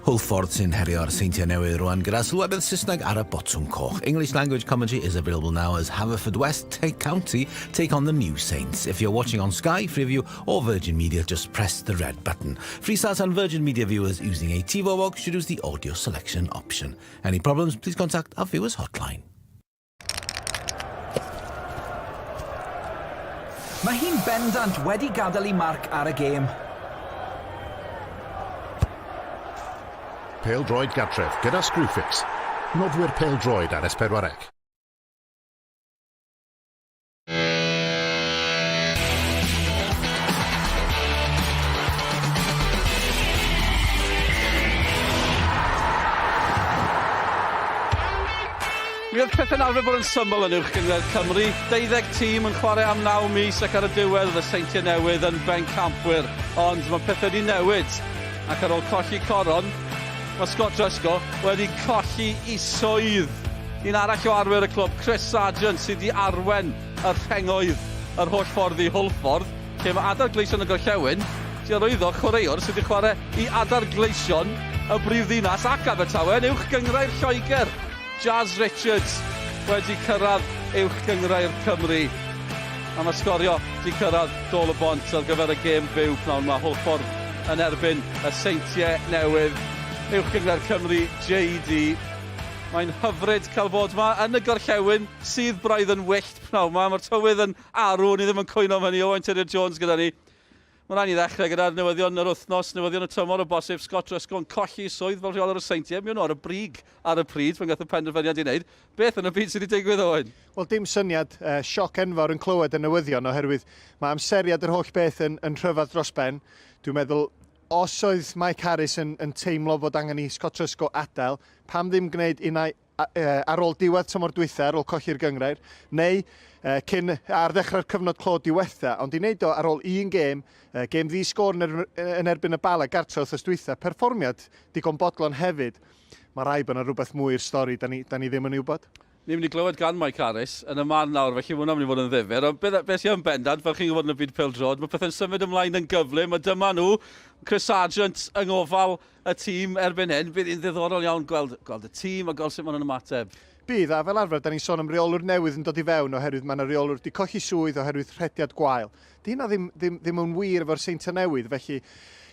Hwlffordd sy'n herio'r Seintiau Newydd rwan gyda sylwebydd Saesneg ar y botwm coch. English language commentary is available now as Haverfordwest take County take on the New Saints. If you're watching on Sky, Freeview or Virgin Media, just press the red button. Freesat and Virgin Media viewers using a TiVo box should use the audio selection option. Any problems, please contact our viewers hotline. Mae hi'n bendant wedi gadael ei marc ar y gêm. Pêl-droed gartref gyda Screwfix, noddwyr pêl-droed ar S4C. Mi oedd pethau'n arfer bod yn syml yn Uwch Gynghrair Cymru. Deuddeg tîm yn chwarae am naw mis ac ar y diwedd oedd y Seintiau Newydd yn bencampwyr. Ond mae pethau wedi newid ac ar ôl colli coron, mae Scott Driscoll wedi colli i swydd. Un arall o arwyr y clwb, Chris Sargent, sydd wedi arwen y rhengoedd yr holl ffordd i Hwlffordd, lle mae Adar Gleision y Gorllewin 'di arwyddo chwaraewr sydd wedi chwarae i Adar Gleision y brifddinas ac Abertawe yn Uwch Gynghrair Lloegr. Jazz Richards wedi cyrraedd Uwch Gynghrair Cymru a mae sgorio 'di cyrraedd Dôl y Bont ar gyfer y gêm fyw pnawn 'ma. Hwlffordd yn erbyn y Seintiau Newydd. Uwch Gynghrair Cymru, JD. Mae'n hyfryd cael bod 'ma yn y gorllewin, sydd braidd yn wyllt pnawn 'ma. Mae'r tywydd yn arw, ni ddim yn cwyno am hynny. Owain Tudur Jones gyda ni. Mae'n rhaid ni ddechrau gyda'r newyddion yr wythnos, newyddion y tymor o bosib, Scott Driscoll yn colli swydd fel rheolwr y Seintiau. Mi o'n nhw ar y brig ar y pryd pan gath y penderfyniad i wneud. Beth yn y byd sydd wedi digwydd, Owain? Wel, dim syniad, sioc enfawr yn clywed y newyddion oherwydd mae amseriad yr holl beth yn, yn rhyfedd dros ben. Dwi'n meddwl Os oedd Mike Harris yn, yn teimlo fod angen i Scott Trusco adael, pam ddim gwneud unai ar ôl diwedd tymor dwytha, ar ôl colli'r gynghrair, neu cyn ar ddechrau'r cyfnod clo diwetha, ond i wneud o ar ôl un gêm, gêm ddi-sgôr yn, yn erbyn y Bala gartre wythnos dwytha, perfformiad digon bodlon hefyd, mae rhaid bod yna rhywbeth mwy i'r stori, da ni, da ni ddim yn ei wybod. Ni'n mynd i glywed gan Mike Harris yn y man nawr, felly mae hwnna'n mynd i fod yn ddifyr. Ond beth, beth sy'n bendant, fel chi'n gwybod yn y byd pêl-droed, mae pethau'n symud ymlaen yn gyflym, a dyma nhw, Chris Sargent yng ngofal y tîm erbyn hyn. Bydd hi'n ddiddorol iawn gweld, gweld y tîm a gweld sut maen nhw'n ymateb. Bydd, a fel arfer, da ni'n sôn am reolwr newydd yn dod i fewn oherwydd mae yna reolwr wedi colli swydd oherwydd rhediad gwael. Di hynna ddim, ddim, ddim yn wir efo'r Seintiau Newydd, felly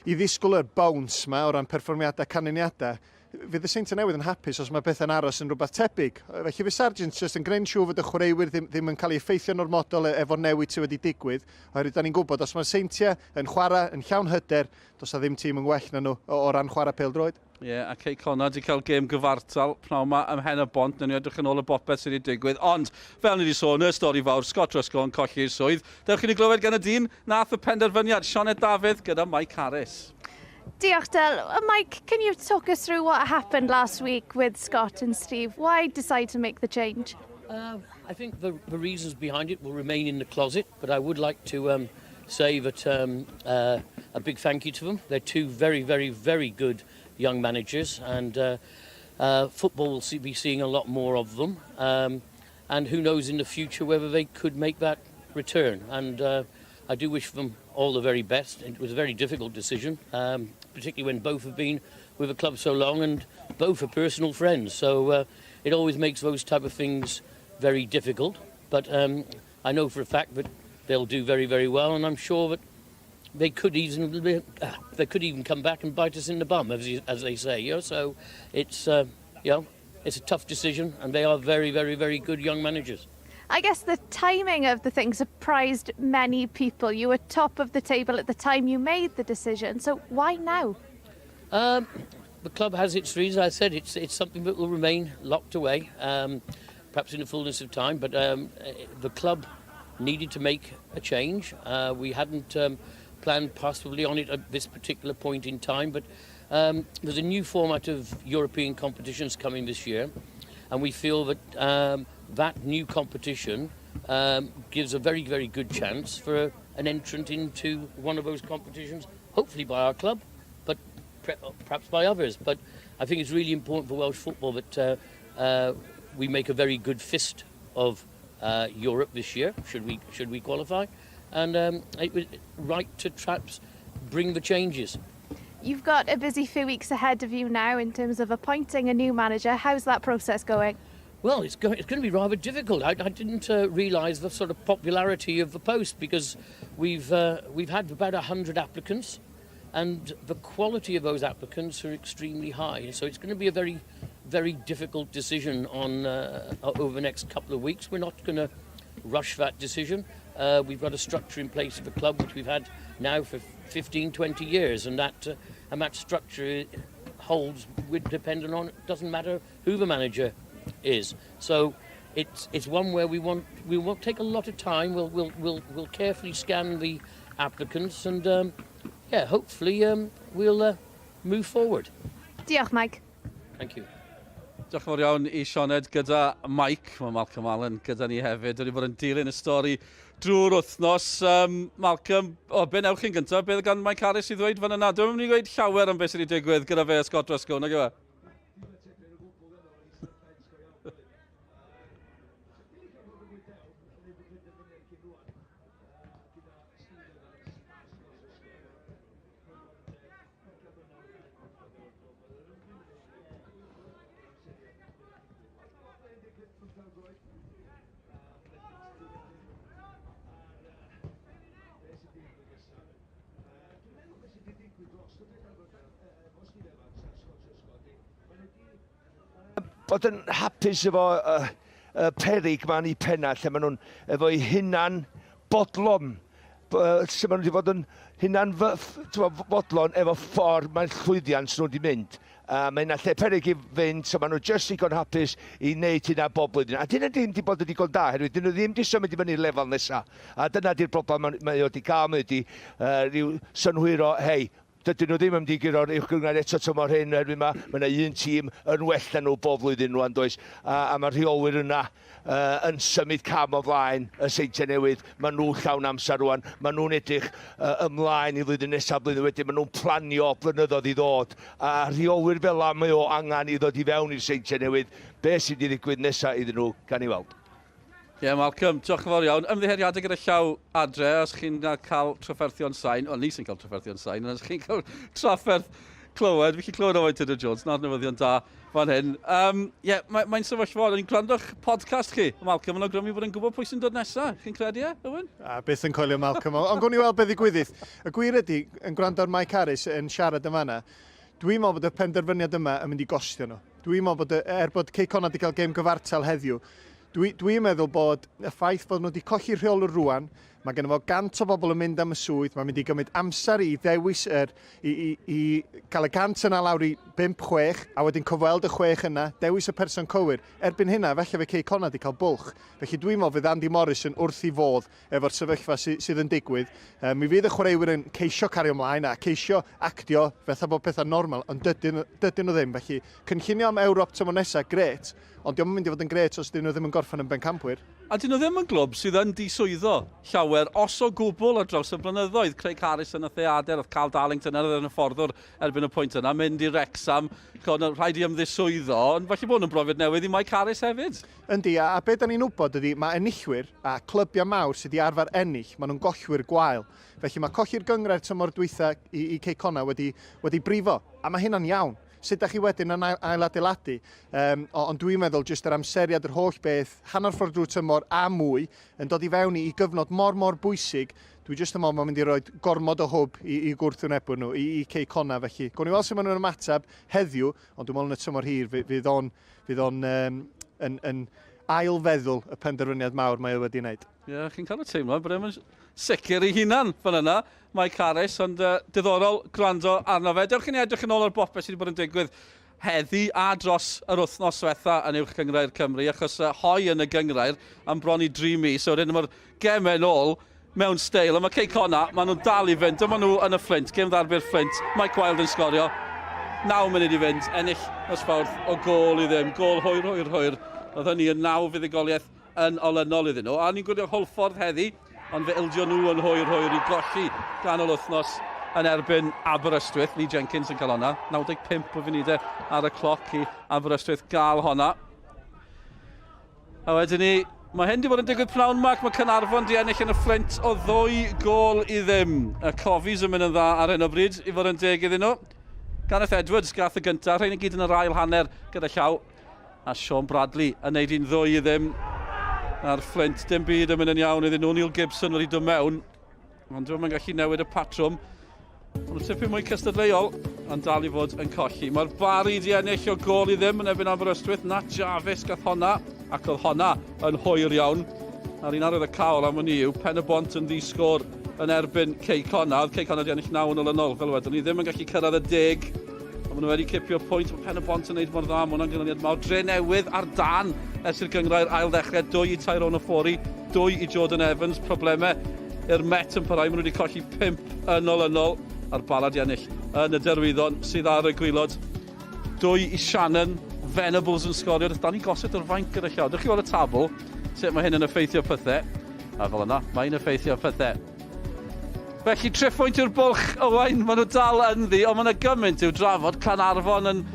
i ddisgwyl y bounce 'ma o ran perfformiadau canlyniadau, Fydd y Seintiau Newydd yn hapus os mae pethau'n aros yn rhywbeth tebyg. Felly fydd Sargeant jyst yn gwneud yn siŵr fod y chwaraewyr ddim, ddim yn cael eu effeithio'n ormodol e, efo'r newid sydd wedi digwydd, oherwydd da ni'n gwybod os mae'r Seintiau yn chwarae yn llawn hyder, does na ddim tîm yn well na nhw o, o ran chwarae pêl-droed. Ie, yeah, a Cei Connah wedi cael gêm gyfartal pnawn yma ym Mhen y Bont. Newn ni edrych yn ôl y bopeth sydd wedi digwydd. Ond, fel ni wedi sôn, y stori fawr, Scott Ruscoe yn colli'r swydd. Dewch i ni glywed gan y dyn nath y penderfyniad, Sioned Dafydd gyda Mike Harris. Diolch, Del. Mike, can you talk us through what happened last week with Scott and Steve? Why decide to make the change? I think the, the reasons behind it will remain in the closet, but I would like to um, say that um, a big thank you to them. They're two very, very, very good young managers, and football will see, be seeing a lot more of them. Um, and who knows in the future whether they could make that return. And I do wish them all the very best. It was a very difficult decision, um, particularly when both have been with the club so long and both are personal friends. So it always makes those type of things very difficult. But um, I know for a fact that they'll do very, very well, and I'm sure that they could even they could even come back and bite us in the bum, as, as they say. You know, so it's you know it's a tough decision, and they are very, very, very good young managers. I guess the timing of the thing surprised many people. You were top of the table at the time you made the decision, so why now? The club has its reasons. I said it's something that will remain locked away, perhaps in the fullness of time. But the club needed to make a change. We hadn't planned possibly on it at this particular point in time, but there's a new format of European competitions coming this year, and we feel that that new competition gives a very, very good chance for an entrant into one of those competitions, hopefully by our club, but perhaps by others. But I think it's really important for Welsh football that we make a very good fist of Europe this year, should we qualify, and it was right to perhaps bring the changes. You've got a busy few weeks ahead of you now in terms of appointing a new manager. How's that process going? Well, it's, go- it's going to be rather difficult. I, I didn't realise the sort of popularity of the post because we've, we've had about 100 applicants and the quality of those applicants are extremely high. So it's going to be a very, very difficult decision on over the next couple of weeks. We're not going to rush that decision. We've got a structure in place of the club which we've had now for 15, 20 years, and that, and that structure holds with dependent on it doesn't matter who the manager is. So it's it's one where we want we won't take a lot of time. We'll we'll we'll, we'll carefully scan the applicants and yeah, hopefully we'll move forward. Diolch, Mike. Thank you. Diolch yn fawr iawn i Sioned gyda Mike. Mae Malcolm Allen gyda ni hefyd. Wedi bod yn dilyn y stori drwy'r wythnos. Malcolm, o, be newch chi'n gyntaf? Beth gan Mike Harris i ddweud fan yna? Dwi'n mynd i ddweud llawer am beth sydd wedi digwydd gyda fe a Scott Ruscoe, nag yw e? Bod yn hapus efo y perig ma'n eu penna lle maen nhw'n efo'u hunan bodlon, lle maen nhw wedi bod yn hunan fodlon efo ffordd mae'n llwyddiant nhw wedi mynd. A mae yna lle perig i fynd, so maen nhw jyst ddigon hapus i wneud hynna bob blwyddyn. A dyn nhw ddim wedi bod yn digon da, herwydd dyn nhw ddim wedi symud i fyny'r lefel nesaf. A dyna di'r broblem mae o wedi cael, mae wedi rhyw synhwyro, hei, dydyn nhw ddim yn mynd i guro'r uwch gynghrair eto tymor hyn, oherwydd mae yna un tîm yn well na nhw bob flwyddyn rwan, does? A mae'r rheolwyr yna yn symud cam o flaen y Seintiau Newydd. Maen nhw llawn amser rwan. Maen nhw'n edrych ymlaen i flwyddyn nesaf, blwyddyn wedyn. Maen nhw'n planio blynyddoedd i ddod. A rheolwyr fel 'na mae o angen i ddod i fewn i'r Seintiau Newydd. Be sydd wedi ddigwydd nesaf iddyn nhw, gan i weld. Ie, yeah, Malcolm, diolch yn fawr iawn. Ymddiheuriadau gyda llaw adre, os chi'n cael trafferthion sain, wel, ni sy'n cael trafferthion sain, ond os chi'n cael trafferth clywed, fi chi clywed Owain Tudur Jones, na'r newyddion da fan hyn. Ie, yeah, mae'n mae sefyllfa, o'n i'n gwrando'ch podcast chi, Malcolm, yn awgrymu bod yn gwybod pwy sy'n dod nesaf. Chi'n credu e, Owen? A byth yn coelio Malcolm, ond gwn i weld beth ddigwyddith. Y gwir ydy, yn gwrando ar Mike Harris yn siarad yn fanna, dwi'n meddwl bod y penderfyniad yma yn mynd i gostio nhw. Dwi'n meddwl bod, er bod Cei Connah wedi cael gêm gyfartal heddiw, dwi meddwl bod y ffaith bod nhw wedi colli rheolwr rwan, mae gen fo 100 o bobl yn mynd am y swydd, mae'n mynd i gymryd amser i ddewis yr, i gael y 100 yna lawr i 5-6, a wedyn cyfweld y chwech yna, dewis y person cywir. Erbyn hynna, felly fe Cei Connah wedi cael bwlch. Felly dwi'n meddwl fydd Andy Morrison wrth i fodd efo'r sefyllfa sydd yn digwydd. Mi fydd y chwaraewyr yn ceisio cario ymlaen a ceisio actio fatha bod pethau normal, ond dydyn nhw ddim. Felly cynllunio am Ewrop tymor nesaf, gret, ond dio'm yn mynd i fod yn gret os dyn nhw ddim yn gorffen yn bencampwyr. A dyn nhw ddim yn glwb sydd yn diswyddo llawer, os o gwbl, ar draws y blynyddoedd. Craig Harrison nath e adael, oedd Carl Darlington yn yr hyfforddwr erbyn y pwynt yna, mynd i Wrexham, chod, rhaid i ymddiswyddo, ond falle bod nhw'n brofiad newydd i Mike Harris hefyd. Yndi, a be da ni'n wybod ydy, mae enillwyr a clybiau mawr sydd wedi arfer ennill, maen nhw'n gollwyr gwael. Felly mae colli'r gynghrair tymor dwytha i Cei Connah wedi brifo, a mae hynna'n iawn. Sut da chi wedyn yn ailadeiladu? Ond dwi'n meddwl jyst yr amseriad, yr holl beth, hanner ffordd drwy tymor a mwy, yn dod i fewn i gyfnod mor mor bwysig, dwi jyst yn meddwl mae'n mynd i roi gormod o hwb i gwrthwynebwyr nhw, i Cei Connah felly. Gawn ni weld sut maen nhw'n ymateb heddiw, ond dwi'n meddwl yn y tymor hir fydd o'n yn ailfeddwl y penderfyniad mawr mae o wedi wneud. Ie, yeah, chi'n cael y teimlad bod e'n sicr ei hunan fan yna, Mike Harris, ond diddorol gwrando arno fe. Dewch i ni edrych yn ôl ar bopeth sydd wedi bod yn digwydd heddi a dros yr wythnos diwetha yn Uwch Gynghrair Cymru, achos hoe yn y gynghrair am bron i 3 mis, so wedyn mae'r gemau yn ôl mewn steil. A mae Cei Connah, maen nhw'n dal i fynd, dyma nhw yn y Fflint, gêm ddarbi'r Fflint, Mike Wilde yn sgorio, 9 munud i fynd, ennill nos Fawrth o gôl i ddim, gôl hwyr, hwyr, hwyr. Oedd hynny yn naw fuddugoliaeth yn olynol iddyn nhw. A ni'n gwylio Hwlffordd heddi, ond fe ildio nhw yn hwyr hwyr i golli ganol wythnos yn erbyn Aberystwyth. Lee Jenkins yn cael honna. 95 o funudau ar y cloc i Aberystwyth gael honna. A wedyn ni, Mae hyn 'di bod yn digwydd pnawn 'ma ac mae Caernarfon 'di ennill yn y Fflint o ddwy gôl i ddim. Y Cofis yn mynd yn dda ar hyn o bryd, i fod yn deg iddyn nhw. Gareth Edwards gath y gyntaf, rhain i gyd yn yr ail hanner gyda llaw. A Sean Bradley yn neud hi'n ddwy i ddim. A'r Fflint, dim byd yn mynd yn iawn iddyn nhw. Neil Gibson wedi dod mewn. Ond dwi'n gallu newid y patrwm. Ond nhw tipyn mwy cystadleuol, ond dal i fod yn colli. Mae'r Bari di ennill o gol i ddim yn erbyn Aberystwyth. Nat Jarvis gath honna, ac oedd honna yn hwyr iawn. A'r un arwydd y cawl am hynny yw Pen y Bont yn ddi-sgôr yn erbyn Cei Connah. Oedd Cei Connah di ennill naw yn olynol, fel wedyn ni ddim yn gallu cyrraedd y deg. Ond maen nhw wedi cipio pwynt, mae Pen y Bont yn neud mor dda, mae hwnna'n ganlyniad mawr. Dre Newydd ar dan ers i'r gynghrair ail ddechrau, dwy i Tyrone Ofori, dwy i Jordan Evans, problemau i'r Met yn parhau, maen nhw wedi colli pump yn olynol, a'r Bala di ennill yn y Derwyddon sydd ar y gwylod. Dwy i Shannon, Venables yn sgorio, Danny Gossett o'r fainc gyda llaw. Dewch chi weld y tabl, sut mae hyn yn effeithio pethau. A fel yna, mae'n effeithio pethau. Felly, triphwynt yw'r bwlch, Owain, maen nhw dal ynddi, ond mae yna gymaint i'w drafod. Caernarfon yn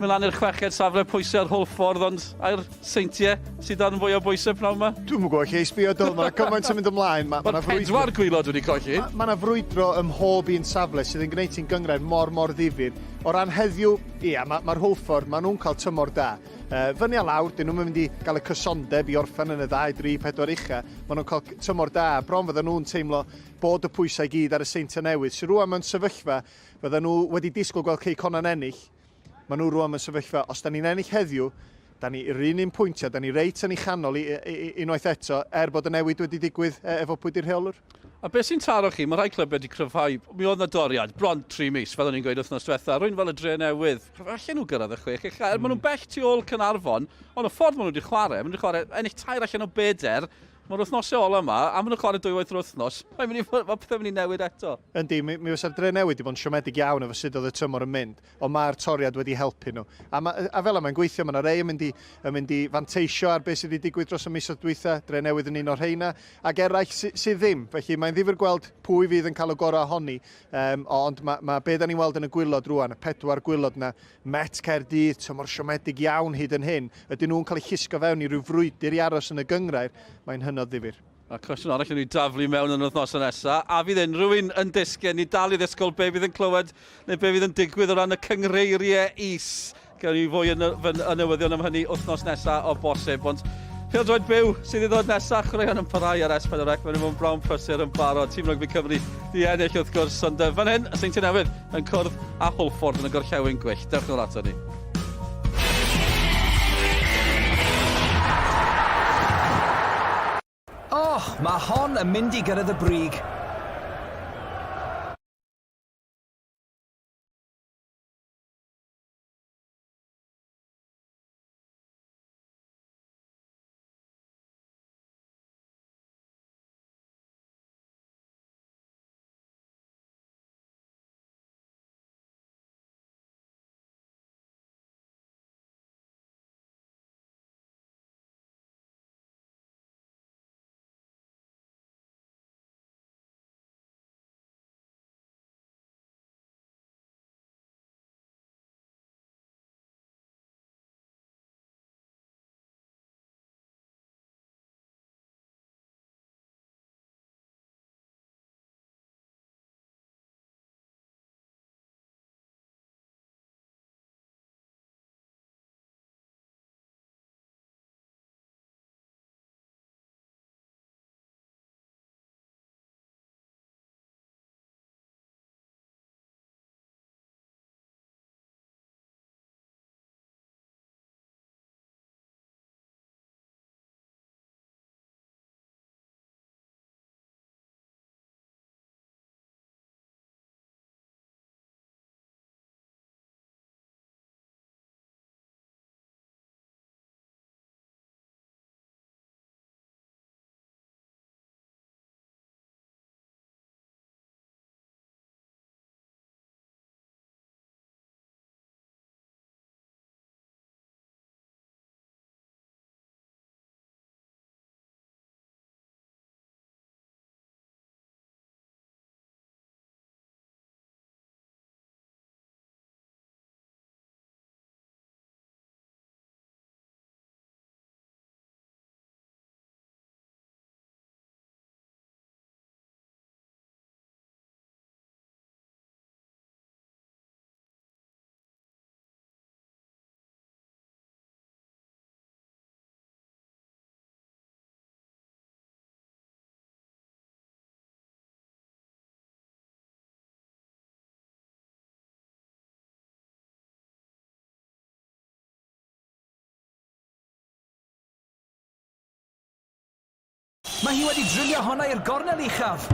mynd lan i'r chweched safle, pwysau ar Hwlffordd, ond ai'r Seintiau sydd dan fwy o bwysau pnawn yma? Dwi'm yn gwybod lle i sbio, Dyl, mae yna gymaint yn mynd ymlaen. Mae'r ma pedwar gwylod wedi colli. Mae yna frwydro ym mhob un safle sydd yn gwneud ti'n gynghrair mor, mor ddifyr. O ran heddiw, ia, mae'r ma Hwlffordd, maen nhw'n cael tymor da. Fyny a lawr, dyn nhw'n mynd i gael y cysondeb i orffen yn y ddau, dri, pedwar ucha. Maen nhw'n cael tymor da, bron fydden nhw'n teimlo bod y pwysau i gyd ar y Seintiau Newydd, sydd rŵan mewn sefyllfa, fydden nhw wedi disgwyl gweld Cei Connah'n ennill, maen nhw rŵan mewn sefyllfa, os da ni'n ennill heddiw, da ni yr un un pwyntiau, da ni reit yn ei chanol i, i, i, unwaith eto, er bod y newid wedi digwydd e, efo pwy di'r rheolwr. A beth sy'n taro chi, mae rhai clybiau wedi cryfhau, mi oedd 'na doriad, bron tri mis, fel o'n i'n gweud wythnos diwetha, rwy'n fel y Dre Newydd, allan nhw gyrraedd y chwech ucha, er maen nhw'n bell tu ôl Caernarfon, ond y ffordd maen nhw wedi chwarae, maen nhw wedi chwarae, ennill tair allan o bedair, mae'r wythnosau ola yma, a maen nhw'n chwarae dwywaith yr wythnos, mae'n mynd i, mae pethau'n mynd i newid eto. Yndi, mi, mi fysa'r Dre Newydd wedi bod yn siomedig iawn efo sut oedd y tymor yn mynd, ond mae'r toriad wedi helpu nhw. A, ma, a fel yma mae'n gweithio, mae yna rei yn mynd i, yn mynd i fanteisio ar beth sydd wedi digwydd dros y misoedd dwytha, Dre Newydd yn un o'r rheina, ac eraill sy, sydd ddim. Felly mae'n ddifyr gweld pwy fydd yn cael y gorau ohoni. Yym, ond mae, mae be da ni'n weld yn y gwylod rwan, y pedwar gwylod na, Met Caerdydd, tymor siomedig iawn hyd yn hyn, ydyn nhw'n cael eu llusgo fewn i ryw frwydr i aros yn y gynghrair, mae'n hynod ddifyr. A cwestiwn arall i ni daflu mewn yn yr wythnosau nesaf, a fydd unrhyw un yn disgyn, ni dal i ddisgwyl be fydd yn clywed neu be fydd yn digwydd o ran y cynghreiriau is. Gawn ni fwy yn y newyddion am hynny wythnos nesaf o bosib, ond pêl-droed byw sydd i ddod nesaf, chwaraeon yn parhau ar S4C, mae'n mynd brawn prysur yn barod, tîm rygbi Cymru di ennill wrth gwrs, ond fan hyn, y Seintiau Newydd yn cwrdd â Hwlffordd yn y Gorllewin Gwyllt. Dewch nôl ato ni. Oh, mae hon yn mynd i gyrraedd y brig. Mae hi wedi drilio honna i'r gornel uchaf.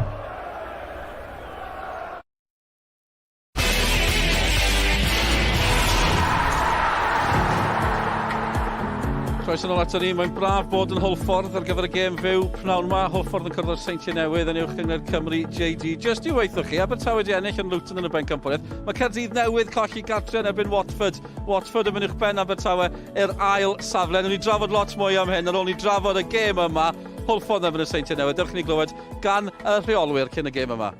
Croeso nôl ato ni. Mae'n braf bod yn Hwlffordd ar gyfer y gêm fyw pnawn yma. Hwlffordd yn cwrdd â'r Seintiau Newydd yn uwch gynghrair Cymru JD. Just i weithio chi, Abertawe wedi ennill yn Luton yn y bencampwriaeth. Mae Caerdydd Newydd colli gartre yn erbyn Watford. Watford yn mynd uwch ben Abertawe i'r ail safle. Nw'n ni drafod lot mwy am hyn ar ôl ni drafod y gêm yma. Hwlffordd yn erbyn y Seintiau Newydd. Dewch i ni glywed gan y rheolwyr cyn y gêm yma.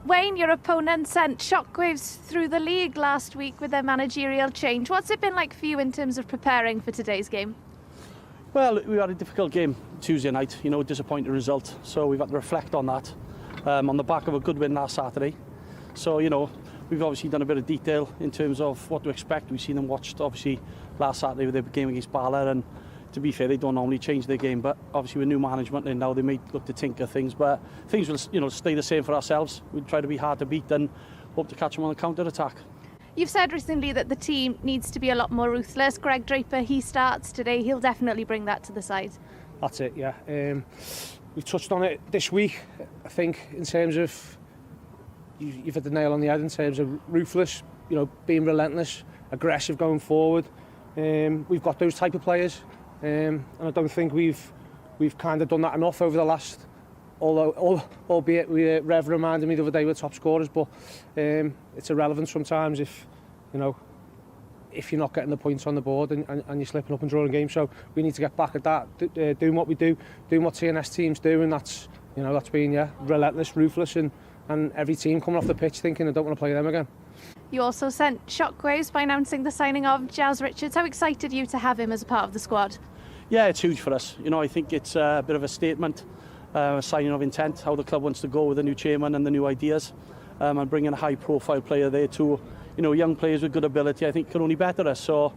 Wayne, your opponent sent shockwaves through the league last week with their managerial change. What's it been like for you in terms of preparing for today's game? Well, we had a difficult game Tuesday night, you know, disappointing result. So we've had to reflect on that um, on the back of a good win last Saturday. So, you know, we've obviously done a bit of detail in terms of what to expect. We've seen them watched, obviously, last Saturday with their game against Bala and to be fair, they don't normally change their game, but obviously with new management in now, they may look to tinker things, but things will you know, stay the same for ourselves. We try to be hard to beat and hope to catch them on the counter-attack. You've said recently that the team needs to be a lot more ruthless. Greg Draper, he starts today. He'll definitely bring that to the side. That's it, yeah. Um, we've touched on it this week, I think, in terms of you, you've hit the nail on the head in terms of ruthless, you know, being relentless, aggressive going forward. Um, we've got those type of players, um, and I don't think we've we've kind of done that enough over the last. Although, all, albeit we, uh, Rev reminded me the other day we're top scorers, but um, it's irrelevant sometimes if, you know, if you're not getting the points on the board and, and, and you're slipping up and drawing games. So we need to get back at that, uh, doing what we do, doing what TNS teams do, and that's, you know, that's been, yeah, relentless, ruthless, and, and every team coming off the pitch thinking I don't want to play them again. You also sent shockwaves by announcing the signing of Jazz Richards. How excited are you to have him as a part of the squad? Yeah, it's huge for us. You know, I think it's a bit of a statement, uh, a signing of intent, how the club wants to go with the new chairman and the new ideas, um, and bringing a high-profile player there to, you know, young players with good ability, I think can only better us. So,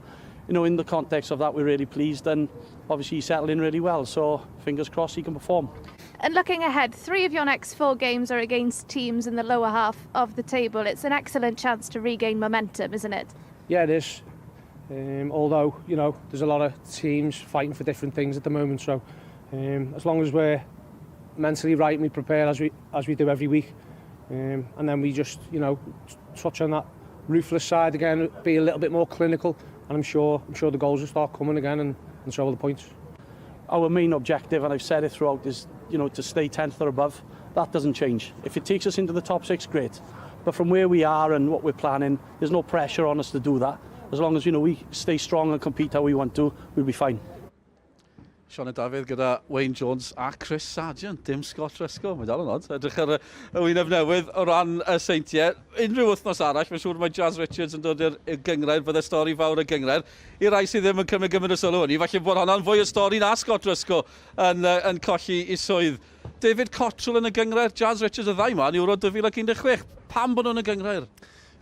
you know, in the context of that, we're really pleased, and obviously he settled in really well. So, fingers crossed he can perform. And looking ahead, three of your next four games are against teams in the lower half of the table. It's an excellent chance to regain momentum, isn't it? Yeah, it is. Um, although, you know, there's a lot of teams fighting for different things at the moment. So um, as long as we're mentally right and we prepare as we, as we do every week, um, and then we just, you know, touch on that ruthless side again, be a little bit more clinical, and I'm sure, I'm sure the goals will start coming again and, and so will the points. Our main objective, and I've said it throughout, is you know to stay 10th or above. That doesn't change. If it takes us into the top six, great. But from where we are and what we're planning, there's no pressure on us to do that. As long as you know we stay strong and compete how we want to, we'll be fine. Sioned Dafydd gyda Wayne Jones a Chris Sargent, dim Scott Driscoll. Mae dal yn od. Edrych ar y, y wyneb newydd o ran y seintiau. Unrhyw wythnos arall, mae'n siŵr mae Jazz Richards yn dod i'r gyngrair, bydde stori fawr y gyngrair. I rai sydd ddim yn cymryd gymaint o sylw hynny, falle bod hwnna'n fwy o stori na Scott Driscoll yn, yn colli i swydd. David Cottrell yn y gyngrair, Jazz Richards y ddau ma yn Euro 2016. Pam bod nhw'n y gyngrair?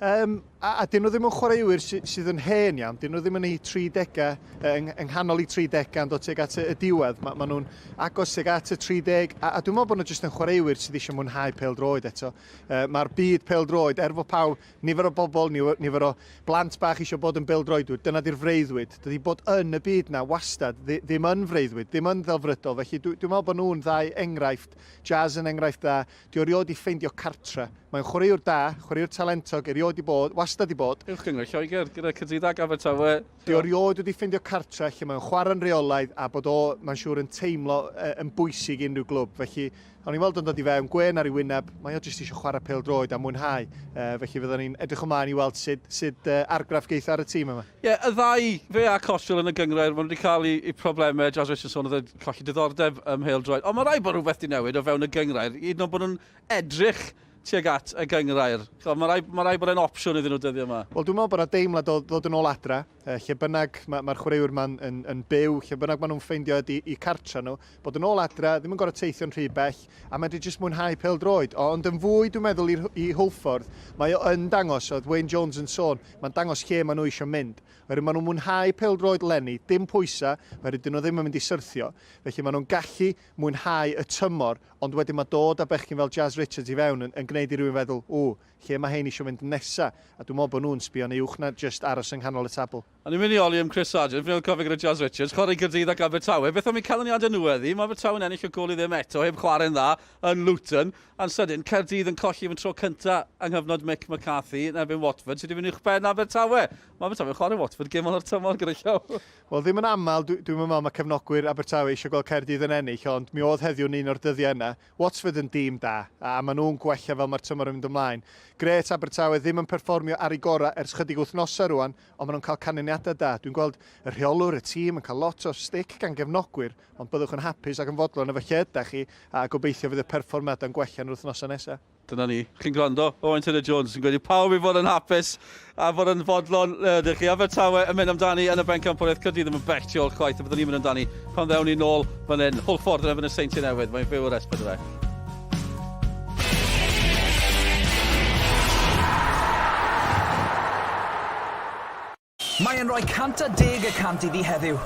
Um, a, a dyn nhw ddim yn chwaraewyr sy, sydd yn hen iawn, dyn nhw ddim yn eu 30au, yng, yng nghanol eu 30au yn dod tuag at y, y diwedd. Mae ma nhw'n agos tuag at y 30, a, a dwi'n meddwl bod nhw jyst yn chwaraewyr sydd eisiau mwynhau pêl-droed eto. Uh, Mae'r byd pêl-droed, er fod pawb, nifer o bobl, nifer, nifer o blant bach eisiau bod yn bêl-droedwyr, dyna di'r freuddwyd. Dydy bod yn y byd na wastad ddim yn freuddwyd, ddim yn ddelfrydol. Felly dwi'n dwi meddwl bod nhw'n ddau enghraifft, Jazz yn enghraifft dda, Di o erioed 'di ffeindio cartre. Mae'n chwaraewr da, chwaraewr talentog, erioed 'di bod, wastad 'di bod. Uwch Gynghrair Lloegr gyda Caerdydd ac Abertawe. Di o erioed wedi ffeindio cartre lle mae'n chwarae'n rheolaidd a bod o, mae'n siŵr, yn teimlo yn bwysig i unrhyw glwb. Felly, o'n i'n weld o'n dod i fewn, gwên ar ei wyneb, mae o jyst eisiau chwarae pêl-droed a mwynhau. Felly fyddan ni'n edrych ymlaen i weld sut, sut argraff geith ar y tîm yma. Ie, y ddau, fe a Cottrell yn y gynghrair, maen nhw wedi cael eu, eu problemau. Jazz Richardson sôn oedd e'n colli diddordeb ym mhêl-droed. Ond mae rhaid bod rhywbeth wedi newid o fewn y gynghrair, hyd yn oed bod nhw'n edrych tuag at y gynghrair. Mae rhaid, mae rhaid bod e'n opsiwn iddyn nhw dyddiau yma. Wel, dwi'n meddwl bod yna deimlad o ddod yn ôl adra, lle bynnag mae'r ma chwaraewyr ma'n yn, yn byw, lle bynnag maen nhw'n ffeindio ydy i cartra nhw, bod yn ôl adra, ddim yn gorfod teithio'n rhy bell, a medru jyst mwynhau pêl-droed. Ond yn fwy, dwi'n meddwl, i, i Hwlffordd, mae o yn dangos, oedd Wayne Jones yn sôn, Mae'n dangos lle maen nhw eisiau mynd. Oherwydd maen nhw'n mwynhau pêl-droed 'leni, dim pwysau, oherwydd dyn nhw ddim yn mynd i syrthio. Felly maen nhw'n gallu mwynhau y tymor, ond wedyn mae dod â bechgyn fel Jazz Richards i fewn yn, yn gwneud gwneud i rywun feddwl, ww, lle mae hein eisiau mynd nesa? A dwi'n meddwl bod nhw'n sbio'n uwch na jyst aros yng nghanol y tabl. O'n i'n mynd i holi am Chris Sargent, fi newydd cofio gyda Jazz Richards, chwarae i Gaerdydd ac Abertawe. Beth am eu canlyniadau nhw heddi? Mae Abertawe'n ennill o gôl i ddim eto, heb chwarae'n dda, yn Luton. A'n sydyn, Caerdydd yn colli am y tro cynta yng nghyfnod Mick McCarthy yn erbyn Watford, sydd wedi mynd uwchben Abertawe. Mae Abertawe'n chwarae Watford gêm ola'r tymor gyda llaw. Wel, ddim yn aml, dwi, dwi'm yn meddwl mae cefnogwyr Abertawe eisiau gweld Caerdydd yn ennill, ond mi oedd heddiw'n un o'r dyddiau yna. Watford yn dîm da, a maen nhw'n gwella fel mae'r tymor yn mynd ymlaen. Grêt Abertawe ddim yn perfformio ar eu gorau ers chydig wythnosau rwan, ond maen nhw'n cael canlyniadau da. Dwi'n gweld y rheolwr, y tîm, yn cael lot o stick gan gefnogwyr, ond byddwch yn hapus ac yn fodlon efo lle ydach chi, a gobeithio fydd y perfformiadau'n gwella yn yr wythnosau nesaf. Dyna ni. Chi'n gwrando, Owain Tudur Jones yn gweud i pawb i fod yn hapus a fod yn fodlon. Ydych chi Abertawe yn mynd amdani yn y bencampwriaeth. Caerdydd ddim yn bell tu ôl chwaith, a byddwn ni'n mynd amdani pan ddewn ni nôl fan hyn. Hwlffordd yn erbyn y Seintiau Newydd. Mae'n fyw ar S4C. Mae e'n rhoi 110 y cant iddi heddiw.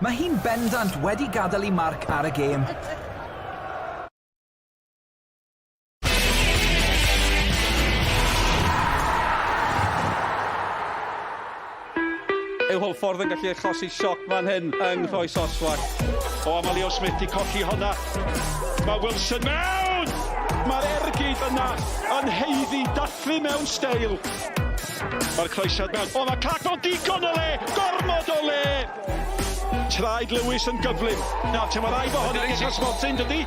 Mae hi'n bendant wedi gadael ei marc ar y gêm. Yw Hwlffordd yn gallu achosi sioc fan hyn yng Nghroes Oswallt? O, mae Leo Smith 'di colli honna. Mae Wilson mewn! Mae'r ergyd yna yn haeddu dathlu mewn steil. Mae'r croesiad mewn. O, mae Clark mewn digon o le! Gormod o le! Traed Lewis yn gyflym. Nawr, te mae rhaid bod hwn yn cael smotyn, dydy?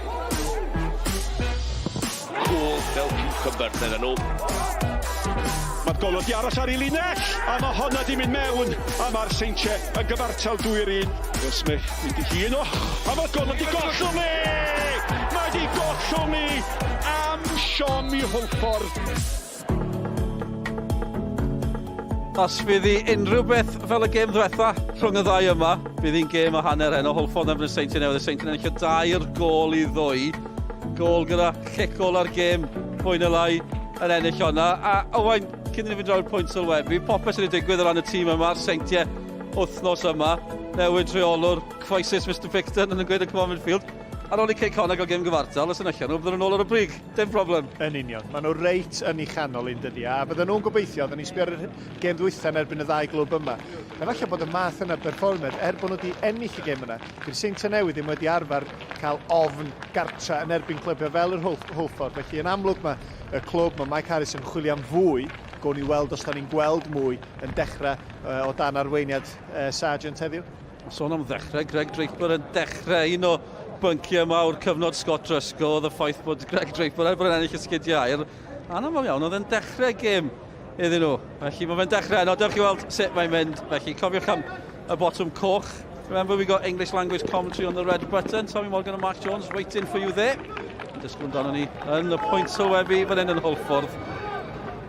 Cool fel cucumber, medden nhw. Mae'r golwr di aros ar ei linell, a mae honna di mynd mewn, a mae'r Seintiau yn gyfartal 2-1. Will Smith mynd i hun, oh, a mae'r golwr di gollwng ni! Mae di gollwng ni am siom i Hwlffordd. Os fydd hi unrhyw beth fel y gêm ddwetha rhwng y ddau yma, bydd hi'n gêm o hanner heno. Hwlffordd yn erbyn y Seintiau Newydd. Y Seintiau'n ennill 3-2. Gôl gyda cic ola'r gêm, fwy na lai, yn ennill honna. A Owain, cyn i ni fynd draw i'r pwynt sylwebu, popeth sydd wedi digwydd o ran y tîm yma, a'r Seintiau wythnos yma, newid rheolwr, crisis Mr Picton yn y gweud y come on midfield. Ar ôl i Cei Connah gael gêm gyfartal, os enillen nhw, bydden nhw'n ôl ar y brig. Dim problem. Yn union. Maen nhw reit yn ei chanol un dydy. A bydden nhw'n gobeithio, oedden ni'n sbio ar y gêm ddwytha yn erbyn y ddau glwb yma. Efallai bod y math yna berfformiad, er bod nhw wedi ennill y gêm yna, dyw'r Seintiau Newydd ddim wedi arfer cael ofn gartra yn erbyn clybiau fel yr Hwlffordd. Felly yn amlwg mae y clwb, mae Mike Harris yn chwilio am fwy. Gawn ni weld os da ni'n gweld mwy yn dechrau o dan arweiniad Sargent heddiw. Sôn am ddechrau, Greg Draper yn dechrau un o bynciau mawr cyfnod Scott Driscoll, oedd y ffaith bod Greg Draper, er bod yn ennill y sgidiau aur, anaml iawn, oedd yn dechrau gêm iddyn nhw. Felly mae fe'n dechrau heno, dewch i weld sut mae'n mynd. Felly cofiwch am y botwm coch. Remember we got English language commentary on the red button. Tommy Morgan and Mark Jones waiting for you there. Dysgwyl amdano ni yn y pwynt sylwebu fan hyn yn Hwlffordd.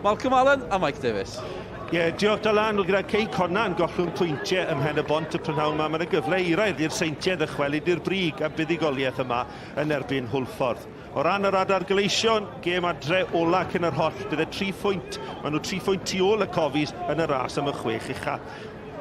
Malcolm Allen a Mike Davies. Ie, yeah, diolch Dylan. Wel, gyda Cei Connah yn gollwng pwyntiau ym Mhen y Bont y prynhawn yma, mae'n y gyfle euraidd i'r Seintiau ddychwelyd i'r brig a buddugoliaeth yma yn erbyn Hwlffordd. O ran yr Adar Gleision, gêm adre ola cyn yr hollt, bydd e 3 phwynt, maen nhw 3 phwynt tu ôl y Cofis yn y ras am y chwech ucha.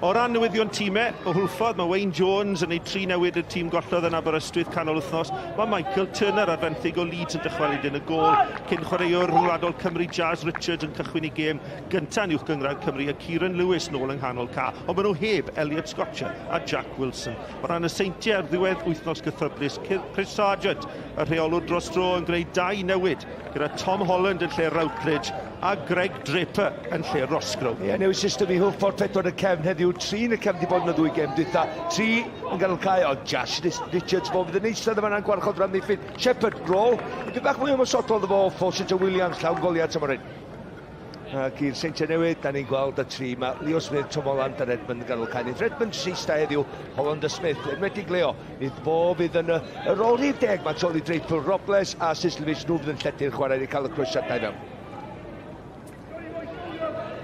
O ran newyddion tîmau, o Hwlffordd, mae Wayne Jones yn ei tri newid i'r tîm gollodd yn Aberystwyth canol wythnos. Mae Michael Turner ar fenthyg o Leeds yn dychwelyd yn y gôl. Cyn chwaraewr rhyngwladol Cymru Jazz Richards yn cychwyn ei gêm gyntaf yn Uwch Gynghrair Cymru a Kieran Lewis nôl yng nghanol ca. Ond maen nhw heb Elliot Scotcher a Jack Wilson. O ran y Seintiau ar ddiwedd wythnos gythryblus, Chris Sargent, y rheolwr dros dro, yn gwneud dau newid gyda Tom Holland yn lle Routledge a Greg Draper yn lle Roscrow. Ie, newid system i Hwlffordd, pedwar yn y cefn heddiw, tri yn y cefn di bod yn y ddwy gêm dwytha, tri yn ganol cae, ond Josh Richards fo fydd yn eistedd yma na'n gwarchod yr amddiffyn. Shepherd, rôl, dipyn bach mwy ymosodol iddo fo, Fawcett a Williams, llawn goliau tymor hyn. Ac i'r Seintiau Newydd, da ni'n gweld y tri yma, Leo Smith, Tom Holland a Redmond yn ganol cae. Nid Redmond sy'n eistedd heddiw, Holland a Smith, enwedig Leo. Nid fo fydd yn y, y rôl rhif deg, mae Tony Draper, Robles a Sislovich, nhw fydd yn lledu'r chwarae i cael y croesiadau fewn.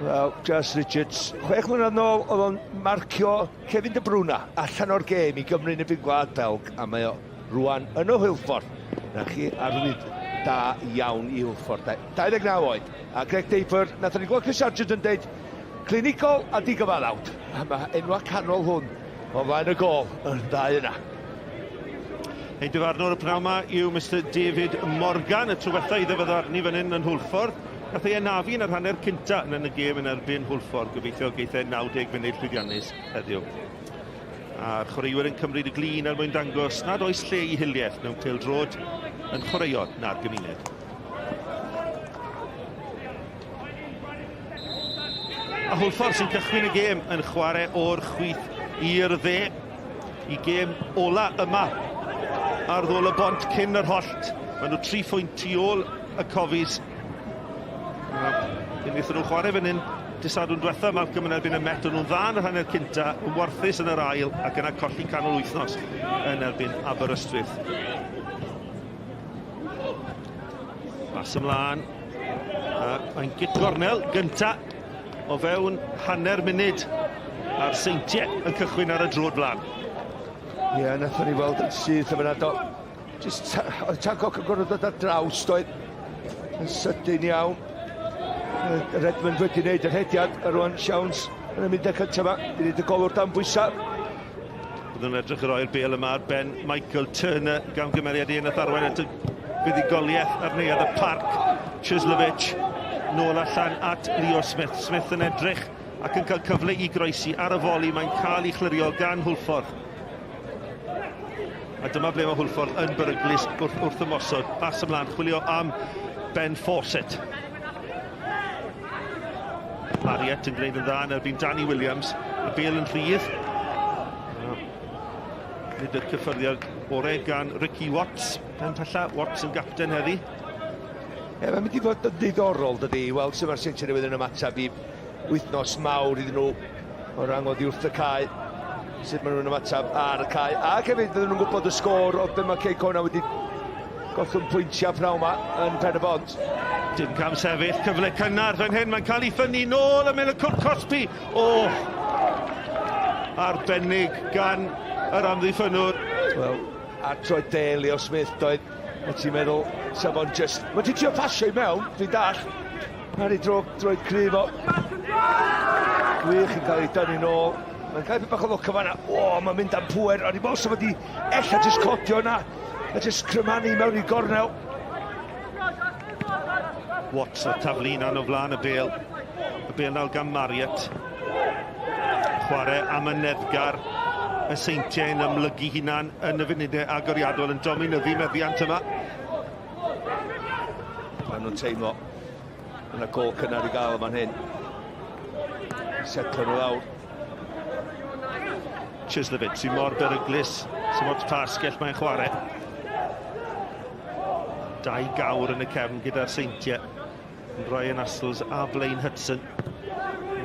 Wel, Jas Richards, chwech mlynedd nôl, oedd o'n marcio Kevin De Bruyne allan o'r gêm i Gymru yn erbyn Gwlad Belg, a mae o rwan yn y Hwlffordd. Na chi arwydd da iawn i Hwlffordd. 29 oed. A Greg Draper, nathon ni gweld Chris Sargent yn deud, clinigol a digyfaddawd. A mae enwa canol hwn o flaen y gôl yn ddau yna. Ein dyfarnwr y pnawn yma yw Mr David Morgan, y tro diwetha iddo fe ddarnu fan hyn yn Hwlffordd. Nath ei anafu yn yr hanner cynta yn y gêm yn erbyn Hwlffordd. Gobeithio geith e 90 munud llwyddiannus heddiw. A'r chwaraewyr yn cymryd y glin er mwyn dangos nad oes lle i hiliaeth mewn pêl-droed yn chwaraeon na'r gymuned. A Hwlffordd sy'n cychwyn y gêm yn chwarae o'r chwith i'r dde. I gêm ola yma ar ddôl y bont cyn yr hollt. Maen nhw 3 phwynt tu ôl y Cofis. Cyn wnaethon nhw chwarae fan hyn dydd Sadwrn diwetha, Malcolm yn erbyn y Met, o'n nhw'n dda yn yr hanner cynta, yn warthus yn yr ail, ac yna colli canol wythnos yn erbyn Aberystwyth. Pas ymlaen. Mae'n gic gornel gynta o fewn hanner munud a'r Seintiau yn cychwyn ar y drod flan. Ie, yeah, nathon ni weld yn syth yma do. Just, oedd Tancock yn gorfod dod ar draws, doedd yn sydyn iawn. Redmond wedi wneud yr hediad, a rwan siawns yn y mynd cyntaf yma, i wneud y golwr dan bwysau. Byddwn yn edrych i roi'r bêl yma ar ben Michael Turner, gamgymeriad un nath arwain at y fuddugoliaeth ar neuadd y parc. Chislovich nôl allan at Leo Smith. Smith yn edrych ac yn cael cyfle i groesi ar y foli. Mae'n cael ei chlirio gan Hwlffordd. A dyma ble mae Hwlffordd yn beryglus wrth, wrth ymosod. Pas ymlaen, chwilio am Ben Fawcett. Marriott yn gwneud yn dda yn erbyn Danny Williams. Y bel yn rhydd. Nid yr cyffyrddiad orau gan Ricky Watts. Pen pella, Watts yn gapten heddi. Ie, mae'n mynd i fod yn ddiddorol, dydy, i weld sut mae'r Seintiau Newydd yn ymateb i wythnos mawr iddyn nhw o ran oddi wrth y cae, sut maen nhw'n ymateb ar y cae. Ac hefyd, fydden nhw'n gwybod y sgôr o be mae Cei Connah wedi gollwng pwyntiau pnawn yma yn Pen y Bont. Dim cam sefyll, cyfle cynnar fan hyn, mae'n cael ei ffynnu nôl ymyl y cwrt cosbi. O! Arbennig gan yr amddiffynnwr. Wel, a troed de Leo Smith doedd, a ti'n meddwl, sa fo'n just... Mae ti'n trio pasio i mewn, dwi'n dall. Mae'n ei dro, droed cryf o. Gwych yn cael ei dynnu nôl. Mae'n cael bach o lwc o fanna. O, mae'n mynd am pwer. O'n i'n meddwl sa fo di ella just codio yna. A just crymanu mewn i gornel. Watts a taflu un o flaen y bel. Y bel nawr gan Marriott. Chwarae am y neddgar. Y Seintiau yn amlygu hunan yn y funudau agoriadol yn dominyddu meddiant yma. Maen nhw'n teimlo yna gol cynnar i gael yma'n hyn. Setlo nhw lawr. Chislovich sy'n mor beryglus, sy'n mor pa asgell mae'n chwarae. Dau gawr yn y cefn gyda'r Seintiau. Ryan Astles a Blaine Hudson.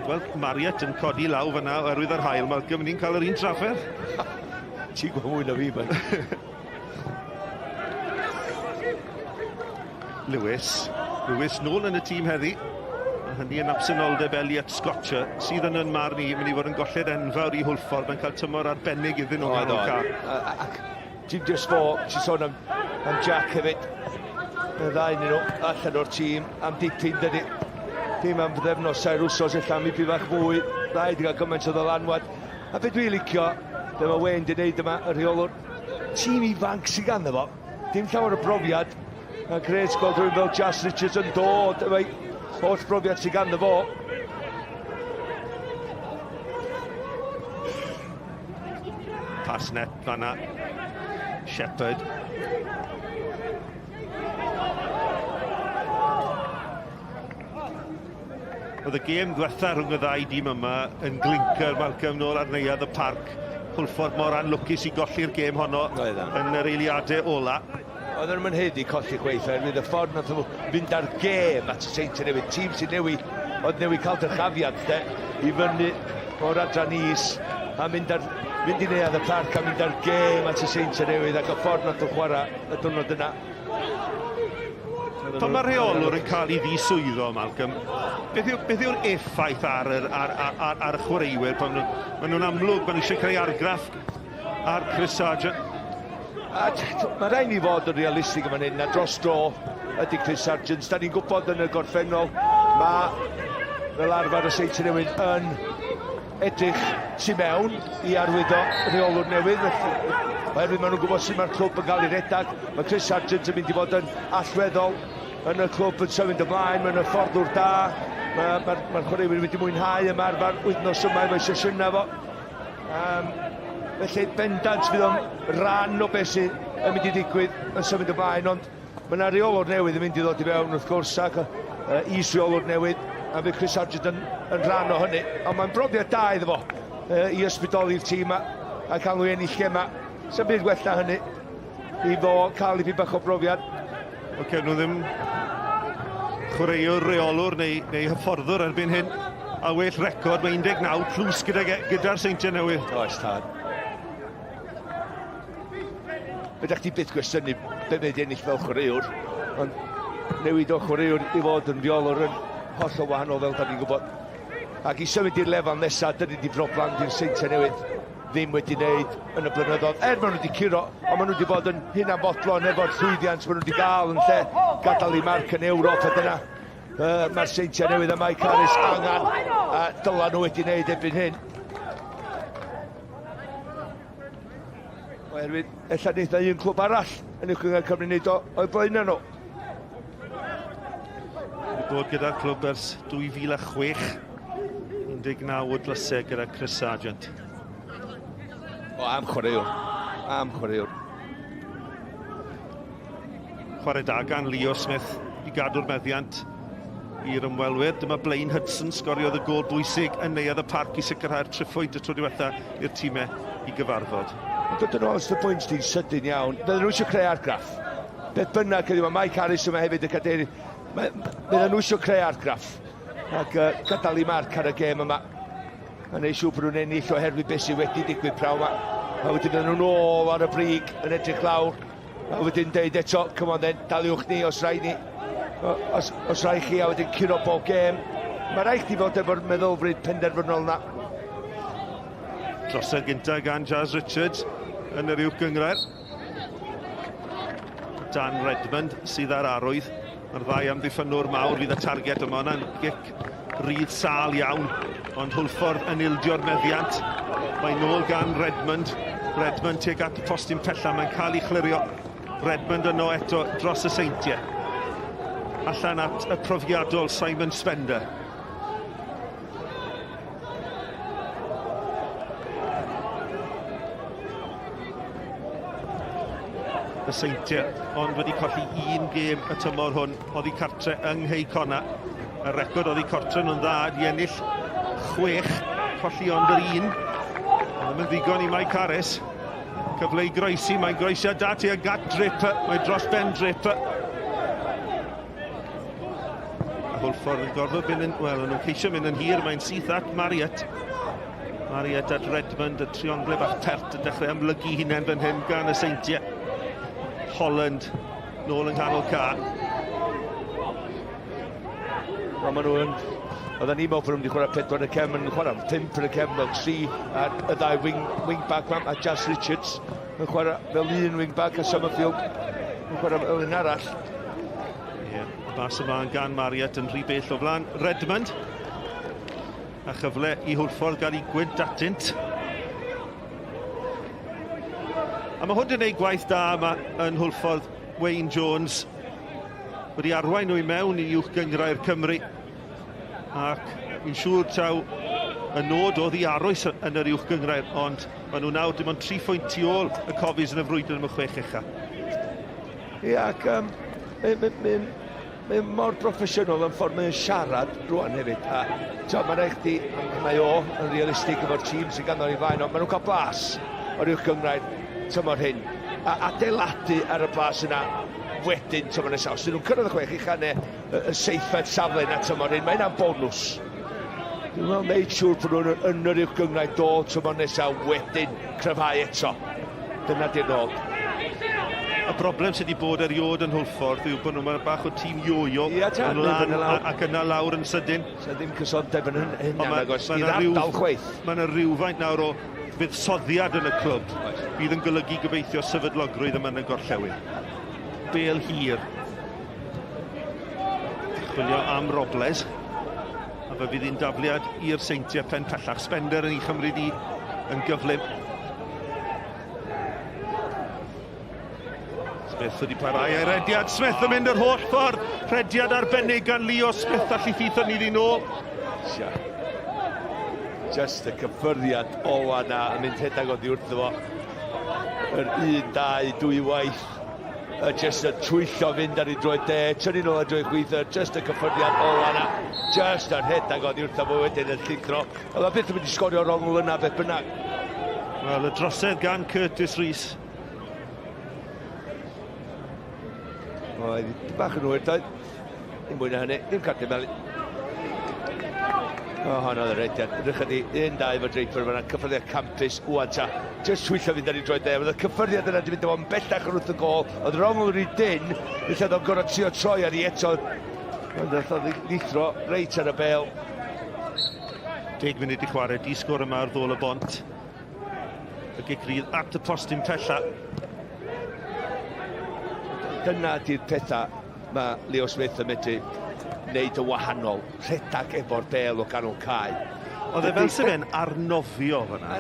Gweld Marriott yn codi law fyna oherwydd yr haul. Malcolm, ni'n cael yr un trafferth. Ti'n gwybod mwy na fi, mate. Lewis. Lewis nôl yn y tîm heddi. A hynny yn absenoldeb Elliot Scotcher, sydd yn yn marn i mynd i fod yn golled enfawr i Hwlffordd. Mae'n cael tymor arbennig iddyn nhw gan o'r car. Ac dim just fo, ti'n sôn am, am Jack hefyd. Y ddau nhw allan o'r tîm am dipyn, dydy. Dim am fyddefnos, sair wsos, ella am ipyn bach fwy. Ddau wedi cael gymaint o ddylanwad. A be dwi'n licio, be mae Wayne di wneud yma, y rheolwr, tîm ifanc sydd ganddo fo. Dim llawer o brofiad. Mae'n grêt gweld rhywun fel Jas Richards yn dod efo'i holl brofiad sydd ganddo fo. Pas net fanna. Shepherd. Oedd y gêm ddiwetha rhwng y ddau dîm yma yn glinker, Malcolm nôl ar neuadd y parc. Hwlffordd mor anlwcus i golli'r gêm honno yn yr eiliadau ola. Oedden nhw'n haeddu colli chweith oherwydd y ffordd nath nhw fynd ar gêm at y Seintiau Newydd. Tîm sy'n newi, oedd newi cael dyrchafiad de, i fyny o'r adran is a mynd, ar, mynd i neuadd y parc a mynd ar gêm at y Seintiau Newydd ac y ffordd nath nhw chwarae y diwrnod yna. Pan mae rheolwr yn cael ei ddiswyddo, Malcolm, beth yw'r beth yw effaith ar, yr, ar, ar, ar, ar y chwaraewyr? Pan nhw'n maen nhw'n amlwg, maen nhw eisiau creu argraff ar Chris Sargent. A mae rhaid ni fod yn realistig yma hyn, na dros dro ydy Chris Sargent. Da ni'n gwybod yn y gorffennol, mae fel arfer y Seintiau Newydd yn edrych tu mewn i arwyddo rheolwr newydd, felly, oherwydd maen nhw'n gwybod sut mae'r clwb yn cael ei redag. Mae Chris Sargent yn mynd i fod yn allweddol yn y clwb yn symud ymlaen, mae'n hyfforddwr da, mae'r ma, ma, ma chwaraewyr wedi mwynhau ymarfer wythnos yma efo'i sesiynau fo. Um, felly bendant fydd o'n rhan o beth sydd yn mynd i ddigwydd yn symud ymlaen, ond Mae yna reolwr newydd yn mynd i ddod i fewn wrth gwrs ac uh, is-reolwr newydd a fydd Chris Sargent yn, yn rhan o hynny. Ond mae'n brofiad da iddo fo uh, i ysbrydoli'r tîm a, a cael nhw ennill gemau. Sy'n byd gwell na hynny i fo cael i bach o brofiad. Oce, okay, nhw ddim chwaraewr, reolwr neu, neu hyfforddwr erbyn hyn. A well record, mae 19 tlws gyda'r gyda Seintiau Newydd. Oes, tad. Fedra chdi byth gwestiynu be mae 'di ennill fel chwaraewr, ond newid o chwaraewr i fod yn reolwr yn hollol wahanol fel da ni'n gwybod. Ac i symud i'r lefel nesaf, dydy di broblem di'r Seintiau Newydd ddim wedi wneud yn y blynyddoedd. Er maen nhw wedi curo, ond maen nhw wedi bod yn hunanfodlon efo'r llwyddiant maen nhw wedi gael yn lle gadael i marc yn Ewrop a dyna uh, mae'r Seintiau Newydd a Mike Harris angen a dyla nhw wedi wneud erbyn hyn. Oherwydd ella wneith na un clwb arall yn Uwch Gynghrair Cymru wneud o o'i blaenau nhw. Wedi bod gyda'r clwb ers 2006, 19 o dlysau gyda Chris Sargent. O, am chwaraewr. Am chwaraewr. Chwarae da gan Leo Smith i gadw'r meddiant i'r ymwelwyr. Dyma Blaine Hudson sgoriodd y gôl bwysig yn Neuadd y Parc i sicrhau'r triphwynt y tro diwetha i'r timau i gyfarfod. Yn dod yn ôl at dy bwynt di'n sydyn iawn, fydden nhw eisiau creu argraff. Beth bynnag heddiw, mae Mike Harris yma hefyd y cadeirydd. Fydden nhw eisiau creu argraff ac uh, gadael i marc ar y gêm yma. A neud siŵr bod nhw'n ennill oherwydd beth sydd wedi digwydd prawn yma. A wedyn fydden nhw'n ôl ar y brig yn edrych lawr. A wedyn deud eto, come on then, daliwch ni os rhaid ni. Os, os rhaid chi, a wedyn curo bob gêm. Mae rhaid chdi fod efo'r meddylfryd penderfynol na. Drosedd gyntaf gan Jazz Richards yn yr uwch gynghrair. Dan Redmond sydd ar arwydd. Mae'r ddau amddiffynnwr mawr fydd y targed yma. Yna'n gic rydd sâl iawn, ond Hwlffordd yn ildio'r meddiant. Mae nôl gan Redmond. Redmond tuag at y postyn pella, mae'n cael ei chlirio. Redmond yno eto dros y seintiau. Allan at y profiadol Simon Spender. Y Seintiau, ond wedi colli un gêm y tymor hwn oddi cartre yng Nghei Conna. Y record oddi cartre nhw'n dda, di ennill chwech, colli ond yr un. Ond ddim yn ddigon i Mike Harris. Cyfle i groesi, mae'n groesiad da tuag at Draper, mae dros ben Draper. A Hwlffordd yn gorfod mynd yn, wel, nhw'n ceisio mynd yn hir, mae'n syth at Marriott. Marriott at Redmond, y triongle bach pert yn dechrau amlygu hunain fan hyn gan y Seintiau. Holland nôl yng nghanol ca. Wel, maen nhw yn... Oedden ni'n meddwl bod nhw'n mynd i chwarae pedwar yn y cefn, maen nhw'n chwarae pump yn y cefn fel tri, a y ddau wing, wing back ma, a Jas Richards yn chwarae fel un wing back a Summerfield yn chwarae fel un arall. Ie, yeah, bas yma gan Marriott yn rhy bell o flaen Redmond. A chyfle i Hwlffordd gael ei gwynt atynt. A mae hwn wedi gwneud gwaith da yma yn Hwlffordd. Wayne Jones wedi arwain nhw i mewn i uwch gynghrair Cymru. Ac fi'n siŵr taw y nod oedd i aros yn yr uwch gynghrair, ond maen nhw nawr dim ond 3 phwynt tu ôl y Cofis yn y frwydr am y chwech ucha. Ie, ac um, mae'n mae, mae, mae mor broffesiynol yn ffordd mae'n siarad rwan hefyd. A to, mae'n rhaid chdi, mae o yn realistig efo'r tîm sy'n ganddo i flaen, ond maen nhw'n cael blas o'r uwch gynghrair tymor hyn. A adeiladu ar y blas yna wedyn tymor nesaf. Os dyn nhw'n cyrraedd y chwech ucha neu y seithfed safle yna tymor hyn, mae hynna'n bonws. Dwi'n meddwl wneud siŵr bod nhw'n yn yr uwch gynghrair do tymor nesaf wedyn cryfhau eto. Dyna di'r nod. Y broblem sydd wedi bod eriod yn Hwlffordd yw bod nhw'n bach o tîm yo-yo Ia, ta, yn lan ac yna lawr yn sydyn. So ddim cysondeb yn hynna nag oes, i'r ardal chwaith. Mae yna rhywfaint nawr o fuddsoddiad yn y clwb fydd yn golygu gobeithio sefydlogrwydd yma yn y gorllewin. Bel hir. Chwilio am Robles. A fe fydd hi'n dafliad i'r Seintiau pen pellach. Spender yn ei chymryd i yn gyflym. Smith wedi parhau ei rediad. Smith yn mynd yr holl ffordd. Rhediad arbennig gan Leo Smith a llithith yn iddi nôl. Sia. Just y cyffyrddiad ola na yn mynd rhedeg oddi wrtho fo. Yr un, dau, dwy waith. Y just y twyllo fynd ar ei droed de, tynnu nôl ar droed chwith, just y cyffyrddiad ola na. Just y rhedeg oddi wrtho fo wedyn yn llithro. Oedd o byth yn mynd i sgorio rongl yna beth bynnag. Wel, y drosedd gan Curtis Rees. Oedd bach yn hwyr, doedd. Ddim mwy na hynny, ddim cardiau melyn. O, hon oedd y rediad. Rydych chi, un, dau efo Draper fyna, cyffyrddiad campus, wwan ta. Just twyllo fynd ar ei droed dde. Oedd y cyffyrddiad yna wedi mynd o'n bellach yn wrth y gol. Oedd rongl rhy dyn, felly oedd o'n gorfod trio troi ar ei eto. Ond oedd o'n lithro reit ar y bel. Deg munud i chwarae, di sgôr yma ar ddôl y bont. Y gic rydd at y postyn pella. Dyna di'r pethau mae Leo Smith yn medru wneud yn wahanol. Rhedag efo'r bel o ganol cae. Oedd e fel sy'n fe'n arnofio fyna.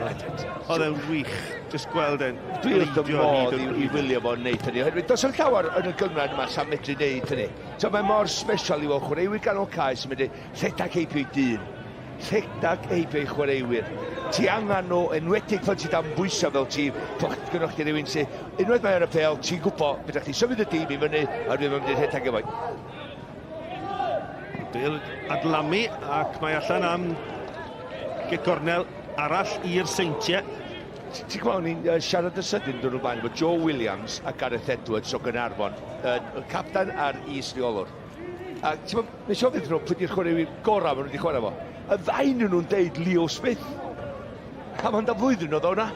Oedd e'n wych, jyst gweld e'n Dwi wrth y modd i, i wylio fo'n neud hynny. Oherwydd does yn llawer yn y gynghrair yma sa'n medru neud hynny. So mae mor special i weld chwaraewyr ganol cae sy'n medru rhedeg heibio i dyn. rhedeg heibio i chwaraewyr. Ti angen nhw, enwedig pan ti dan bwysau fel tîm, pan gynnwch chi rhywun sy'n, unwaith mae ar y pêl, ti'n gwybod, fedra chdi symud y dîm i fyny, a rhywun yn mynd i rhedeg efo. Bêl adlamu ac mae allan am gic gornel arall i'r Seintiau. Ti'n gwybod, o'n i'n siarad yn sydyn dwrnod blaen efo Joe Williams a Gareth Edwards o Gaernarfon, y capten a'r is-reolwr. A ti'n gwybod, nes i ofyn iddyn nhw pwy di'r chwaraewyr gorau maen nhw wedi chwarae fo. Y ddau nhw nhw'n deud Leo Smith. A mae'n da flwyddyn oedd o'na.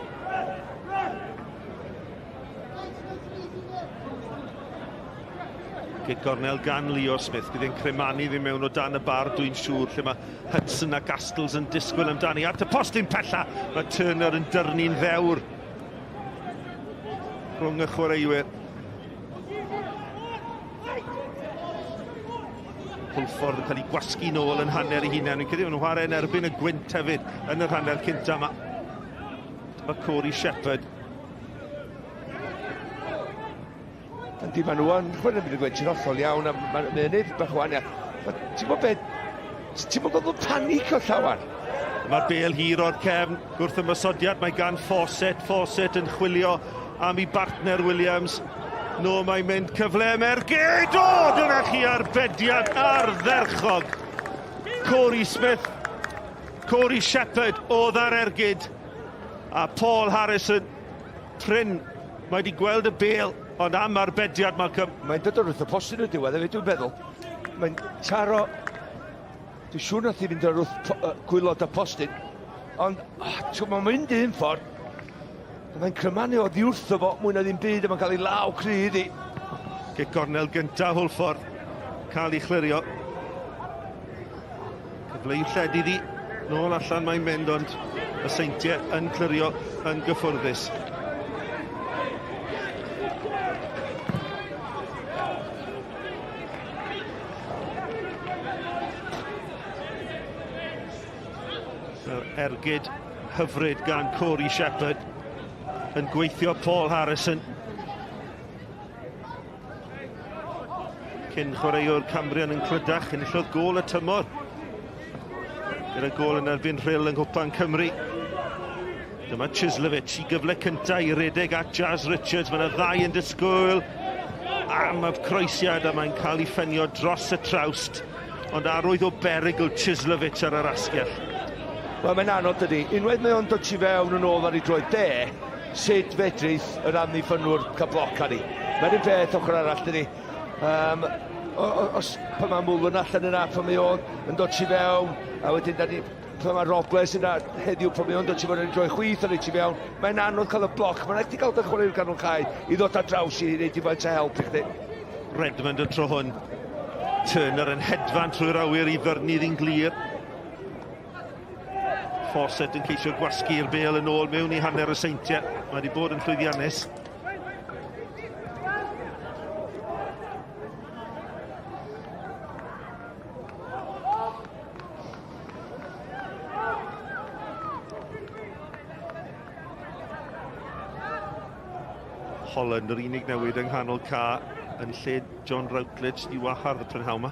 Gic gornel gan Leo Smith. Bydd e'n cremanu ddim mewn o dan y bar, dwi'n siŵr, lle mae Hudson a Gastles yn disgwyl amdani. At y postyn pella, mae Turner yn dyrnu'n ddewr rhwng y chwaraewyr. Hwlffordd yn cael ei gwasgu nôl yn hanner ei hunan. Fi'n credu maen nhw'n chwarae yn erbyn y gwynt hefyd yn yr hanner cynta yma. Mae Corey Shepherd. Yndi, maen nhw yn chwarae yn y gwynt yn hollol iawn, a mae'n gwneud bach o wahaniaeth. Ti'n gwybod beth, ti'n gwybod bod panic o llawer. Mae'r bel hir o'r cefn wrth ymosodiad, mae gan Fawcett, Fawcett yn chwilio am ei bartner Williams. No, mae'n mynd cyfle am ergyd! O, dyna chi arbediad ardderchog! Corey Smith, Corey Shepherd oedd ar ergyd, a Paul Harrison, prin, mae wedi gweld y bel, ond am arbediad Malcolm. Mae'n dod o'r wrth y postyn y diwedd hefyd, dwi'n meddwl. Mae'n taro... Dwi'n siŵr nath i fynd o'r wrth gwaelod y postyn, ond oh, mae'n mynd un ffordd. Mae'n crymanu oddi wrtho fo, mwy na ddim byd, a mae'n cael ei law cry iddi. Gic gornel gyntaf Hwlffordd, cael ei chlirio. Cyfle i'w lledu iddi, nôl allan mae'n mynd, ond y Seintiau yn clirio yn gyffwrddus. Yr ergyd hyfryd gan Corey Shepherd yn gweithio Paul Harrison. Cyn chwaraewr Cambrian yn Clydach, enillodd gôl y tymor. Gyda gôl yn erbyn Rhyl yng Nghwpan Cymru. Dyma Chislovich i gyfle cyntaf i redeg at Jazz Richards. Mae yna ddau yn disgwyl am y croesiad a mae'n cael ei ffenio dros y trawst. Ond arwydd o berygl Chislovich ar yr asgell. Wel, mae'n anodd dydy. Unwaith mae o'n dod tu fewn yn ôl ar ei droed de, sut fedrith yr amddiffynwr cael bloc ar ei. Mae'n un peth ochr arall dydy. Um, os pan mae Mullen allan yna, pan mae o'n yn dod tu fewn, a wedyn da ni, pan mae Robles yna heddiw, pan mae o'n dod tu fewn ar ei droed chwith ar ei tu fewn, mae'n anodd cael y bloc. Mae'n rhaid i gael dy chwaraewyr ganol cae i ddod ar draws i wneud i faint o help i chdi. Redmond y tro hwn. Turner yn hedfan trwy'r awyr i ddyrnu ddi'n glir. Fawcett yn ceisio gwasgu'r bêl yn ôl mewn i hanner y Seintiau. Mae wedi bod yn llwyddiannus. Holland, yr unig newid yng nghanol ca yn lle John Routledge i wahardd y prynhawn yma.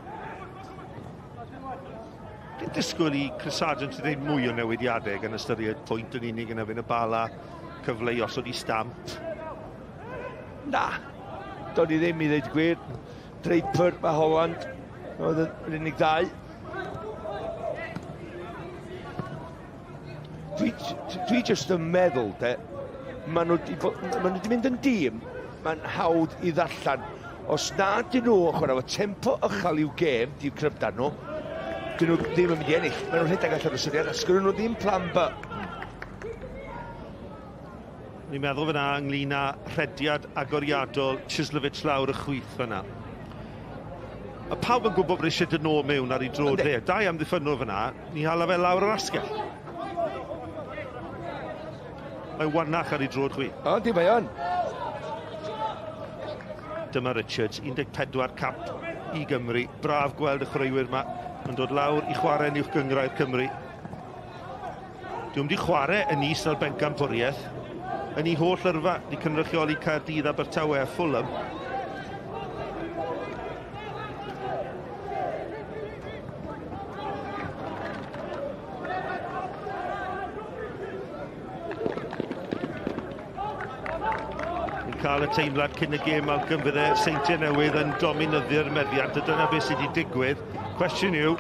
Dwi'n disgwyl i Chris Sargent i wneud mwy o newidiadau gan ystyried pwynt yn unig yn erbyn y Bala, cyfle i osod i stamp. Na, do'n i ddim i ddweud gwir. Draper, mae Holland, oedd yr unig ddau. Dwi, dwi jyst yn meddwl, de, maen nhw wedi mynd yn dîm, mae'n hawdd i ddarllen. Os na dyn nhw yn chwarae efo tempo uchel i'w gêm, di'w cryfder nhw, dyn nhw ddim yn mynd i ennill. Maen nhw'n rhedeg allan o syniadau, sgynnon nhw ddim plan B. Ni'n meddwl fyna ynglyn â rhediad agoriadol Chislovich lawr y chwith fyna. Mae pawb yn gwybod bod eisiau dyn nhw mewn ar ei droed fe. Dau amddiffynnwr fyna, ni hala fe lawr yr asgell. Mae wanach ar ei droed chwi. O, di mae o'n. Dyma Richards, 14 cap i Gymru. Braf gweld y chwaraewyr yma yn dod lawr i chwarae yn uwch gynghrair Cymru. Dwi'n wedi chwarae yn is na'r bencampwriaeth yn ei holl yrfa, wedi cynrychioli Caerdydd, Abertawe a Fulham. cael y teimlad cyn y gêm Malcolm fydde Seintiau Newydd yn dominyddu'r meddiant a dyna beth sydd wedi digwydd. Cwestiwn yw,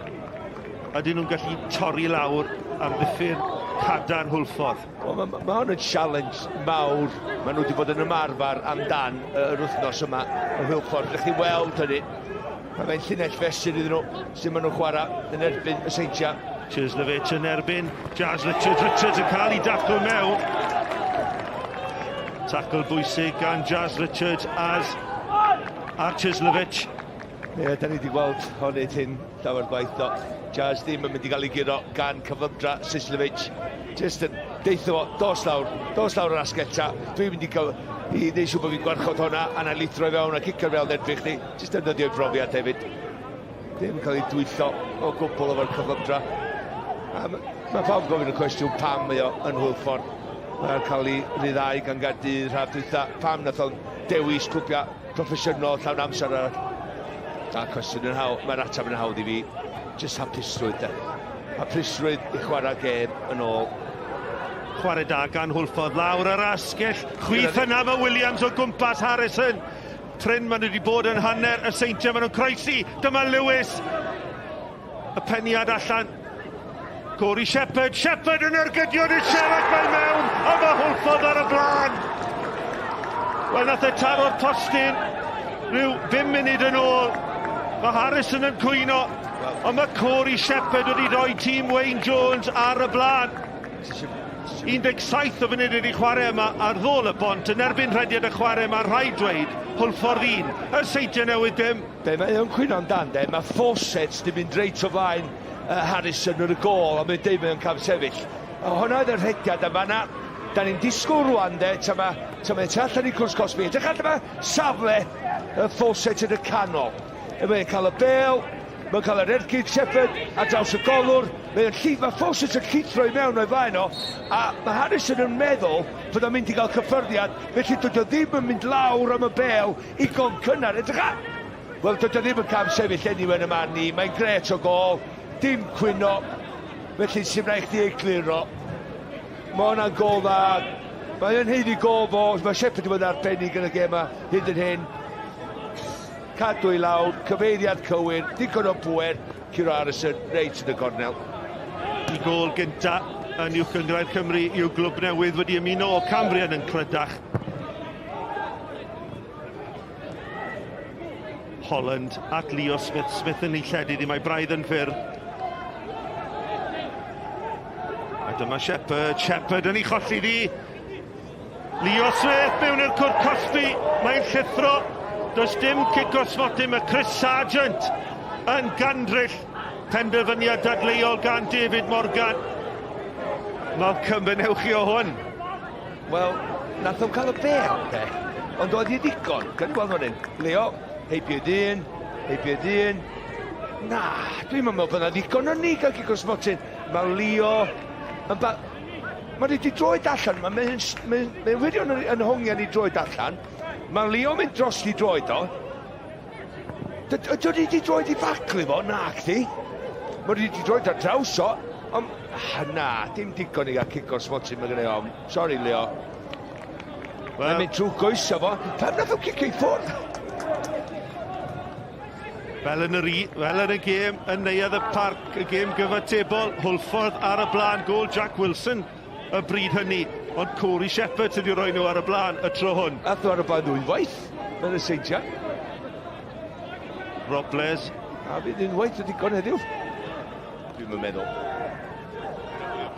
ydyn nhw'n gallu torri lawr am ddiffyn cadarn Hwlffordd? Wel, mae ma, ma hwn yn challenge mawr. Maen nhw wedi bod yn ymarfer amdan yr wythnos yma yn Hwlffordd. Ydych chi weld hynny. Mae fe'n llinell fesur iddyn nhw sut maen nhw'n chwarae yn erbyn y Seintiau. Cieslewicz yn erbyn Jazz Richards. Richards yn cael ei dacl mewn. Tacl bwysig gan Jazz Richards as ar Cieslewicz. Ie, yeah, da ni wedi gweld hon wneud hyn llawer gwaith do. Jazz ddim yn mynd i gael ei guro gan cyflymdra Cieslewicz. Just yn deitho fo, dos lawr, dos lawr yr asgell ta. Dwi'n mynd i gael i wneud siŵr bod fi'n gwarchod hwnna, a na lithro i fewn a cicio'r fel erbyn chdi. Jyst defnyddio'i brofiad hefyd. Ddim yn cael ei dwyllo o gwbl efo'r cyflymdra. A mae pawb gofyn y cwestiwn pam mae o yn Hwlffordd. Mae'n cael ei ryddhau gan Gaerdydd rhaf dwytha. Pam nath o'n dewis clwbiau proffesiynol llawn amser arall? A cwestiwn yn hawdd, mae'r ateb yn hawdd i fi. Jyst hapusrwydd de. Hapusrwydd i chwarae gêm yn ôl. Chwarae da gan Hwlffordd lawr yr asgell. Chwith yna mae Williams o gwmpas Harrison. Prin maen nhw wedi bod yn hanner y Seintiau, maen nhw'n croesi. Dyma Lewis. Y peniad allan. Corey Shepherd, Shepherd yn ergydio i'r siarad mae mewn, a mae Hwlffordd ar y blaen. Wel, nath e taro'r postyn rhyw 5 munud yn ôl. Mae Harrison yn cwyno, ond mae Corey Shepherd wedi rhoi tîm Wayne Jones ar y blaen. 17 o funud wedi chwarae yma ar ddôl y bont yn erbyn rhediad y chwarae mae rhaid dweud Hwlffordd 1, y Seintiau Newydd dim. Be mae o'n cwyno amdan de, mae Fawcett di mynd reit o flaen uh, Harrison yn y gôl a mae'n deud mae o'n camsefyll. A hwnna oedd y rhediad a fanna, da ni'n disgwyl rwan de, ta mae ta mae tu allan i cwrs cosbi. Edrych allan mae safle y Fawcett yn y canol. Mae'n cael y bel, Mae'n cael yr ergyd Shepherd ar draws y golwr. Mae'n llith, mae Fawcett yn llithro i mewn o'i flaen o, a mae Harrison yn meddwl bod o'n mynd i gael cyffyrddiad, felly dydy o ddim yn mynd lawr am y bel i gon cynnar. Edrych ar! Wel, dydy o ddim yn cam sefyll anyway yn y man ni. Mae'n gret o gol, dim cwyno, felly sy'n rhaid chdi egluro. Mae hwnna'n gol dda. Mae o'n haeddu gol fo. Mae Shepherd wedi bod yn arbennig yn y gêm yma hyd yn hyn. Cadw i lawr, cyfeiriad cywir, digon o bŵer, Curo Harrison reit yn y gornel. Y gôl gynta yn Uwch Gynghrair Cymru i'w glwb newydd wedi ymuno o Cambrian yn Clydach. Holland at Leo Smith. Smith yn ei lledu iddi, mae braidd yn fyr. A dyma Shepherd. Shepherd yn ei cholli ddi. Leo Smith mewn i'r cwrt cosbi, mae'n llithro, does dim cic o'r smotyn, mae Chris Sargent yn gandryll penderfyniad dadleuol gan David Morgan. Malcolm, fe newch chi o hwn? Wel, nath o'n cael y bel, de. Ond oedd hi ddigon. Gan i weld fan hyn. Leo, heibio dyn, heibio dyn. Na, dwi'n meddwl bod yna ddigon o ni gael cic o'r smotyn. Mae Leo yn ba... Mae wedi droed allan, mae'n mae, mae, mae wirion yn, yn hongian i droed allan. Mae Leo mynd dros i droed o. Ydy wedi droed i faglu fo? Na, chdi. Mae wedi droed ar draws o. Ond, ah, na, dim digon i gael cic o'r smotyn mae gen i ofn. Sorry, Leo. Well, Mae'n mynd trwy goesau fo. Pam nath o cicio i ffwrdd? Fel yn yr, fel yn y gêm yn Neuadd y Parc, y gêm gyfatebol, Hwlffordd ar y blaen, gôl Jack Wilson y bryd hynny, ond Corey Shepherd sydd wedi rhoi nhw ar y blaen y tro hwn. Ath nhw ar y blaen ddwywaith, yn y Seintiau. Robles. A fydd unwaith yn ddigon heddiw. Dwi'm yn meddwl.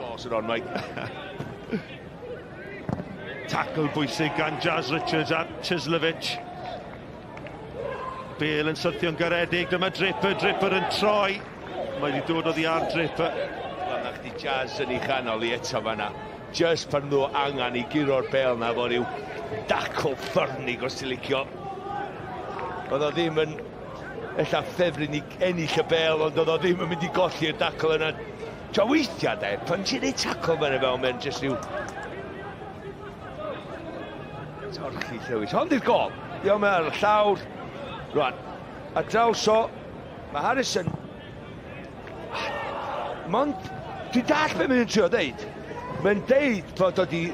Boss yn on, Mike. Tackle bwysig gan Jazz Richards at Chislovich. Bale yn syrthio'n garedig, dyma Draper, Draper yn troi. Mae wedi dod oddi ar Draper. Wel, na chdi Jazz yn ei chanol i eto fanna. Just pan nhw angen i guro'r bel na fo ryw dacl ffyrnig os ti'n licio. Oedd o ddim yn ella ffefryn i ennill y bel, ond oedd o ddim yn mynd i golli'r dacl yna. Tra weithiau de, pan ti'n ei tacl fan fel, mae'n just rhyw Torchi Lewis. Hond i'r gol. Iawn, mae ar y llawr. Rwan, a draws o, mae Harrison... Mond, dwi'n dall beth mae'n trio deud. Mae'n deud bod o di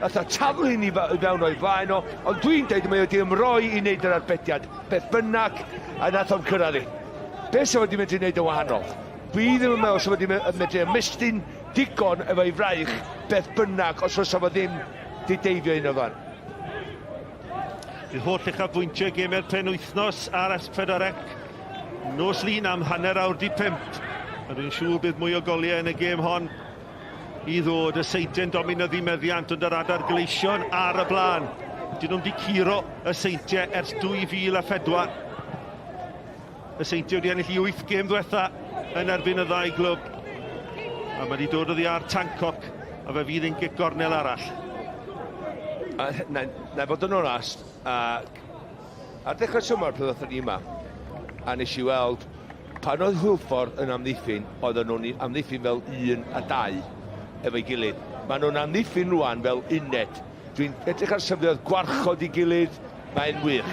Nath o taflu ni i fewn o'i flaen o, ond dwi'n deud mae o wedi ymroi i wneud yr arbediad, beth bynnag, a nath o'm cyrraedd i. Be sa fo wedi medru wneud yn wahanol? Dwi ddim yn meddwl sa fo wedi medru ymestyn digon efo'i fraich, beth bynnag, os fysa fo ddim 'di deifio un o'r fan. Bydd holl uchafbwyntiau gemau'r penwythnos ar S4C nos Lun am hanner awr 'di pump. A dwi'n siŵr bydd mwy o goliau yn y gêm hon i ddod. Y Seintiau'n dominyddu meddiant ond yr Adar Gleision ar y blaen. Dyn nhw'm 'di curo y Seintiau ers 2004. Y Seintiau wedi ennill i wyth gêm ddwetha yn erbyn y ddau glwb. A mae wedi dod oddi ar Tancock a fe fydd yn gic gornel arall. A na, na fod yn onast, a ar ddechrau tymor pan ddothon ni yma, a nes i weld pan oedd Hwlffordd yn amddiffyn, oedden nhw'n amddiffyn fel un a dau efo'i gilydd. Maen nhw'n amddiffyn rwan fel uned. Dwi'n edrych ar safleoedd gwarchod i gilydd, mae'n wych.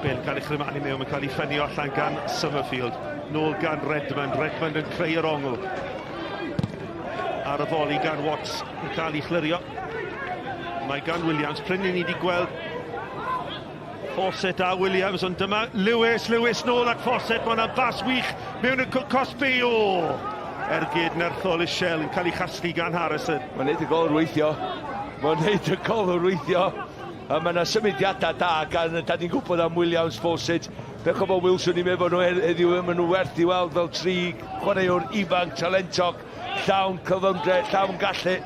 Bale yn cael ei chrymanu mewn, mae'n cael ei ffynnu allan gan Summerfield. Nôl gan Redmond, Redmond yn creu yr ongl. Ar y foli gan Watts yn cael ei chlirio. Mae gan Williams, prin i ni wedi gweld Fawcett a Williams, ond dyma Lewis, Lewis nôl at Fawcett, mae hwnna'n bas wych mewn y cosbi, o! Ergyd nerthol Ishel yn cael ei chasglu gan Harrison. Mae'n neud y gol weithio. Mae'n neud y gol weithio. A mae yna symudiadau da gan, da ni'n gwybod am Williams, Fawcett. Bech o bod Wilson i efo nhw heddiw, maen nhw werth i weld fel tri chwaraewr ifanc, talentog, llawn cyfyngdre, llawn gallu.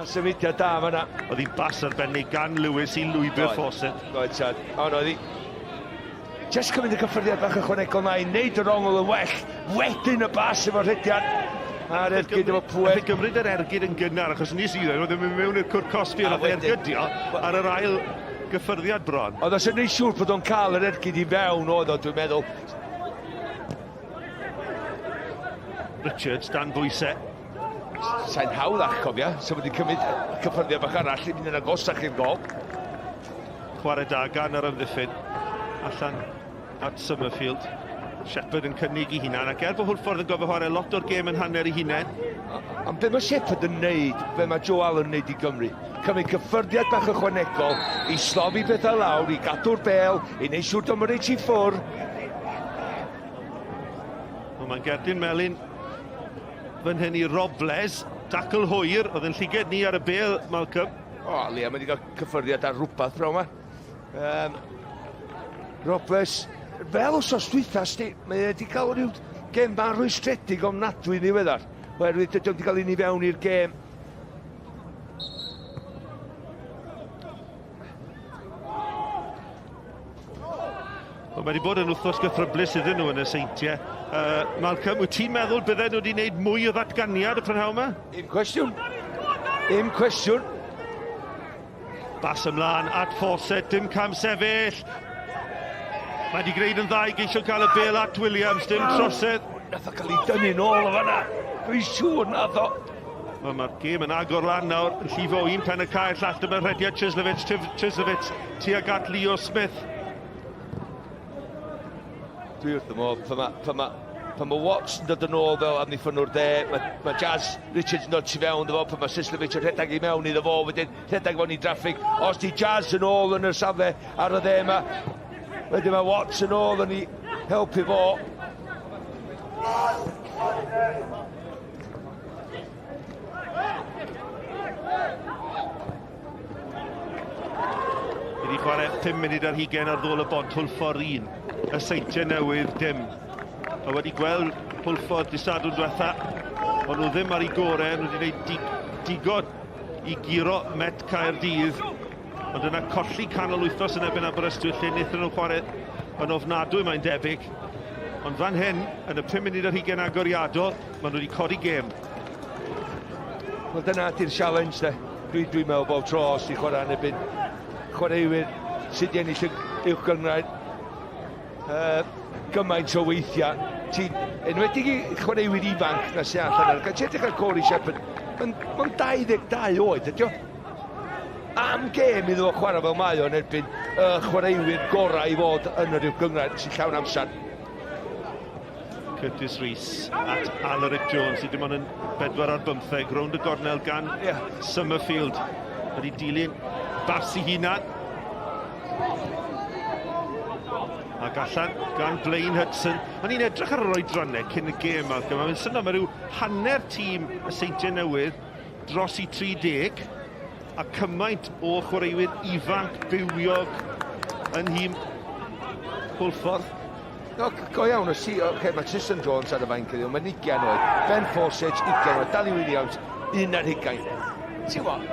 A symudiad da fan'na. Oedd hi'n bas arbennig gan Lewis i lwybr Fawcett. Oedd, tad. Ond oedd hi... Just cymryd y cyffyrddiad bach ychwanegol na i wneud yr ongl yn well. Wedyn y bas efo'r rhediad. A'r ergyd efo pwer. Nath e gymryd yr ergyd yn gynnar achos nes i ddweud oedd e'n mynd mewn i'r cwrt cosbi a nath e ergydio ar yr ail gyffyrddiad bron. Oedd os yn neud siŵr bod o'n cael yr ergyd i fewn oedd o dwi'n meddwl. Richards dan bwysau. Sa'n hawdd ach cofia, so wedi cymryd cyffyrddiad bach arall i fynd yn agosach i'r gol. Chwarae da gan yr amddiffyn. Allan at Summerfield. Shepherd yn cynnig i hunan, ac er bod Hwlffordd yn gofio chwarae lot o'r gêm yn hanner i hunain. Ond be mae Shepherd yn neud, be mae Joe Allen yn neud i Gymru? Cymryd cyffyrddiad bach ychwanegol i slofi pethau lawr, i gadw'r bel, i neud siŵr do'm yn reit i ffwr. Wel, mae'n gerdyn melyn fan hyn i Robles. Dacl hwyr, oedd yn llyged ni ar y bel, Malcolm. O, oh, Liam wedi cael cyffyrddiad ar rhywbeth braw yma. Um, Robles, fel wsos dwytha, sti, mae wedi cael rhyw gêm fan rwystredig ofnadwy ddiweddar. Oherwydd dydy wedi cael un i fewn i'r gêm. Wel, mae wedi bod yn wythnos gythryblus iddyn nhw yn y Seintiau. Uh, Malcolm, wyt ti'n meddwl bydden nhw wedi gwneud mwy o ddatganiad y prynhawn yma? Un cwestiwn. Un cwestiwn. Bas ymlaen at Fawcett, dim cam sefyll. Mae wedi gwneud yn dda i geisio cael y bel at Williams, dim trosedd. Nath o cael ei dynnu nôl o fanna. Dwi'n siŵr nath o. Wel, mae'r gêm yn agor lan nawr, yn llifo o un pen y cae, llall dyma rhediad Chislovich, Chislovich tuag at Leo Smith. Dwi wrth y modd, pan mae, pan mae, pan mae Watts yn dod yn ôl fel amddiffynnwr dde, mae, mae Jazz Richards yn dod tu fewn iddo fo, pan mae Sislovich yn rhedeg i mewn iddo fo, wedyn rhedeg fewn i draffig. Os di Jazz yn ôl yn y safle ar y dde yma, wedyn mae Watts yn ôl yn ei helpu fo. Wedi chwarae 5 munud ar hugain ar ddôl y bont, Hwlffordd 1, y Seintiau Newydd dim. A wedi gweld Hwlffordd di Sadwrn diwetha, ond nhw ddim ar ei gorau, nhw wedi gwneud digon i guro Met Caerdydd. Ond yna colli canol wythnos yn erbyn Aberystwyth lle wnaethon nhw chwarae yn ofnadwy mae'n debyg. Ond fan hyn, yn y 5 munud ar hugain agoriadol, maen nhw wedi codi gêm. Wel dyna ydy'r challenge de. Dwi'n dwi meddwl bob tro os ti'n chwarae yn erbyn chwaraewyr sydd wedi ennill y uwch gynghrair uh, gymaint o weithiau. Ti'n enwedig i chwaraewyr ifanc na sy'n allan ar. Ti'n edrych ar Corey Shepherd, mae'n ma 22 oed, ydy o? Am gêm iddo fo chwarae fel mae o yn erbyn y chwaraewyr gorau i fod yn yr uwch gynghrair sy'n llawn amser. Curtis Rees at Alaric Jones sydd dim ond yn 4 ar 15 rownd y gornel gan yeah. Summerfield. Wedi dilyn bas i hunan. Ac allan gan Blaine Hudson. O'n i'n edrych ar yr oedrannau cyn y gêm, Malcolm. Mae'n syndod, mae rhyw hanner tîm y Seintiau Newydd dros i 30 a cymaint o chwaraewyr ifanc bywiog yn nhîm Hwlffordd. No, go iawn, o si, okay, mae Tristan Jones ar y fainc heddiw, mae'n 20 oed, Ben Fawcett, 20 oed, Danny Williams, 21. Ti'n gwybod,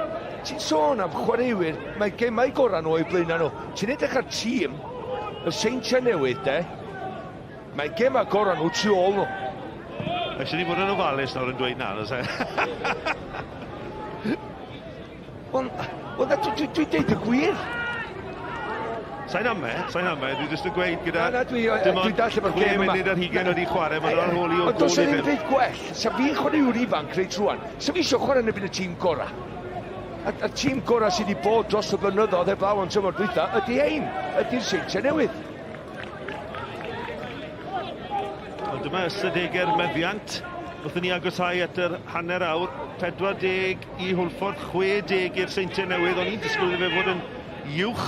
ti'n sôn am chwaraewyr, mae gemau gorau nhw o'i blaenau nhw. Ti'n edrych ar tîm, y Seintiau Newydd, de, mae gemau gorau nhw tu ôl nhw. Mae eisiau ni fod yn ofalus nawr yn dweud na, oes e? Wel, wel na, dwi'n dwi, dwi deud y gwir. Sa'n ame, sa'n ame, dwi jyst yn gweud gyda... Na, na, dwi, dwi dall efo'r gêm yma. munud ar hugen wedi chwarae, mae'n ar ôl i o gôl i Ond does ddim byd gwell, sa fi'n chwaraewr ifanc reit rwan, sa fi eisiau chwarae yn erbyn y tîm gorau. A, a tîm gorau sydd wedi bod dros y blynyddoedd heblaw am tymor dwytha ydy ein, ydy'r Seintiau Newydd. Ond dyma ystadegau'r meddiant. Wrth i ni agosáu at yr hanner awr, 40 i Hwlffordd, 60 i'r Seintiau Newydd. O'n i'n disgwyl iddo fe fod yn uwch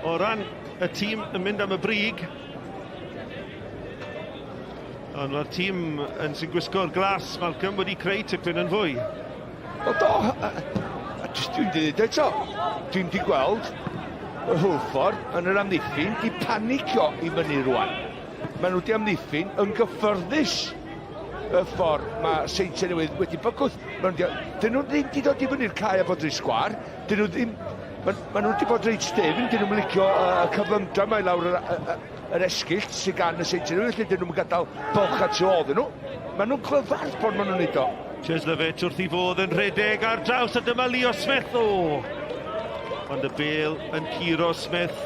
o ran y tîm yn mynd am y brig. Ond mae'r tîm yn sy'n gwisgo'r glas, Malcolm, wedi creu tipyn yn fwy. Wel do, a, a jyst dwi'n dweud eto, dwi'n di gweld y Hwlffordd yn yr amddiffyn di panicio i fyny rwan. Maen nhw wedi amddiffyn yn gyffyrddus y ffordd mae Seintiau Newydd wedi bygwth. Maen nhw, dyn nhw ddim wedi dod i fyny'r cae a bod reit sgwar. Dyn nhw ddim... Maen, ma nhw wedi bod reit stifn, dyn nhw'n licio y cyflymdra mae lawr yr, y, yr esgyll sydd gan y Seintiau Newydd, felly dyn nhw'n gadael bwlch at tu ôl iddyn nhw. Maen nhw'n clyfar ffordd maen nhw'n neud o. Cieslewicz wrth i fodd yn rhedeg ar draws a dyma Leo Smith. O! Ond y bel yn curo Smith.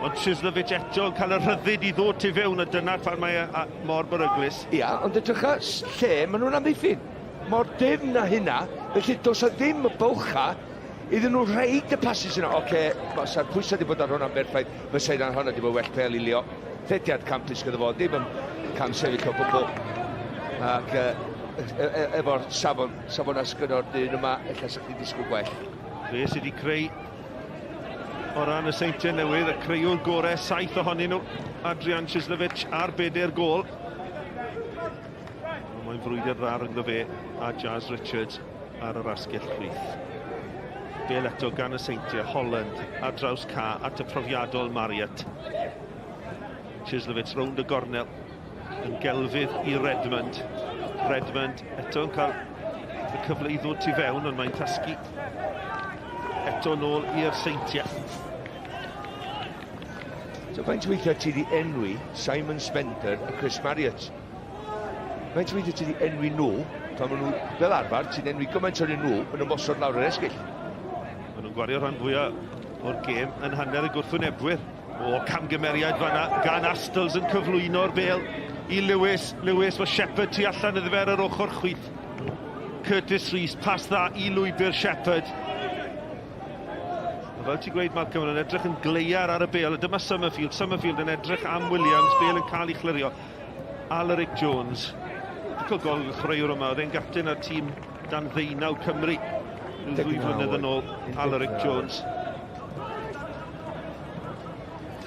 Ond Cieslewicz eto yn cael y rhyddid i ddod tu fewn a dyna phan mae e mor beryglus. Ia, ond edrycha lle maen nhw'n amddiffyn. Mor dyfn na hynna, felly does 'na ddim y bylcha iddyn nhw rhoid y pasys yna. Oce, sa'r pwysau wedi bod ar hwnna'n berffaith, fysa hynna'n hwnna wedi bod well pel i Leo. Rhediad campus gyda fo, ddim yn cam sefyll o gwbl. Ac uh, efo'r safon, safon asgynno'r dyn yma, ella sa chdi'n disgwyl gwell. Fe sydd wedi creu o ran y Seintiau Newydd, y creuwr gorau, saith ohonyn nhw, Adrian Cieslewicz ar bedair gôl. Ond mae'n frwydr dda rhyngddo fe a Jazz Richards ar yr asgell chwith. Bel eto gan y Seintiau, Holland ar draws ca at y profiadol Marriott. Cieslewicz rownd y gornel yn gelfydd i Redmond. Redmond eto yn cael y cyfle i ddod tu fewn, ond mae'n tasgu eto nôl i'r Seintiau. So faint weithiau ti wedi enwi Simon Spender a Chris Marriott? Faint weithiau ti wedi enwi nhw, pan maen nhw, fel arfer, ti'n enwi gymaint o'n nhw yn ymosod lawr yr esgyll. Maen nhw'n gwario rhan fwyaf o'r gêm yn hanner y gwrthwynebwyr. O, camgymeriad fanna gan Astles yn cyflwyno'r bel i Lewis. Lewis, mae Shepherd tu allan iddo fe ar yr ochr chwith. Curtis Rees, pas dda i lwybr Shepherd. Fel ti'n gweud, Malcolm, yn edrych yn gleiar ar y bel. Dyma Summerfield. Summerfield yn edrych am Williams. Bel yn cael ei chlirio. Alaric Jones. Pico gol y chwaraewr yma. Oedd e'n gapten ar tîm dan ddeunaw Cymru. Rhyw ddwy flynedd yn ôl. Alaric Jones.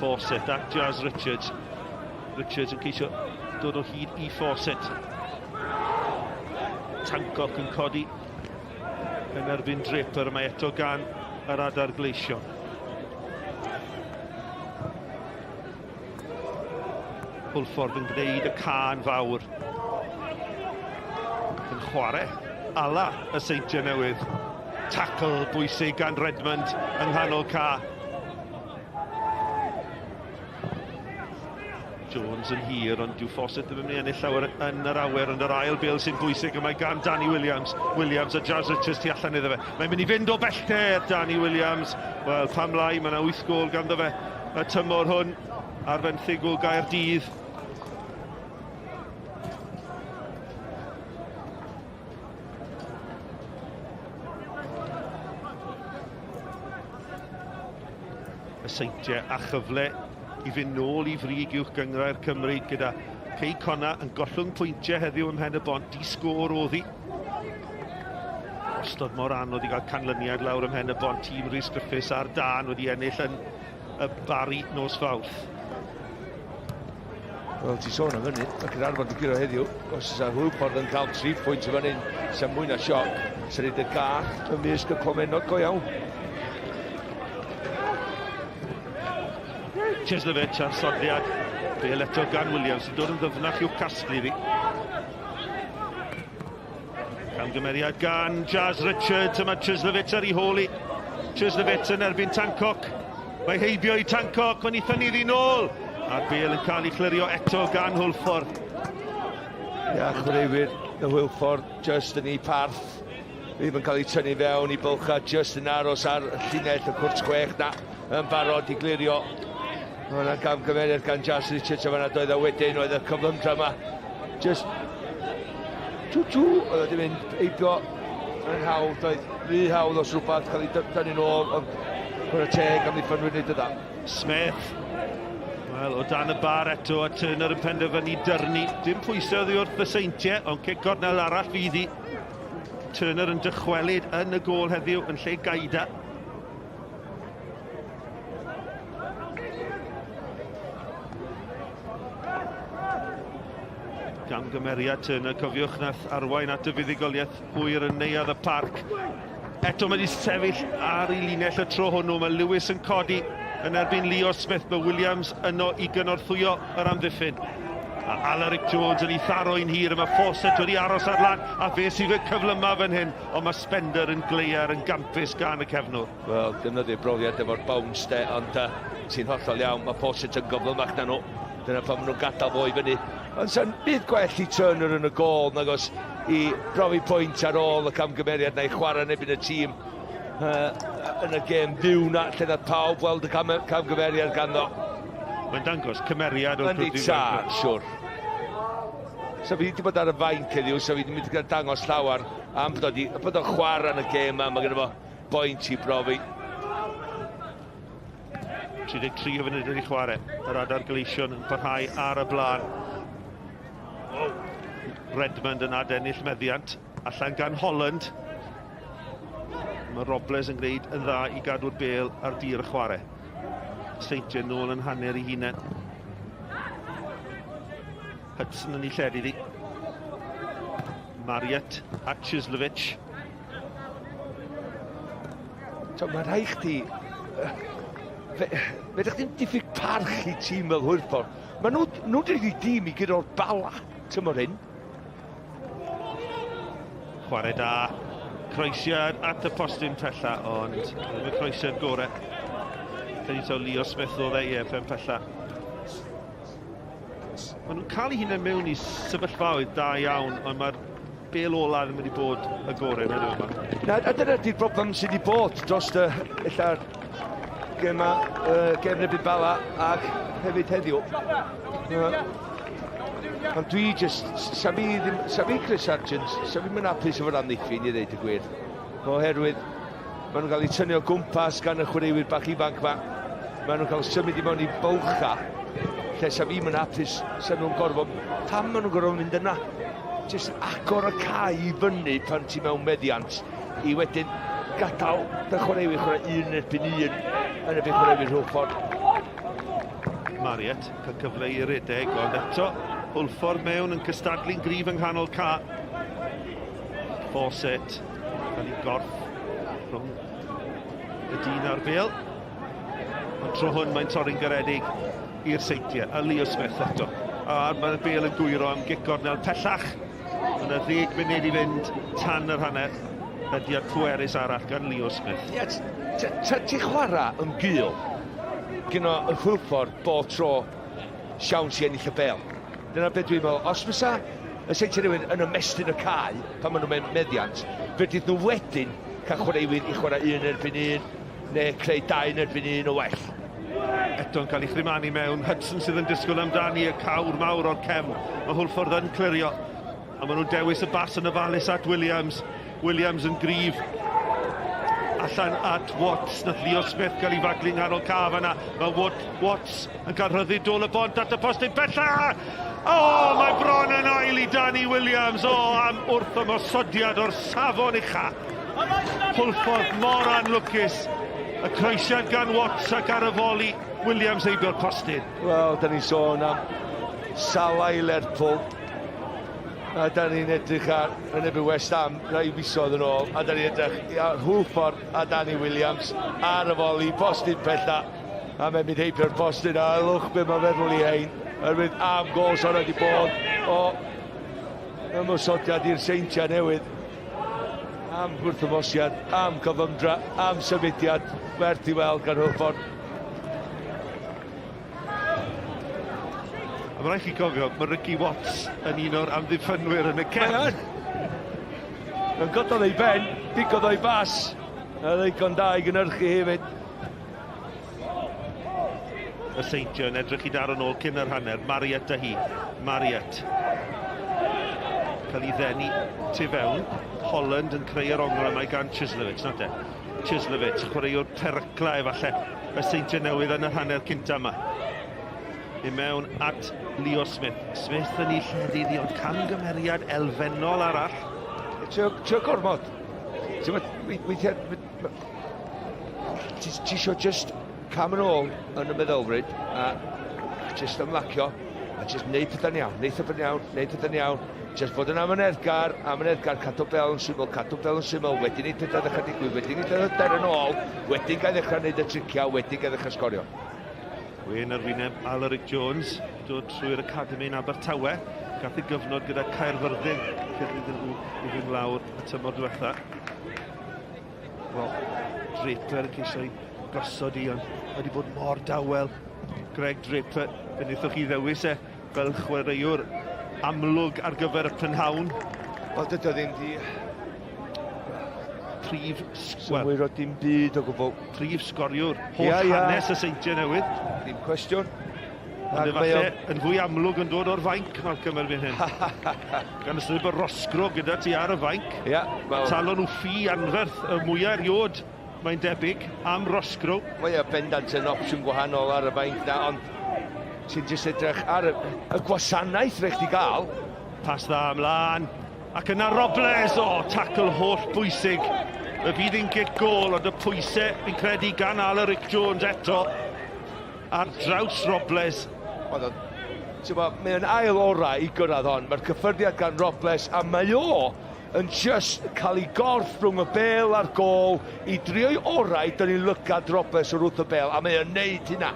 Fawcett at Jazz Richards. Richards yn ceisio dod o hyd i Fawcett. Tancock yn codi yn erbyn Draper. Mae eto gan yr adar gleision. Hwlffordd yn gwneud y can fawr. Yn chwarae ala y Seintiau Newydd. Tackle bwysig gan Redmond yng nghanol ca. Jones yn hir, ond dyw Fawcett ddim yn mynd i ennill llawer yn yr awyr, ond yr ail bêl sy'n bwysig yma gan Danny Williams. Williams a Jazz Richards tu allan iddo fe. Mae'n mynd i fynd o bellter, Danny Williams. Wel, pam lai, mae yna 8 gôl ganddo fe y tymor hwn ar fenthyg o Gaerdydd. Y Seintiau a chyfle i fynd nôl i frig uwch gynghrair Cymru gyda Cei Connah yn gollwng pwyntiau heddiw ym Mhen y Bont, di sgôr oddi. Wastod mor anodd i gael canlyniad lawr ym Mhen y Bont. Tîm Rhys Griffiths ar dân wedi ennill yn y Barri nos Fawrth. Wel, ti sôn am hynny, mae Caernarfon wedi guro heddiw. Os oes Hwlffordd yn cael 3 pwynt yn fan hyn, sy'n mwy na sioc. Sy'n rhaid y gath ymysg y clomennod go iawn. Cieslewicz ar sodliad. Bel eto gan Williams sy'n dod yn ddyfnach i'w casglu fi. Camgymeriad gan Jazz Richards, yma Cieslewicz ar ei hôl i. Cieslewicz yn erbyn Tancock. Mae heibio i Tancock, mae'n ei thynnu iddi nôl. A'r bel yn cael ei chlirio eto gan Hwlffordd. Ia, chwaraewyr y Hwlffordd just yn ei parth. Ddim yn cael ei tynnu fewn i bylchau, just yn aros ar llinell y cwrt chwech na, yn barod i glirio. Mae yna gamgymeriad gan Jas Richards yma doedd a wedyn oedd y cyflymdra yma. Just tw tw, oedd wedi mynd eibio yn hawdd, doedd rhy hawdd os rhywbeth cael ei dynnu nôl, ond chwarae teg am ddiffynwyr wneud y dda. Smith, wel, o dan y bar eto, a Turner yn penderfynu dyrnu. Dim pwysau oddi wrth y Seintiau, ond cic gornel arall fydd hi. Turner yn dychwelyd yn y gôl heddiw yn lle Gaida. Gamgymeriad Turner, cofiwch nath arwain at y fuddugoliaeth hwyr yn Neuadd y Parc. Eto mae wedi sefyll ar ei linell y tro hwnnw. Mae Lewis yn codi yn erbyn Leo Smith. Mae Williams yno i gynorthwyo yr amddiffyn. A Alaric Jones yn ei tharo i'n hir. Mae Fawcett wedi aros ar lan a fe sydd y cyflymaf fan hyn. Ond mae Spender yn gleiar yn gampus gan y cefnwr. Wel, defnyddio brofiad efo'r bounce de, ond uh, ti'n hollol iawn, mae Fawcett yn gyflymach na nhw. Dyna pam maen nhw'n gadael fo i fyny. Ond sa'n byd gwell i Turner yn y gôl nag os i brofi pwynt ar ôl y camgymeriad na i chwarae yn erbyn y tîm uh, yn y gêm fyw na lle nath pawb weld y cam camgymeriad ganddo. Mae'n dangos cymeriad o'r Yndi ta, siwr. So fi wedi bod ar y fainc heddiw, so fi wedi mynd i dangos llawer am bod o'n bod o'n chwarae yn y gêm yma, mae genno fo boint i brofi. 33 o funudau i chwarae. Yr adar gleision yn parhau ar y blaen. Oh. Redmond yn adennill meddiant. Allan gan Holland. Mae Robles yn gwneud yn dda i gadw'r bel ar dir y chwarae. Seintiau nôl yn hanner i hunain. Hudson yn ei lled iddi. Marriott a Chislovic. So, mae rhaid chdi... Fe, fe ydych chdi'n diffyg parch i tîm fel Hwyrffordd. Mae nhw, nhw wedi dîm i gyda'r bala tymor hyn. Chwarae da. Croesiad at y postyn pella, ond ddim y croesiad gore. Credu taw Leo Smith oedd e, ie, pen pella. Maen nhw'n cael eu hunain mewn i sefyllfaoedd da iawn, ond mae'r bel ola ddim wedi bod y gorau yn yma. Na, a dyna di'r broblem sydd wedi bod dros y ella'r gema, uh, gem Nebyd Bala ac hefyd heddiw. Uh, ond dwi just, sa fi ddim, sa fi Chris Sargent, sa fi'n mynd apus efo'r amddiffyn i ddeud y gwir. Oherwydd Maen nhw'n cael eu tynnu o gwmpas gan y chwaraewyr bach ifanc ma. Maen nhw'n cael symud i mewn i bylcha lle sa fi'm yn hapus sa nhw'n gorfod... Pam maen nhw'n gorfod mynd yna? Jyst agor y cae i fyny pan ti mewn meddiant i wedyn gadael dy chwaraewyr chwarae un erbyn un yn erbyn chwaraewyr Hwlffordd. Marriott cael cyfle i redeg, ond eto Hwlffordd mewn yn cystadlu'n gryf yng nghanol ca. Fawcett Cael ei gorff rhwng y dyn a'r bel. Ond tro hwn mae'n torri'n garedig i'r seintiau. A Leo Smith eto. A mae'r bel yn gwyro am gic gornel pellach. Mae yna ddeg munud i fynd tan yr hanner. Rediad pwerus arall gan Leo Smith. Ie, yeah, ti chwarae yn gul gyda y Hwlffordd bob tro siawns i ennill y bel. Dyna beth dwi'n meddwl. Os fysa y Seintiau Newydd yn ymestyn y cae pan maen nhw mewn meddiant, fedrith nhw wedyn cael chwaraewyr i chwarae un erbyn un neu creu dau yn erbyn un o well. Eto'n cael ei chrimanu mewn. Hudson sydd yn disgwyl amdani y cawr mawr o'r cefn. Mae Hwlffordd yn clirio. A maen nhw'n dewis y bas yn ofalus at Williams. Williams yn gryf allan at Watts. Nath Leo Smith gael ei faglu yng nghanol caf yna. Mae Watt, Watts yn cael rhyddid dôl y bont at y postyn bella! O, oh, mae bron yn ail i Danny Williams. O, oh, am wrth ymosodiad o'r safon ucha. Hwlffordd mor anlwcus. Y croesiad gan Watts ac ar y foli, Williams heibio'r postyn. Wel, da ni'n sôn am Salah i Lerpwl. A da ni'n edrych ar yn erbyn West Ham rai fisoedd yn ôl, a da ni'n edrych ar Hwlffordd a Danny Williams ar y foli, postyn pella, a mae'n mynd heibio'r postyn, a lwch be mae'n feddwl i hein, oherwydd am gol sy'n wedi bod o ymosodiad i'r Seintiau Newydd. Am gwrthymosiad, am cyfymdra, am symudiad, werth i weld gan Hwlffordd. A mae rhaid chi gofio, mae Ricky Watts yn un o'r amddiffynwyr yn y cefn. Mae'n gododd ei ben, digodd o'i bas. A ddigon da i gynhyrchu hefyd. Y Seintiau yn edrych i daro nôl cyn yr hanner. Marriott a hi. Marriott. Cael ei ddenu tu fewn. Holland yn creu yr ongl yma gan Chislovich, not e? Chislovich, chwaraewr perygla efallai y Seintiau Newydd yn yr hanner cynta yma. I mewn at Leo Smith. Smith yn ei lledu iddi, ond camgymeriad elfennol arall. Trio gormod. Weithiau, ti isio just cam yn ôl yn y meddylfryd a just ymlacio a just neud pethau'n iawn, neud pethau'n iawn, neud pethau'n iawn. Just fod yn amyneddgar, amyneddgar, cadw bel yn syml, cadw bel yn syml, wedyn i pethau ddechrau digwydd, wedyn i hyder yn ôl, wedyn gael ddechrau neud y triciau, wedyn gael ddechrau sgorio. Wyn ar wyneb Alaric Jones, dod trwy'r academi yn Abertawe. Gath ei gyfnod gyda Caerfyrddin, cyn iddyn nhw i fynd lawr y tymor diwetha. Wel, Draper yn ceisio ei gosod i, ond wedi bod mor dawel. Greg Draper, fe wnaethoch chi ddewis e fel chwaraewr amlwg ar gyfer y prynhawn. Wel, dydy o ddim di prif synhwyro dim byd o gwbl. Prif sgoriwr holl ia, ia. hanes y Seintiau Newydd. Dim cwestiwn. Ond efallai yn fwy amlwg yn dod o'r fainc, Malcolm, erbyn hyn. Gan ystyried bod Roscrow gyda ti ar y fainc. Ia, wel... Talon nhw ffi anferth y mwyaf erioed, mae'n debyg, am Roscrow. Mae o bendant yn opsiwn gwahanol ar y fainc na, ond ti'n jyst edrych ar y, y gwasanaeth rhaid chdi gael. Pas dda ymlaen. Ac yna Robles, o, tackle holl bwysig. Y fydd hi'n gic gôl, ond y pwysau, fi'n credu, gan Alaric Jones eto ar draws Robles. Oedd o, ti'n bod, mae o'n ail orau i gyrraedd hon. Mae'r cyffyrddiad gan Robles, a mae o yn just cael ei gorff rhwng y bel a'r gôl i drio'i orau i dynnu lygad Robles o'r wrth y bel, a mae o'n neud hynna.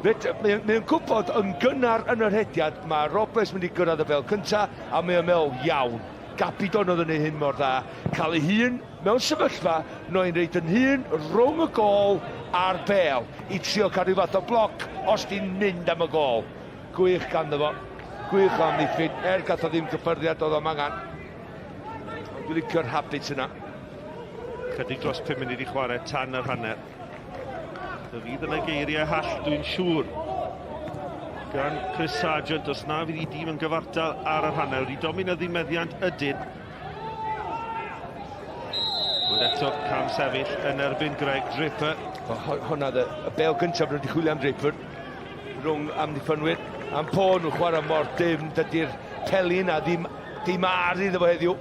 Mae o'n gwybod yn gynnar yn yr hediad, mae Robles mynd i gyrraedd y bel cynta, a mae o'n meddwl, iawn, Gabidon oedd yn ei hyn mor dda, cael ei hun mewn sefyllfa, noi'n reid yn hun rhwng y gôl a'r bel, i trio cael rhyw fath o bloc os di'n mynd am y gôl. Gwych ganddo fo, gwych o amddiffyn, gath o ddim cyffyrddiad oedd o'm angen. Dwi'n licio'r habit yna. Chydig dros 5 munud i chwarae tan yr hanner. Fe fydd yna geiriau hall, dwi'n siŵr, gan Chris Sargent, os na fydd ei dîm yn gyfartal ar yr hanner. Wedi dominyddu meddiant ydyn. Ond eto cam sefyll yn erbyn Greg Draper. Hwna y bel gyntaf nhw wedi chwilio am Draper rhwng amddiffynwyr. Am po nhw'n chwarae mor dim, dydy'r peli yna ddim, ddim ar iddo fo heddiw.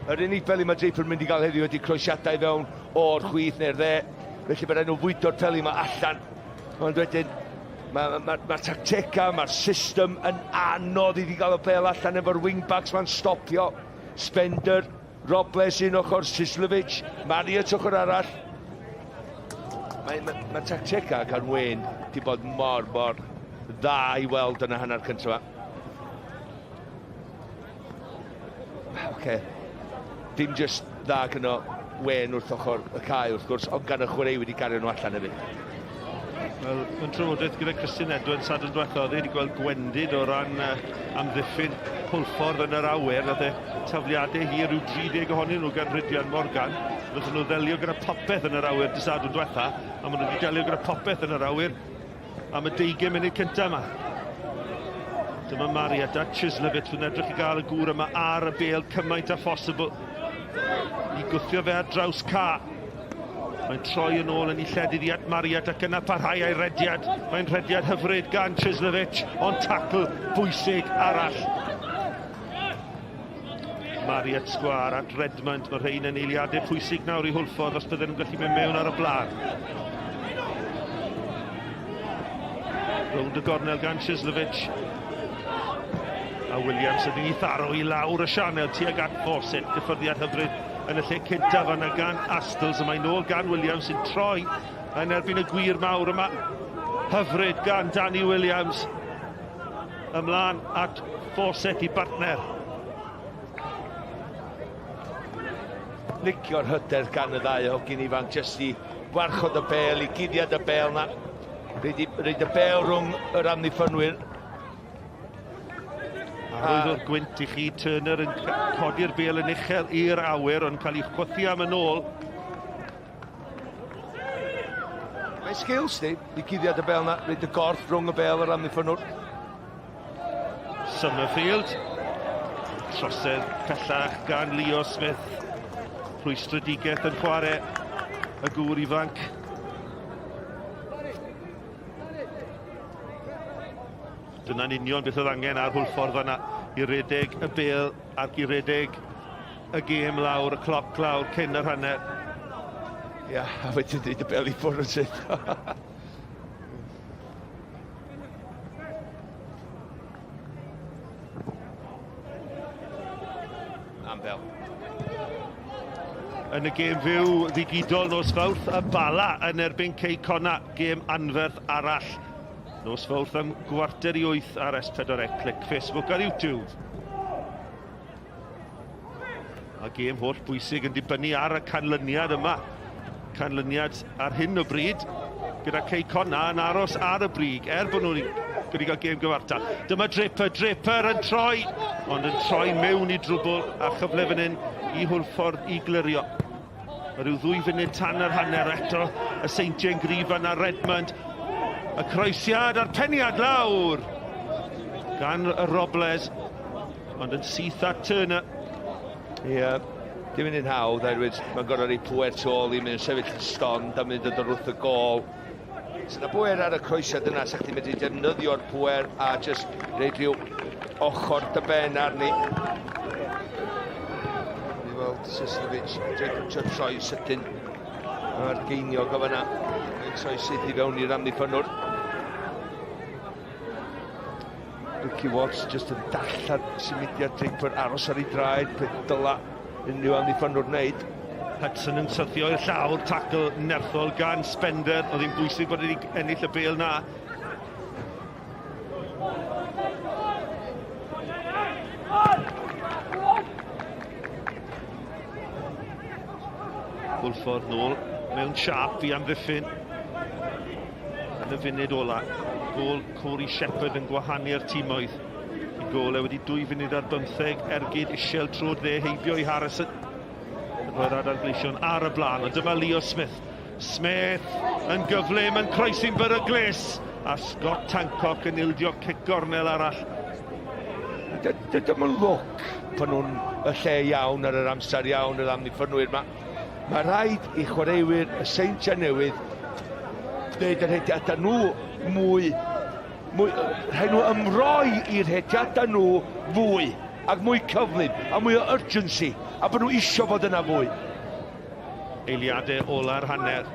Yr unig beli mae Draper yn mynd i gael heddiw ydy croesiadau fewn o'r chwith neu'r dde. Felly mae rhaid nhw fwydo'r peli yma allan. Ond wedyn, mae'r ma, ma, ma tactega, mae'r system yn anodd iddi gael y bel allan efo'r wingbacks ma'n stopio. Spender, Robles un ochr, Sislovic, Marriott ochr arall. Mae, mae, mae tactega gan Wayne di bod mor, mor dda i weld yn y hanner cyntaf yma. Oce, dim just dda gyno Wayne wrth ochr y cae wrth gwrs, ond gan y chwaraewyr wedi gario nhw allan hefyd. Wel, yn trafodaeth gyda Christian Edwards Sadwrn diwetha, oedd e wedi gweld gwendid o ran amddiffyn Hwlffordd yn yr awyr. Nath e tafliadau hir rhyw 30 ohonyn nhw gan Rhydian Morgan. Nath nhw ddelio gyda popeth yn yr awyr dy Sadwrn diwetha, a maen nhw wedi delio gyda popeth yn yr awyr am y 20 munud cyntaf yma. Dyma Marriott a Chislovich yn edrych i gael y gŵr yma ar y bel cymaint â phosibl i gwthio fe ar draws ca. Mae'n troi yn ôl yn ei lledydd i at Marriott ac yna parhau a'i rediad. Mae'n rhediad hyfryd gan Chislovich, ond tacl bwysig arall. Marriott Square at Redmond. Mae rhain yn eiliadau pwysig nawr i Hwlffordd os bydden nhw'n gallu mynd mewn ar y blaen. Rownd y gornel gan Chislovich. A Williams yn ei tharo i lawr y sianel tuag at Fawcett. Gyffyrddiad hyfryd yn y lle cyntaf yna gan Astles. Y mae nôl gan Williams sy'n troi yn erbyn y gwir mawr yma. Hyfryd gan Danny Williams. Ymlaen at Fawcett i bartner. Licio'r hyder gan y ddau hogyn ifanc jyst i warchod y bêl, i guddiad y bêl na. Reid, reid y bêl rhwng yr amddiffynwyr. Arwydd o'r gwynt i chi, Turner yn codi'r bêl yn uchel i'r awyr, ond cael ei chwythu am yn ôl. Mae skills di, i guddiad y bêl na, reid y gorff rhwng y bêl yr amddiffynwr. Summerfield. Trosedd pellach gan Leo Smith. Rhwystredigaeth yn chwarae y gŵr ifanc. Dyna'n union beth oedd angen ar Hwlffordd fanna i redeg y bêl ac i redeg y gêm lawr, y cloc lawr cyn yr hanner. Ia, a wedyn dweud y bêl i ffwrdd yn syth. Am bel. Yn y gêm fyw ddigidol nos Fawrth, y Bala yn erbyn Cei Connah, gêm anferth arall. Nos Fawrth am 7:45 ar S4C, clic Facebook ar YouTube. A gêm holl bwysig yn dibynnu ar y canlyniad yma. Canlyniad ar hyn o bryd gyda Cei Connah yn aros ar y brig, er bod nhw'n wedi cael gêm gyfartal. Dyma Draper, Draper yn troi, ond yn troi mewn i drwbl a chyfle fan hyn i Hwlffordd i glirio. Mae rhyw ddwy funud tan yr hanner eto, y Seintiau'n gryf yna, Redmond, y croesiad a'r peniad lawr gan y Robles, ond yn syth at Turner. Ie, yeah, dim yn un hawdd, oherwydd mae'n gorfod rhoi pwer tu ôl i mynd sefyll yn stond a mynd yn wrth y gôl. So na pwer ar y croesiad yna, sa chdi'n medru defnyddio'r pwer a just reid rhyw ochr dy ben arni. Ni weld Sislovic, Jacob trio troi sydyn. Mae'r geiniog o fanna. Mae'n troi syth i fewn i'r amddiffynnwr. Ricky Watts jyst yn darllen symudiad Draper, aros ar ei draed, peth dyla unrhyw amddiffynnwr wneud. Hudson yn syrthio i'r llawr, tacl nerthol gan Spender, oedd hi'n bwysig bod wedi ennill y bêl na. Hwlffordd nôl mewn siâp i amddiffyn yn y funud ola. Gôl Corey Shepherd yn gwahanu'r timoedd. Y gôl e wedi 2 funud ar bymtheg, ergyd isiel trw'r dde heibio i Harrison. Yn rhoi'r adar gleision ar y blaen, ond dyma Leo Smith. Smith yn gyflym, yn croesi'n beryglus, a Scott Tancock yn ildio cic gornel arall. Dydy yn lwc pan nhw'n y lle iawn ar yr amser iawn yr amddiffynwyr yma. Mae rhaid i chwaraewyr y Seintiau Newydd wneud y rhediadau nhw mwy, mwy, rhaid nhw ymroi i'r rhediadau nhw fwy ac mwy cyflym a mwy o urgency a bod nhw isio fod yna fwy. Eiliadau ola'r hanner.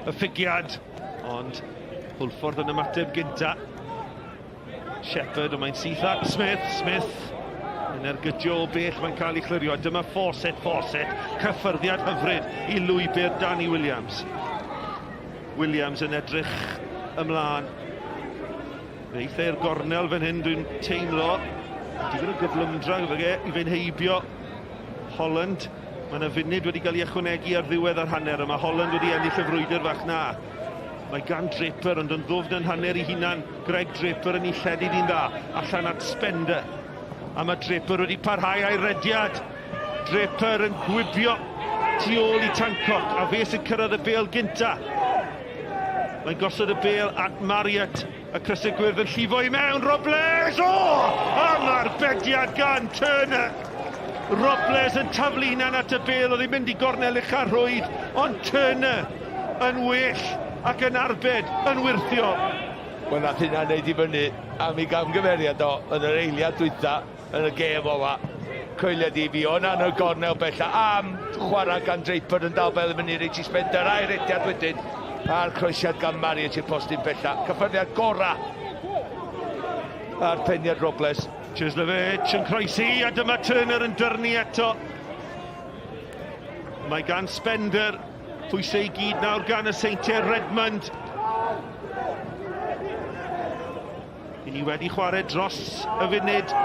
Y ffigiad, ond Hwlffordd yn ymateb gynta. Shepherd, ond mae'n syth at Smith. Smith yn ergydio o bell, mae'n cael ei chlirio. Dyma Fawcett, Fawcett, cyffyrddiad hyfryd i lwybr Danny Williams. Williams yn edrych ymlaen. Fe eith e'r gornel fan hyn, dwi'n teimlo. Digon o gyflymdra gyda fe i fynd heibio Holland. Mae yna funud wedi cael ei ychwanegu ar ddiwedd yr hanner, a mae Holland wedi ennill y frwydr fach na. Mae gan Draper, ond yn ddwfn yn hanner ei hunan, Greg Draper yn ei lledu di'n dda, allan at Spender. A mae Draper wedi parhau a'i rediad. Draper yn gwibio tu ôl i Tancock, a fe sy'n cyrraedd y bêl gynta. Mae'n gosod y bêl at Marriott, y crysau gwyrdd yn llifo i mewn, Robles! O! Am arbediad gan Turner! Robles yn taflu hunan at y bêl, oedd hi'n mynd i gornel ucha'r rhwyd, ond Turner yn well ac yn arbed, yn wyrthiol. Wel, nath hynna wneud i fyny am ei gamgymeriad o yn yr eiliad dwytha yn y gêm ola. Coeliad i fi o'na yn y gornel bella am chwarae gan Draper yn dal fel yn fyny Richie Spender a'i rediad wedyn a'r croesiad gan Marriott i'r postyn bella. Cyffyrddiad gora a'r peniad Robles. Cieslewicz yn croesi a dyma Turner yn dyrnu eto. Mae gan Spender pwysau i gyd nawr gan y Seintiau Redmond. I ni wedi chwarae dros y funud.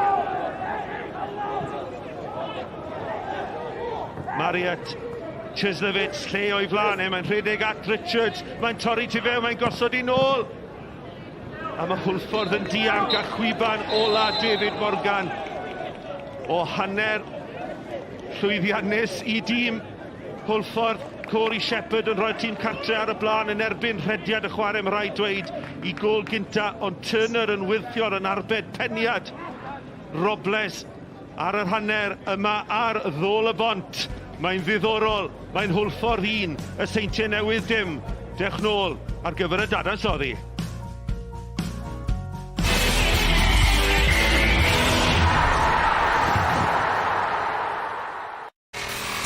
Marriott, Cieslewicz, lle o'i flaen e, mae'n rhedeg at Richards, mae'n torri tu fewn, mae'n gosod i nôl. A mae Hwlffordd yn dianc a chwiban ola David Morgan o hanner llwyddiannus i dîm Hwlffordd. Corey Shepherd yn rhoi'r tîm cartre ar y blaen yn erbyn rhediad y chwarae, mae rhaid dweud, i gôl gynta, ond Turner yn wyrthiol yn arbed peniad Robles ar yr hanner yma ar ddôl y bont. Mae'n ddiddorol, mae'n Hwlffordd un, y Seintiau Newydd dim. Dewch nôl ar gyfer y dadansoddi.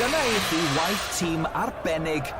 Dyna i chi waith tîm arbennig.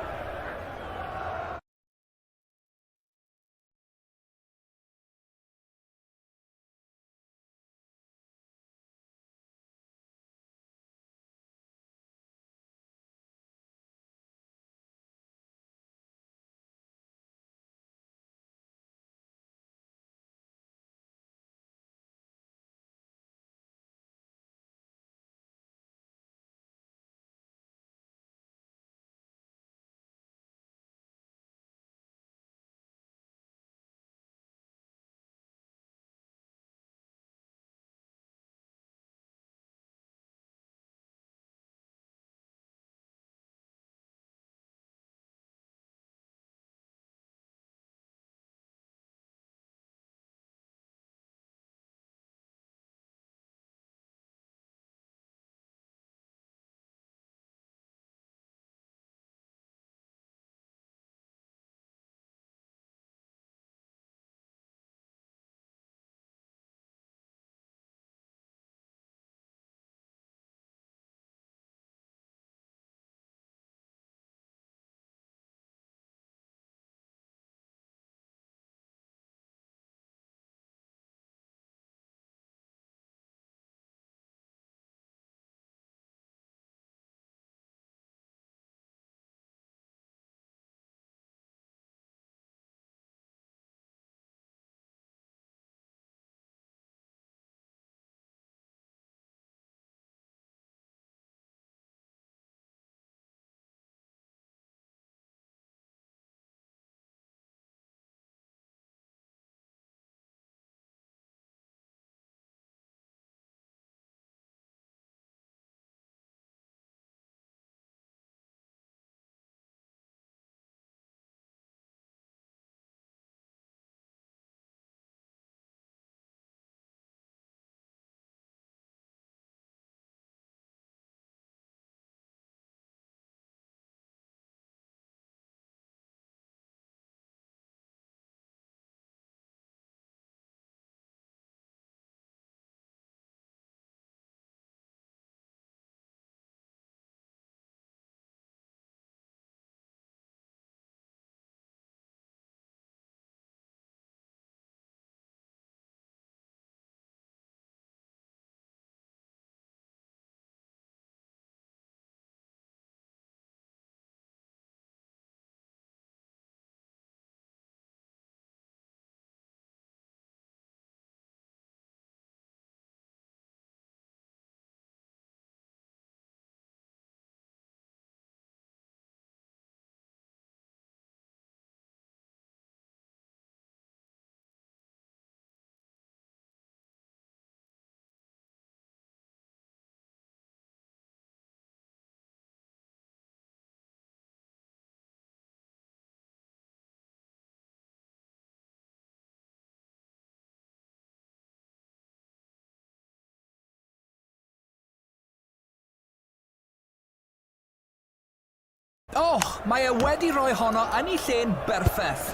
Oh, mae e wedi rhoi honno yn ei lle'n berffeth.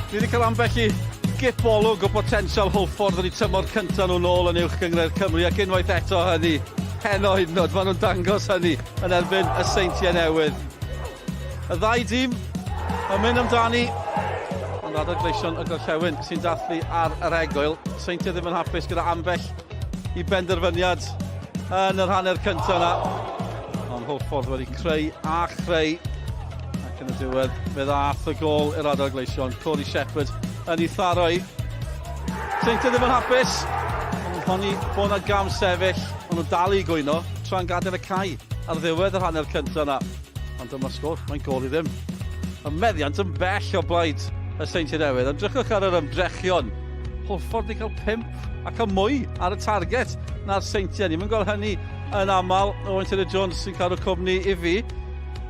Ni wedi cael ambell i gip olwg o botensial Hwlffordd yn eu tymor cyntaf nhw nôl yn Uwch Gynghrair Cymru ac unwaith eto hynny, heno hyd yn oed, maen nhw'n dangos hynny yn erbyn y Seintiau Newydd. Y ddau dîm yn mynd amdani, ond adar gleision y Gorllewin sy'n dathlu ar yr egwyl. Seintiau ddim yn hapus gyda ambell i benderfyniad yn yr hanner cyntaf yna. Ond Hwlffordd wedi creu a chreu Ac yn y diwedd, fe ddath y gol i'r adael gleision. Corey Shepherd yn ei tharo i. Seintiau ddim yn hapus. Maen nhw'n honni bod yna gam sefyll. Maen nhw'n dal i gwyno tra'n gadael y cae ar ddiwedd yr hanner cyntaf yna. Ond dyma sgôr, mae'n gol i ddim. Y meddiant yn bell o blaid y Seintiau Newydd. Ond drychwch ar yr ymdrechion. Hwlffordd wedi cael 5 ac y mwy ar y target na'r Seintiau. Ni'n gweld hynny yn aml. Owen Taylor Jones sy'n cadw cwmni i fi.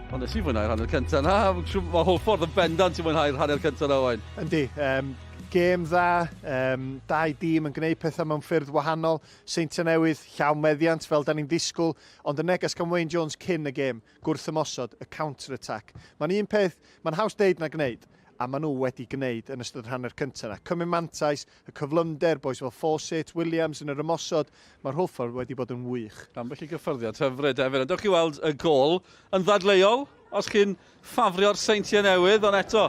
Ond nes i fwynhau'r hanner cyntaf na. Mae Hwlffordd yn bendant i mwynhau'r hanner cyntaf na, Owain. Yndi. Um, gêm dda, um, dau dîm yn gwneud pethau mewn ffyrdd wahanol. Seintiau Newydd, llawn meddiant fel da ni'n disgwyl, ond y neges gan Wayne Jones cyn y gêm, gwrth ymosod, y counter-attack. Mae'n un peth, mae'n haws deud na gwneud, a maen nhw wedi gwneud yn ystod yr hanner cyntaf yna. Cymryd mantais, y cyflymder, bois fel Fawcett, Williams yn yr ymosod, mae'r Hwlffordd wedi bod yn wych. Ambell i gyffyrddiad hyfryd hefyd. Ond dewch i weld y gôl yn ddadleuol, os chi'n ffafrio'r Seintiau Newydd, ond eto,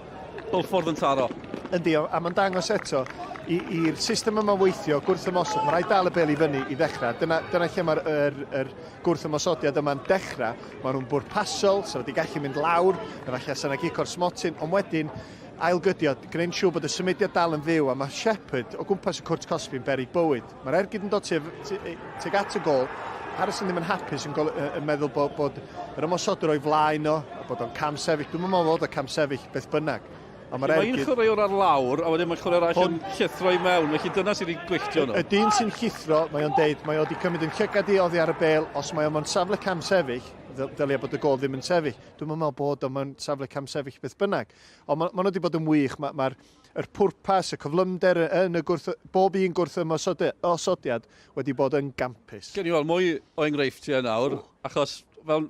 Hwlffordd yn taro. Yndi, a mae'n dangos eto, i'r system yma weithio, gwrth ymosod, mae'n rhaid dal y bel i fyny i ddechrau. Dyna, dyna lle mae'r er, er gwrth ymosodiad yma'n dechrau. Maen nhw'n bwrpasol, so wedi gallu mynd lawr, efallai sa'n gic o'r smotyn, ond wedyn ailgydio, gwneud siŵr bod y symudiad dal yn fyw, a mae Shepherd o gwmpas y cwrt cosbi yn beri bywyd. Mae'r ergyd yn dod tuag at y gol, Harrison ddim yn hapus yn, gol, yn meddwl bod, bod yr ymosodwr o'i flaen o, a bod o'n cam sefyll. Dwi'n meddwl bod o'n cam sefyll beth bynnag. Ond mae'r ergyd... Mae un chwaraewr ar lawr, a wedyn mae chwaraewr arall yn llithro i mewn, felly dyna sydd wedi gwylltio nhw. Y dyn sy'n llithro, mae o'n deud, mae o wedi cymryd yn llygad i oddi ar y bel, os mae o mewn safle cam sefyll, ddylia bod y gol ddim yn sefyll. Dwi'n meddwl bod o mewn safle cam sefyll beth bynnag. Ond ma, ma nhw wedi bod yn wych, mae'r ma, yr pwrpas, y cyflymder yn y gwrth, bob un gwrth ymosodiad wedi bod yn gampus. Gen i weld mwy o enghreifftiau nawr, achos fel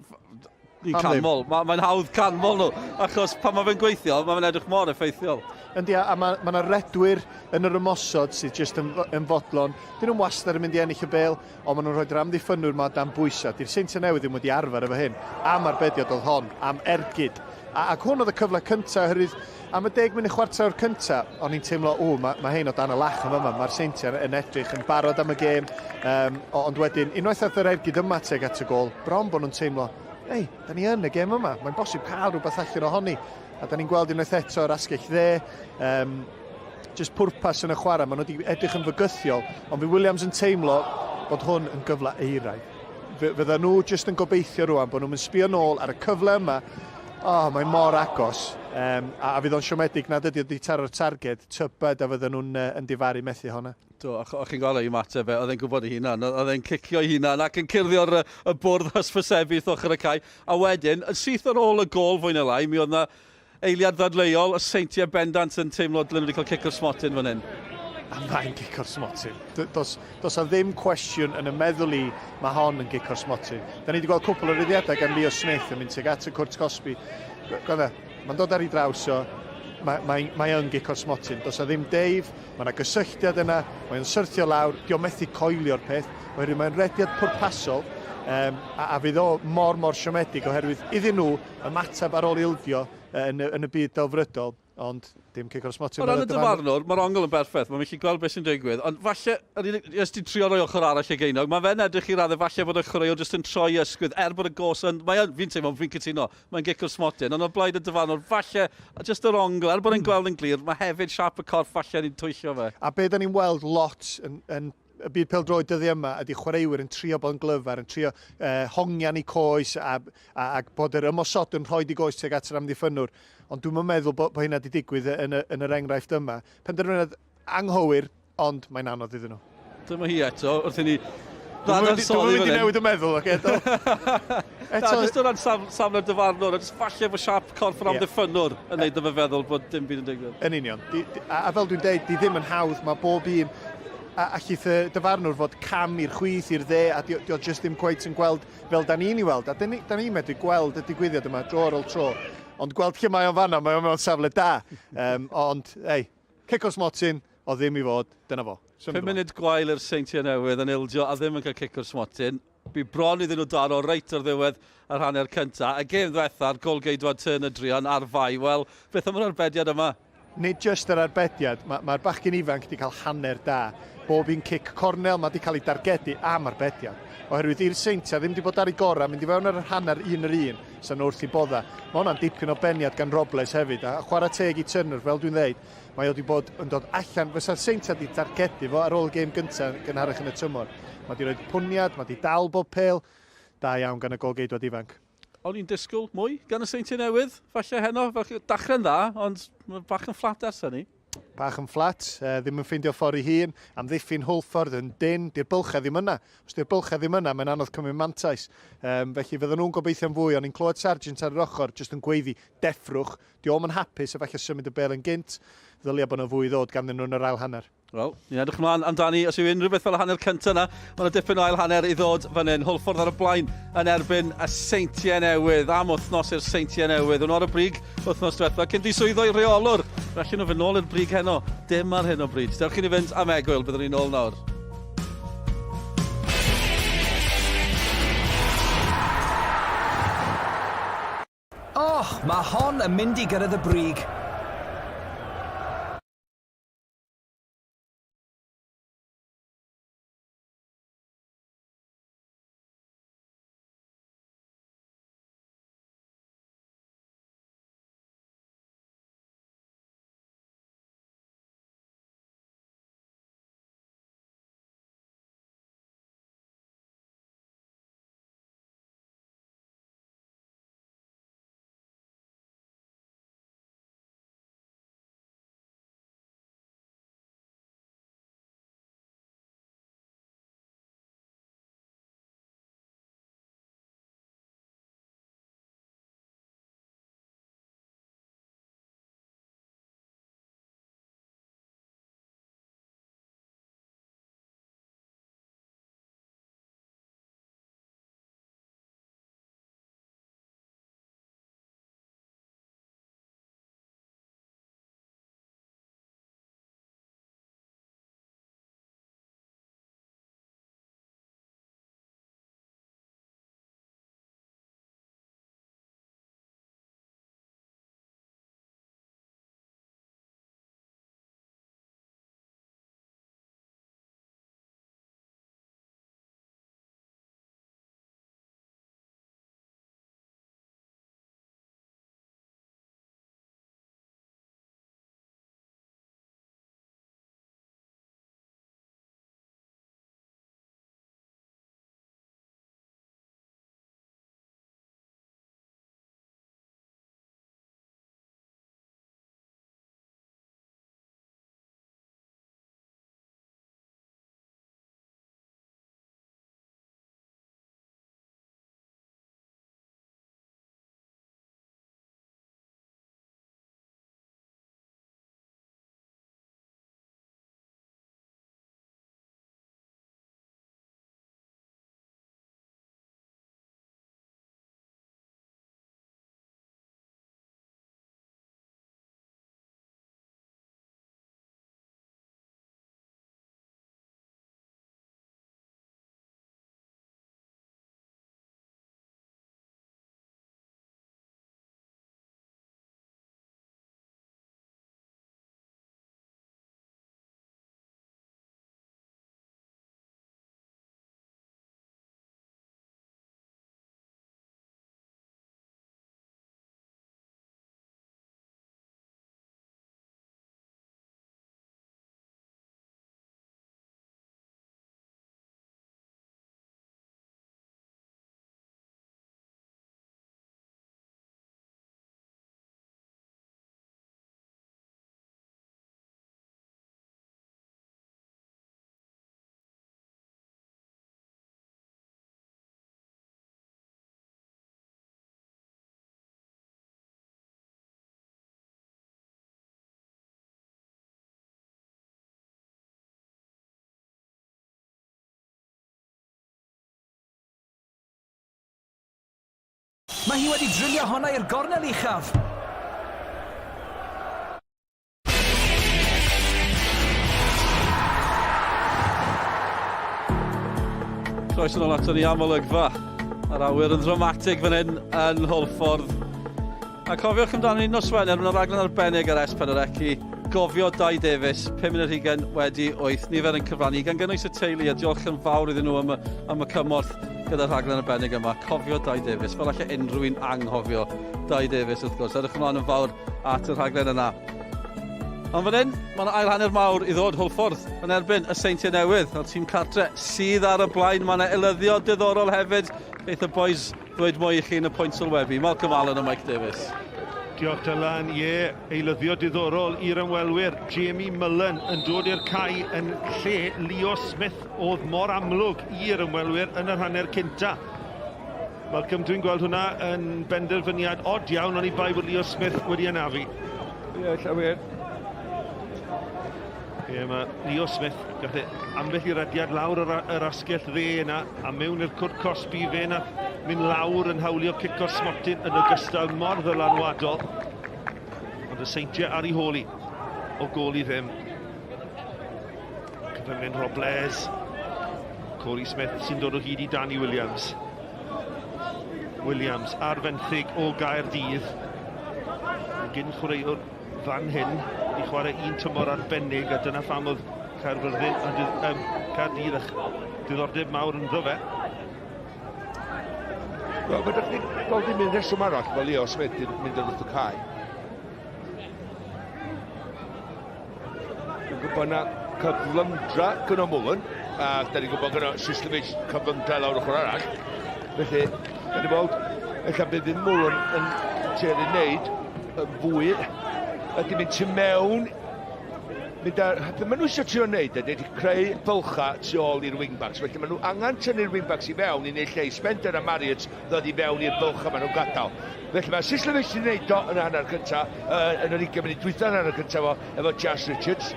ni'n canmol, mae'n ma hawdd canmol nhw, achos pan mae fe'n gweithio, mae fe'n edrych mor effeithiol. Yndi, a mae ma yna redwyr yn yr ymosod sydd jyst yn, yn fodlon. Dyn nhw'n wastad yn mynd i ennill y bel, ond maen nhw'n rhoi'r amddiffynwyr ma dan bwysau. Di'r Seintiau Newydd ddim wedi arfer efo hyn. Am arbediad oedd hon, am ergyd. A, ac hwn oedd y cyfle cyntaf, oherwydd am y deg munud chwarter awr cyntaf, o'n i'n teimlo, o, mae, mae hein o dan y lach yn fama, mae'r Seintiau yn edrych yn barod am y gêm. Um, ond wedyn, unwaith aeth yr ergyd yma tuag at y gol, bron bod nhw'n teimlo, ei, da ni yn y gêm yma, mae'n bosib cael rhywbeth allan ohoni. A da ni'n gweld unwaith eto yr asgell dde, um, just pwrpas yn y chwarae, maen nhw wedi edrych yn fygythiol, ond fi Williams yn teimlo bod hwn yn gyfle eiraidd. Fydda nhw jyst yn gobeithio rwan bod nhw'n mynd sbio nôl ar y cyfle yma. Oh, mae mor agos. Um, a, a fydd o'n siomedig nad ydy wedi taro'r targed, tybed a fydden nhw'n uh, yn difaru methu honna. Do, a chi'n gweld ei ymateb e, oedd e'n gwybod ei hunan, oedd e'n cicio ei hunan ac yn curddio'r y bwrdd hysbysebu wrth ochr y cae. A wedyn, yn syth ar ôl y gol fwy na lai, mi oedd yna Eiliad ddadleuol, y Seintiau bendant yn teimlo dylen nhw wedi cael cic o'r smotyn fan hyn. A mae'n gic o'r smotyn. Does, does a ddim cwestiwn yn y meddwl i, mae hon yn gic o'r smotyn. Da ni wedi gweld cwpl o ryddiadau gan Leo Smith yn mynd tuag at y cwrt cosbi. Gwenda, mae'n dod ar ei draws o, mae, mae, mae yn gic o'r smotyn. Does a ddim deif, mae yna gysylltiad yna, mae'n syrthio lawr, di o methu coelio'r peth, oherwydd mae'n rediad pwrpasol, um, a, a fydd o mor mor siomedig oherwydd iddyn nhw ymateb ar ôl ildio yn, yn y byd delfrydol, ond dim cic o'r smotyn. O ran y dyfarnwr, mae'r ongl yn berffaith, mae'n gallu gweld beth sy'n digwydd, ond falle, yr unig, jyst i trio rhoi ochr arall y geinog, mae fe'n edrych i raddau falle bod y chwaraewr jyst yn troi ysgwydd, er bod y gos yn, mae yn, fi'n teimlo, fi'n cytuno, mae'n gic o'r smotyn, ond o blaid y dyfarnwr, falle, jyst yr ongl, er bod e'n gweld yn glir, mae hefyd siap y corff falle ni'n twyllio fe. A be da ni'n weld lot yn, yn y byd pêl-droed dyddiau yma ydy chwaraewyr yn trio bod yn glyfar, yn trio eh, hongian eu coes a, a, a bod yr ymosod yn rhoi di goes tuag at yr amddiffynnwr. Ond dwi'n meddwl bod, bod hynna wedi digwydd yn y, yn yr enghraifft yma. Penderfyniad anghywir, ond mae'n anodd iddyn nhw. Dyma hi eto, wrth i ni ddadansoddi Dwi'n mynd i newid y meddwl, oce? Eto... Na, jyst o ran saf, safle'r dyfarnwr, a jyst falle bod siap corff yr amddiffynnwr yn neud o fe feddwl bod dim byd yn digwydd. Yn union. Di, di, a, a fel dwi'n deud, di ddim yn hawdd, mae bob un a allith y dyfarnwr fod cam i'r chwith, i'r dde, a di, di o jyst ddim cweit yn gweld fel da ni'n ei weld. A da ni'n ni medru gweld y digwyddiad yma dro ar ôl tro. Ond gweld lle mae o'n fanna, mae o'n mewn safle da. Um, ond, ei, cic o'r smotyn, o ddim i fod, dyna fo. 5 munud gwael i'r Seintiau Newydd yn ildio a ddim yn cael cic o'r smotyn. Bu bron iddyn nhw daro reit ar ddiwedd yr hanner cynta. Y gêm ddwetha'r golgeidwad Turner Druan ar fai. Wel, beth am yr arbediad yma? Nid jyst yr arbediad, mae'r ma bachgen ifanc wedi cael hanner da. Bob un cic cornel mae wedi cael ei dargedu am arbediad. Oherwydd i'r Seintiau ddim wedi bod ar ei gorau, mynd i fewn ar yr hanner un yr un, sa'n nhw wrth i bodda. Mae hwnna'n dipyn o beniad gan Robles hefyd, a chwarae teg i Turner, fel dwi'n dweud, mae o wedi bod yn dod allan, fysa'r Seintiau wedi targedu fo ar ôl y gêm gyntaf gynharach yn y tymor. Mae wedi rhoi pwniad, mae wedi dal bob pel, da iawn gan y golgeidwad ifanc. O'n i'n disgwyl mwy gan y Seintiau Newydd, falle heno, fel dachrau'n dda, ond mae bach yn fflat ers hynny. Bach yn fflat, eh, ddim yn ffeindio ffordd i hun, amddiffyn Hwlffordd yn dyn, di'r bylchau ddim yna. Os di'r bylchau ddim yna, mae'n anodd cymryd mantais. Um, felly fydden nhw'n gobeithio'n fwy, o'n i'n clywed Sargent ar yr ochr, jyst yn gweiddi, deffrwch, di o'm yn hapus, a falle symud y bel yn gynt, ddylia bod yna fwy i ddod ganddyn nhw yn yr ail hanner. Wel, ni'n edrych ymlaen amdani. Os yw unrhyw beth fel y hanner cyntaf yna, mae yna dipyn o ail hanner i ddod fan hyn. Hwlffordd ar y blaen yn erbyn y Seintiau Newydd. Am wythnos i'r Seintiau Newydd. Yn ar y brig wythnos diwethaf, cyn diswyddo i reolwr. Felly nhw fynd nôl i'r brig heno. Dim ar hyn o bryd. Dewch i ni fynd am egwyl, byddwn ni'n ôl nawr. Oh, mae hon yn mynd i gyrraedd y brig. Mae hi wedi drilio honna i'r gornel uchaf. Croeso nôl ato ni am olygfa. Yr awyr yn ddramatig fan hyn yn Hwlffordd. A cofiwch amdano ni nos Wener, mae'n raglen arbennig ar S4C i gofio Dai Davies, 5 munud hugain wedi 8, nifer yn cyfrannu, gan gynnwys y teulu, a diolch yn fawr iddyn nhw am y, am y cymorth gyda'r rhaglen arbennig yma. Cofio Dai Davies, fel allai unrhyw un anghofio Dai Davies wrth gwrs. Edrych ymlaen yn fawr at y rhaglen yna. Ond fan hyn, mae yna ail hanner mawr i ddod Hwlffordd yn erbyn y Seintiau Newydd, a'r tîm cartre sydd ar y blaen. Mae yna eilyddio diddorol hefyd. Geith y boys ddweud mwy i chi yn y pwynt sylwebu. Malcolm Allen a Mike Davies. Diolch Dylan, ie, eilyddio diddorol i'r ymwelwyr. Jamie Mullen yn dod i'r cae yn lle Leo Smith oedd mor amlwg i'r ymwelwyr yn yr hanner cynta. Malcolm, dwi'n gweld hwnna yn benderfyniad od iawn, oni bai bod Leo Smith wedi anafu. Ie, yeah, llawer. Ie, yeah, mae Leo Smith, gath e ambell i rediad lawr yr, yr asgell dde yna, a mewn i'r cwrt cosbi fe nath mynd lawr yn hawlio cic o'r smotyn yn ogystal mor ddylanwadol. Ond y Seintiau ar ei hôl i, o gôl i ddim. Cyfyngu'n Robles. Corey Smith sy'n dod o hyd i Danny Williams. Williams ar fenthyg o Gaerdydd. Yn gyn chwaraewr fan hyn i chwarae un tymor arbennig a dyna pham oedd Caerfyrddin a um, Caerdydd a diddordeb mawr ynddo fe. Wel, fedrwch chi gweld dim un rheswm arall fel Leo Smith yn mynd ar wrth y cae. Dwi'n gwybod na cyflymdra gyda Mullen, a da ni'n gwybod gyda Sislevic cyflymdra lawr ochr arall. Felly, da ni'n gweld, ella bydd ddim Mullen yn tueddu wneud yn fwy, ydy mynd tu mewn mynd ar, be maen nhw eisiau trio wneud ydy creu bylcha tu ôl i'r wingbacks. Felly maen nhw angen tynnu'r wingbacks i fewn i wneud lle i Spender a Marriott ddod i fewn i'r bylcha maen nhw'n gadael. Felly mae Sislevic wedi wneud o yn y hanner cyntaf, uh, yn yr 20 munud dwytha yn hanner cyntaf fo, efo Jas Richards.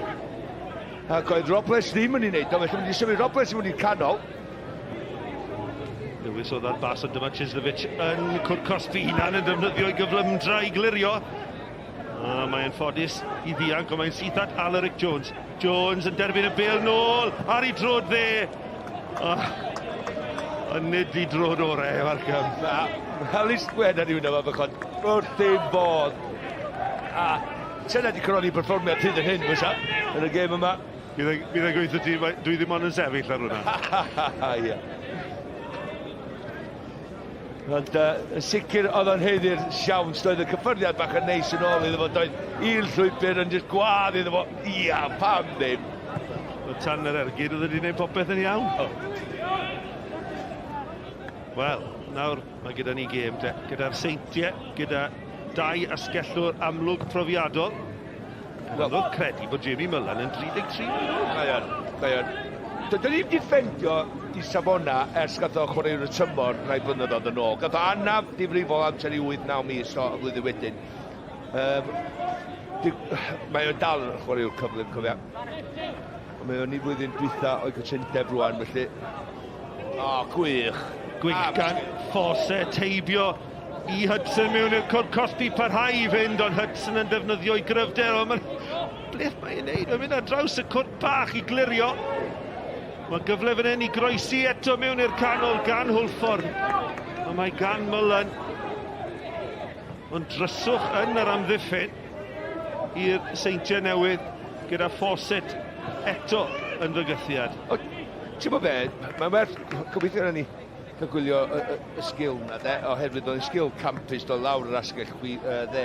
Ac oedd Robles ddim yn ei wneud o, felly mae'n symud Robles i mewn i'r canol. Lewis oedd ar bas, ond dyma Chislevic yn cwrdd cosbi hunan yn defnyddio ei gyflymdra i glirio. A mae'n ffodus i ddianc, ond mae'n syth at Alaric Jones. Jones yn derbyn y bêl nôl ar ei drod dde. Oh, ond nid i drod orau, Malcolm. Na, Alice Gwen ar yw'n yma, bychod. Wrth ei bodd. A Sena di coroni perfformiad hyd yn hyn, fysa, yn y gêm yma. Bydd e'n gweithio ti, dwi ddim ond yn sefyll ar hwnna. Ie. Ond uh, yn sicr oedd o'n haeddu'r siawns, doedd y cyffyrddiad bach yn neis yn ôl iddo fo, doedd un llwybr yn just gwadd iddo fo, ia, pam ddim. Oedd tan yr ergyd, oedd wedi gwneud popeth yn iawn. Oh. Wel, nawr mae gyda ni gêm te, gyda'r Seintiau, gyda dau asgellwr amlwg profiadol. Wel, anodd credu bod Jamie Mullan yn 33 mlwydd oed. Mae o'n, mae o'n. Dydyn ni wedi ffendio i safona ers gath o chwaraewr y tymor rhai blynyddoedd yn ôl. Gath o anaf difrifol amser i 8-9 mis o y flwyddyn wedyn. Um, mae o'n dal yn chwaraewr cyflym, cofia. Ond mae o'n i flwyddyn dwytha o'i gytundeb rwan, felly... O, oh, gwych. Gwych gan Fawcett heibio i Hudson mewn i'r cwrt cosbi parhau i fynd, ond Hudson yn defnyddio ei gryfder, ond mae'n... Beth mae'n ei wneud? Mae'n mynd ar draws y cwrt bach i glirio. Mae gyfle fan hyn i groesi eto mewn i'r canol gan Hwlffordd. Ond mae gan Mullen. Ond dryswch yn yr amddiffyn i'r Seintiau Newydd gyda Fawcett eto yn fygythiad. Ti'n bod be, mae'n werth gobeithio ni cael gwylio y, y, y sgil na de, oherwydd oedd yn sgil campus dod lawr yr asgell chwi, uh, dde,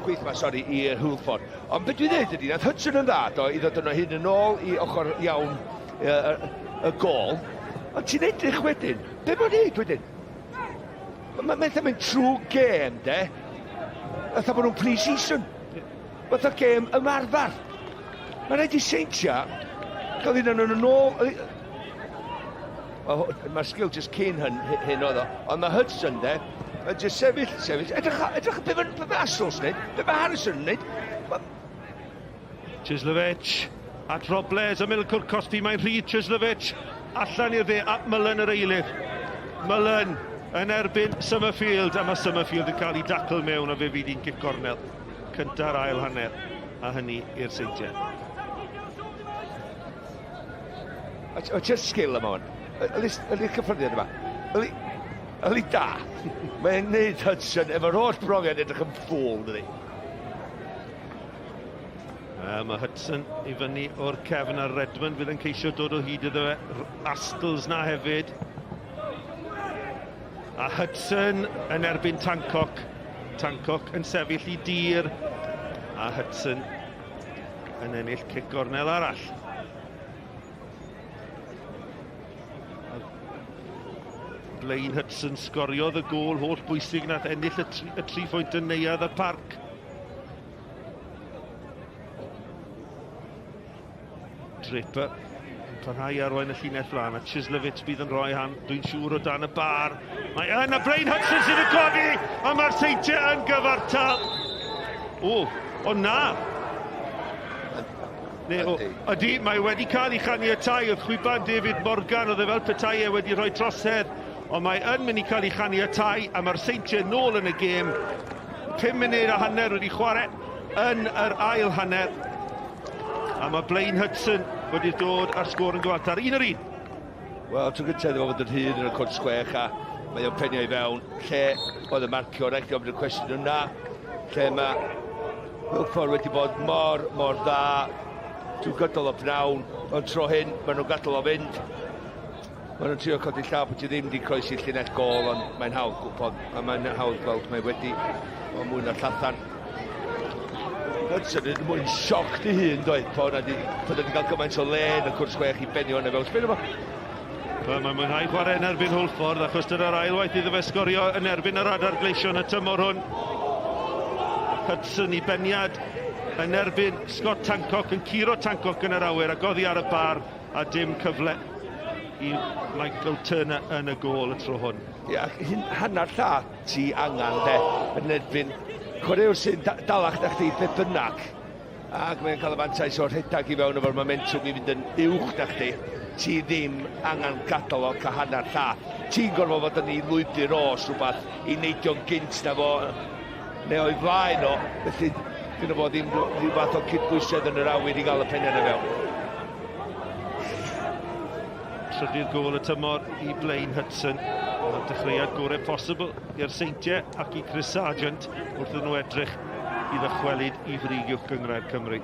chwith ma, sori, i Hwlffordd. Ond beth dwi'n dweud ydy, nath Hudson yn dda, do, i ddod yno hyn yn ôl i ochr iawn y, y, y gol. Ond ti'n edrych wedyn, be mae'n neud wedyn? Mae'n ma mynd trwy gêm, de. Fatha bod nhw'n pre-season. Fatha gêm ymarfer. Mae'n rhaid i Seintia gael un o'n nhw'n ôl. Mae'r sgil just cyn hyn, hyn oedd o. Ond mae Hudson, de, yn just sefyll, sefyll. Edrych, edrych be mae be Astros yn neud, be mae Harrison yn neud. Ma... Chislovic at Robles, ymyl y cwrt cosbi, mae'n rhydd Chislovic allan i'r dde at Mullen yr eilydd. Mullen yn erbyn Summerfield, a mae Summerfield yn cael ei dacl mewn a fe fydd hi'n gic gornel cynta'r ail hanner, a hynny i'r Seintiau. O, just sgil yma hwn. Ydy'r cyffyrddiad yma. Ydy, ydy da. Mae'n neud Hudson efo'r holl brofiad edrych yn ffôl, dydy. Wel, mae Hudson i fyny o'r cefn ar Redmond fydd yn ceisio dod o hyd iddo fe. Astles na hefyd. A Hudson yn erbyn Tancock. Tancock yn sefyll i dir. A Hudson yn ennill cic gornel arall. Blaine Hudson sgoriodd y gôl holl bwysig nath ennill y tri, y tri phwynt yn neuadd y parc. Draper yn parhau arwain y llinell flaen a Chislovich bydd yn rhoi han, dwi'n siŵr o dan y bar. Mae yn a Blaine Hudson sydd yn codi a mae'r Seintiau yn gyfartal. O, o na! Neu, o, ydy, mae wedi cael ei chaniatau wrth chwiban David Morgan, oedd e fel petai e wedi rhoi trosedd, ond mae yn mynd i cael ei chaniatau a mae'r Seintiau nôl yn y gêm. 5 munud a hanner wedi chwarae yn yr ail hanner. A mae Blaine Hudson wedi dod ar sgôr yn gyfartal, un yr un. Wel, tro gyntaf iddo fo fod yn rhydd yn y cwrt chwech a mae o'n penio i fewn. Lle oedd y marcio, rhaid i ofyn y cwestiwn yna. Lle mae Hwlffordd wedi bod mor, mor dda trwy gydol o pnawn. Ond tro hyn, maen nhw'n gadael o fynd. Maen nhw'n trio codi llaw bod ti ddim wedi croesi llinell gôl, ond mae'n hawdd gwybod, a mae'n hawdd gweld mae wedi o mwy na llathan. Hudson yn mwyn sioc dy hun, doedd, po na di, po wedi cael gymaint o le yn y cwrs chwech i benio hwnna fewn. Sbyn yma. Wel, mae'n mwynhau chwarae yn erbyn Hwlffordd, achos dyna'r ail waith iddo fe sgorio yn erbyn yr adar gleision y tymor hwn. Hudson i beniad yn erbyn Scott Tancock, yn curo Tancock yn yr awyr ac oddi ar y bar a dim cyfle i Michael Turner yn y gôl y tro hwn. Ia, hanner llath ti angen de, yn erbyn chwaraewr sy'n dalach na chdi beth bynnag. Ac mae'n cael y fantais o'r rhedeg i fewn efo'r momentum i fynd yn uwch na chdi. Ti ddim angen gadael o cael hanner llath. Ti'n gorfod fod yn ei lwybr o os rhywbeth i neidio'n gynt na fo neu o'i flaen o. Felly, gyda fo ddim rhyw fath o cydbwysedd yn yr awyr i gael y pennau yna fewn. Trydydd gôl y tymor i Blaine Hudson. Mae'r dechreuad gorau posibl i'r Seintiau ac i Chris Sargent wrth iddyn nhw edrych i ddychwelyd i frig uwch gynghrair Cymru.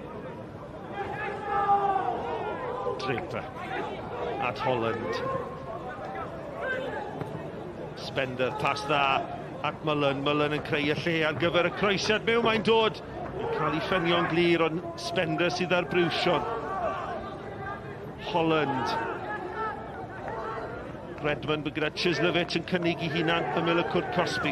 Draper at Holland. Spender, pas dda at Mullen. Mullen yn creu y lle ar gyfer y croesiad mewn mae'n dod. Yn cael ei ffenio'n glir, ond Spender sydd ar briwsion. Holland. Redmond gyda Chislovich yn cynnig i hunan ymyl y cwrt cosbi.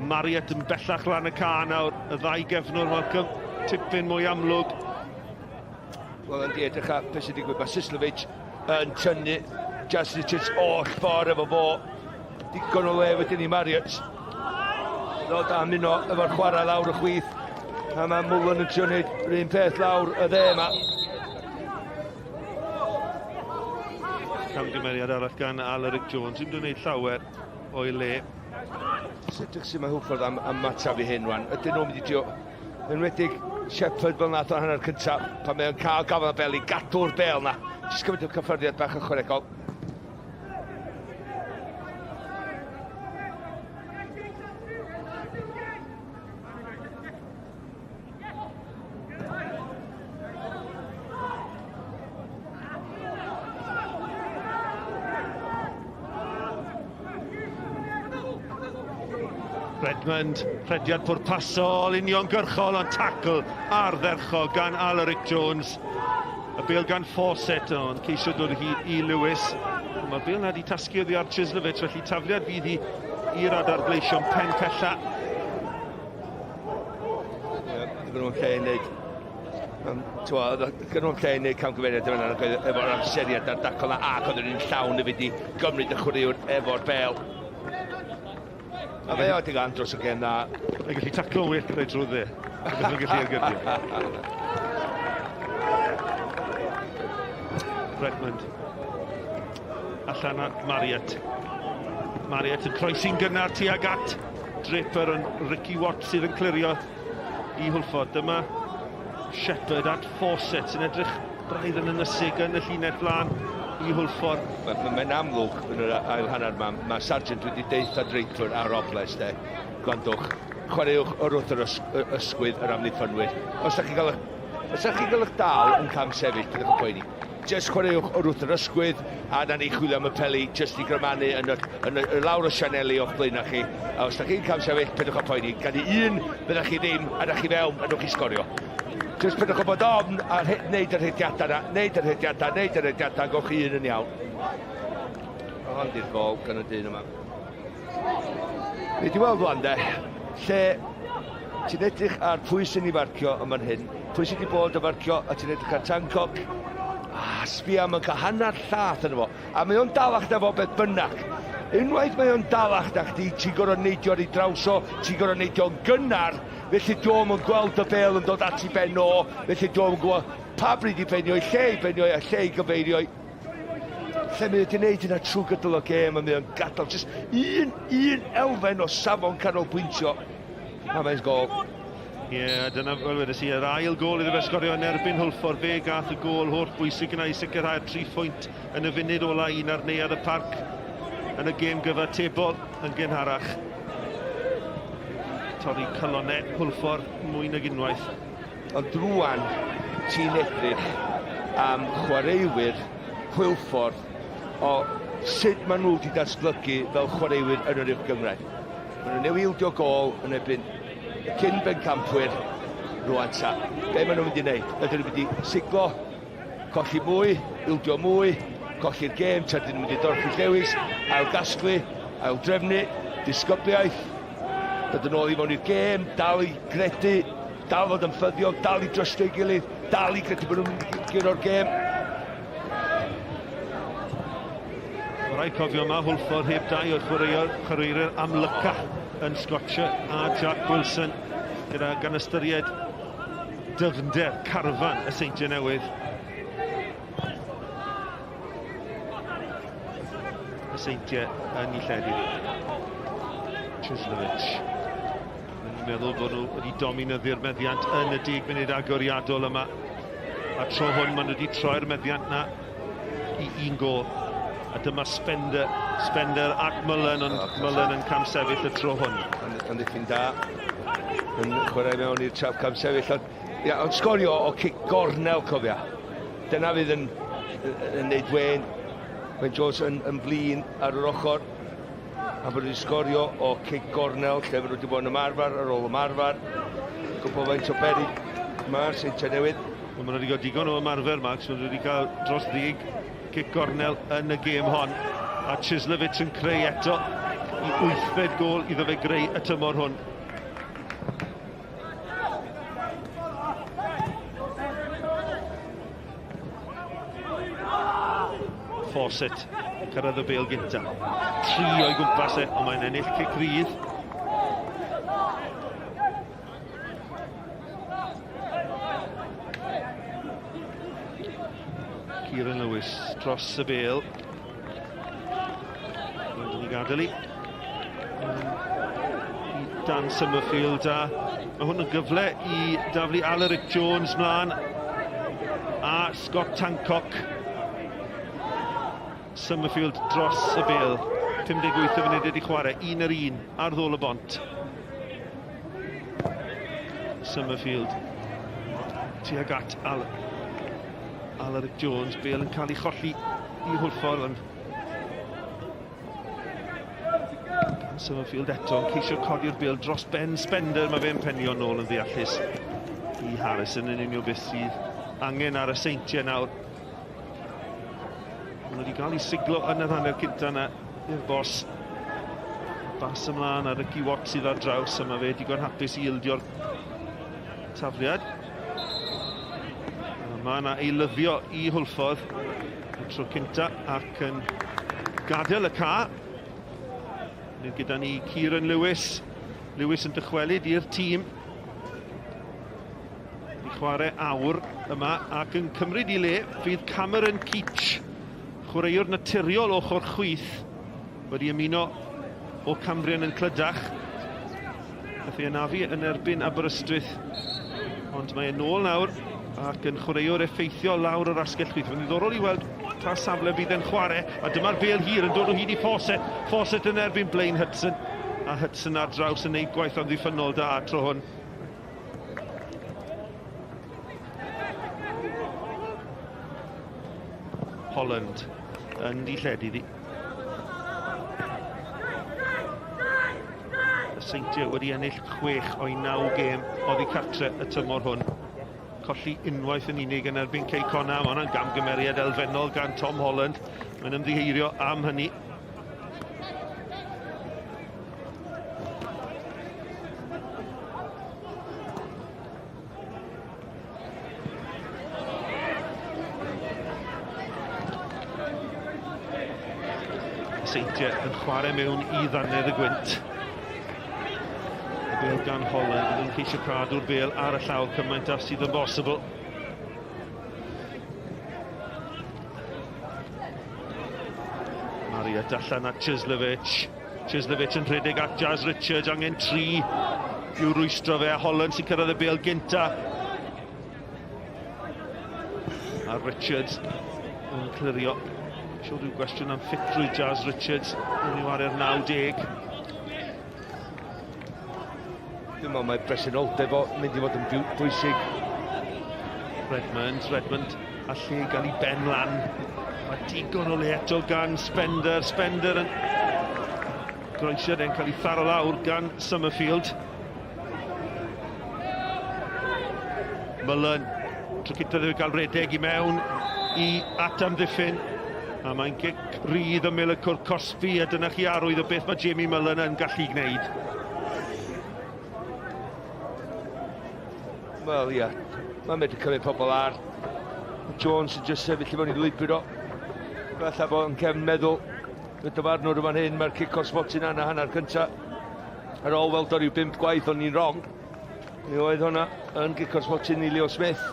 Marriott yn bellach lan y ca nawr, y ddau gefnwr Malcolm, tipyn mwy amlwg. Wel, yndi, edrych ar beth sy'n digwydd. Mae Sislovic yn tynnu Jazz Richards oll ffordd efo fo. Digon o le wedyn i Marriott. Ddod am uno efo'r chwarae lawr y chwith. A mae Mullen yn trio wneud yr un peth lawr y dde yma. Camgymeriad arall gan Alaric Jones. Ddim wedi gwneud llawer o'i le. Sut ydych sy'n mae Hwlffordd am, am mataf i hyn rwan? Ydyn nhw'n mynd i drio Enwedig Shepherd fel nath o'n hanner cyntaf, pan mae o'n cael gafael y bel i gadw'r bel na. Jyst cymryd y cyffyrddiad bach ychwanegol. Redmond, rhediad pwrpasol, uniongyrchol, ond tacl ardderchog gan Alaric Jones. Y bêl gan Fawcett, ond ceisio dod o hyd i Lewis. Mae'r bêl na wedi tasgu oddi ar Chislovich, felly tafliad fydd hi i'r adar gleision pen pella. Ie, yeah, nhw'n lle i wneud Gynnu nhw'n lle i wneud camgymeriad yma efo'r amseriad a'r dacl na ac oedd yn llawn i fynd i gymryd y chwaraewr efo'r bel. A fe oedd yn dros y gêm na. Mae'n gallu taclo'n well gyda'i drwy dde. Mae'n gallu ergydio. Redmond. Allan at Marriott. Marriott yn croesi'n gynnar tuag at Draper yn Ricky Watt sydd yn clirio i Hwlffordd. Dyma Shepherd at Fawcett sy'n edrych Braidd yn ynysig yn y llinell flaen i Hwlffordd. Mae'n ma, ma amlwg yn yr ail hanner yma, mae Sargent wedi deutha Drakeford a Robles de, gwrandwch, chwaraewch o'r wrth yr ysgwydd yr amddiffynwyr. Os da chi'n cael, os da chi'n cael eich dal yn cam sefyll, pidwch yn poeni. Just chwaraewch o'r wrth yr ysgwydd, a na ni chwilio am y peli, just i grymanu yn y, yn y, y lawr o sianeli o'ch blaenau chi. A os da chi'n cam sefyll, pidwch â poeni. Gan i un, byddech chi ddim, a da chi fewn, a nwch chi sgorio. Jyst peidiwch â bod ofn a wneud y rhediadau yna, wneud y rhediadau, wneud y rhediadau, gowch chi un yn iawn. Ond i'r gol gan y dyn yma. Ni wedi weld wan de, lle ti'n edrych ar pwy sy'n ei farcio yn fan hyn, pwy sydd wedi bod yn farcio, a ti'n edrych ar Tancock, ah, sbia, mae'n cael hanner llath yn fo, a mae o'n dalach na fo beth bynnag. Unwaith mae o'n dalach na chdi, ti'n gorfod neidio ar ei draws o, ti'n gorfod neidio'n gynnar, Felly dio'm yn gweld y bêl yn dod at ei ben o, felly dio'm yn gwybod pa bryd i benio i, lle i benio i a lle i gyfeirio i. Lle mae wedi gwneud hynna trwy gydol y gêm a mae o'n gadael jyst un, un elfen o safon canolbwyntio. A mae'n gol. Ie, yeah, dyna, fel wedes i, yr ail gol iddo fe sgorio yn erbyn Hwlffordd. Fe gath y gol holl bwysig yna i sicrhau'r tri phwynt yn y funud ola un ar Neuadd y Parc yn y gêm gyfatebol yn gynharach. Torri calonnau Hwlffordd mwy nag unwaith. Ond rwan ti'n edrych am chwaraewyr Hwlffordd o sut maen nhw wedi datblygu fel chwaraewyr yn yr Uwch Gynghrair. Maen nhw newydd ildio gôl yn erbyn y cyn bencampwyr rwan ta. Be maen nhw'n mynd i wneud? Ydyn nhw'n mynd i siglo Colli mwy, ildio mwy, colli'r gêm, tra dyn nhw'n mynd i dorchi llewis, ail gasglu, ail drefnu, disgybliaeth, dod yn ôl i mewn i'r gêm, dal i gredu, dal fod yn ffyddiog, dal i drystio ei gilydd, dal i gredu bod nhw'n mynd i guro'r gêm. Mae rhaid cofio yma, Hwlffordd heb dau o'r chwaraewr, chwaraewyr amlyca yn Scotcher a Jack Wilson, gyda gan ystyried dyfnder carfan y Seintiau Newydd. Y Seintiau yn ei lledu. Chislovich. Mae'n meddwl bod nhw wedi dominyddu'r meddiant yn y 10 munud agoriadol yma. A tro hwn maen nhw wedi troi'r meddiant na i un gol. A dyma Spender, Spender ac Mullen, ond oh, Mullen yn camsefyll y tro hwn. Amddiffyn da, yn chwarae mewn i'r trap camsefyll. Ond, ia, ond sgorio o cic gornel, cofia. Dyna fydd yn, yn, yn neud Wayne, Wayne Jones yn, yn flin ar yr ochr. A bod wedi sgorio o cic gornel, lle bod wedi bod yn ymarfer ar ôl ymarfer. Gwybod faint o beri mae'r Seintiau Newydd. Wel, maen nhw wedi cael digon o ymarfer, Max. Maen nhw wedi cael dros ddeg cic gornel yn y gêm hon. A Chislovich yn creu eto i wythfed gol iddo fe greu y tymor hwn. Fawcett cyrraedd y bêl gynta. Tri o'i gwmpas e, ond mae'n ennill cic rydd. Kieran Lewis dros y bêl. Mae'n ni gadael i. Dan Summerfield a mae hwn yn gyfle i daflu Alaric Jones mlaen a Scott Tancock. Summerfield dros y bêl. 58 o funud wedi chwarae, un ar un ar ddôl y bont. Summerfield tuag at Al Alaric Jones, bêl yn cael ei cholli i Hwlffordd ond Summerfield eto yn ceisio codi'r bêl dros Ben Spender, mae fe'n penio nôl yn ddeallus i Harrison yn union beth sydd angen ar y Seintiau nawr. Maen nhw wedi cael eu siglo yn yr hanner cynta yna i'r bos. Bas ymlaen a Ricky Watt sydd ar draws a mae fe digon hapus i ildio'r tafliad. A mae yna eilyddio i Hwlffordd y tro cynta ac yn gadael y ca. Nid gyda ni Kieran Lewis. Lewis yn dychwelyd i'r tîm. I chwarae awr yma ac yn cymryd i le fydd Cameron Keach, chwaraewr naturiol ochr chwith, wedi ymuno o Cambrian yn Clydach. Nath ei anafu yn erbyn Aberystwyth, ond mae e'n ôl nawr. ac yn chwaraewr effeithiol lawr yr asgell chwith. Mae'n ddiddorol i weld pa safle fydd e'n chwarae, a dyma'r bêl hir yn dod o hyd i Fawcett. Fawcett yn erbyn Blaine Hudson, a Hudson ar draws yn neud gwaith amddiffynnol da tro hwn. Holland yn di lledu iddi. Y Seintiau wedi ennill 6 o'i 9 gêm oddi cartre y tymor hwn. Colli unwaith yn unig yn erbyn Cei Connah. Mae hwnna'n gamgymeriad elfennol gan Tom Holland. Mae'n ymddiheirio am hynny. Seintiau yn chwarae mewn i ddannedd y gwynt. Y bêl gan Holland yn ceisio cadw'r bêl ar y llaw cymaint â sydd yn bosibl. Marriott allan at Chislovich. Chislovich yn rhedeg at Jazz Richards, angen tri i'w rwystro fe, a Holland sy'n cyrraedd y bêl gynta. A Richards yn clirio. Siwr rhyw gwestiwn am ffitrwydd Jazz Richards yn i'w ar 90. Dwi'n meddwl mae presenoldeb o mynd i fod yn bwysig. Redmond, Redmond a lle gael ei ben lan. Mae digon o le eto gan Spender. Spender yn groesiad e'n cael ei tharo lawr gan Summerfield. Mullen, tro cyntaf iddo gael redeg i mewn i at amddiffyn. A mae'n gic rydd ymyl y cwr cosbi, a dyna chi arwydd o beth mae Jamie Mullen yn gallu gwneud. Wel, ia. Mae'n medru cymryd pobl ar. Jones yn just sefyll i fewn i lwybr o. Falle bod yn cefn meddwl y dyfarnwr yn fan hyn, mae'r cic o'r smotyn yna hanner cynta. Ar ôl weld o ryw bump gwaith o'n i'n wrong. Mi oedd hwnna yn gic o'r smotyn i Leo Smith.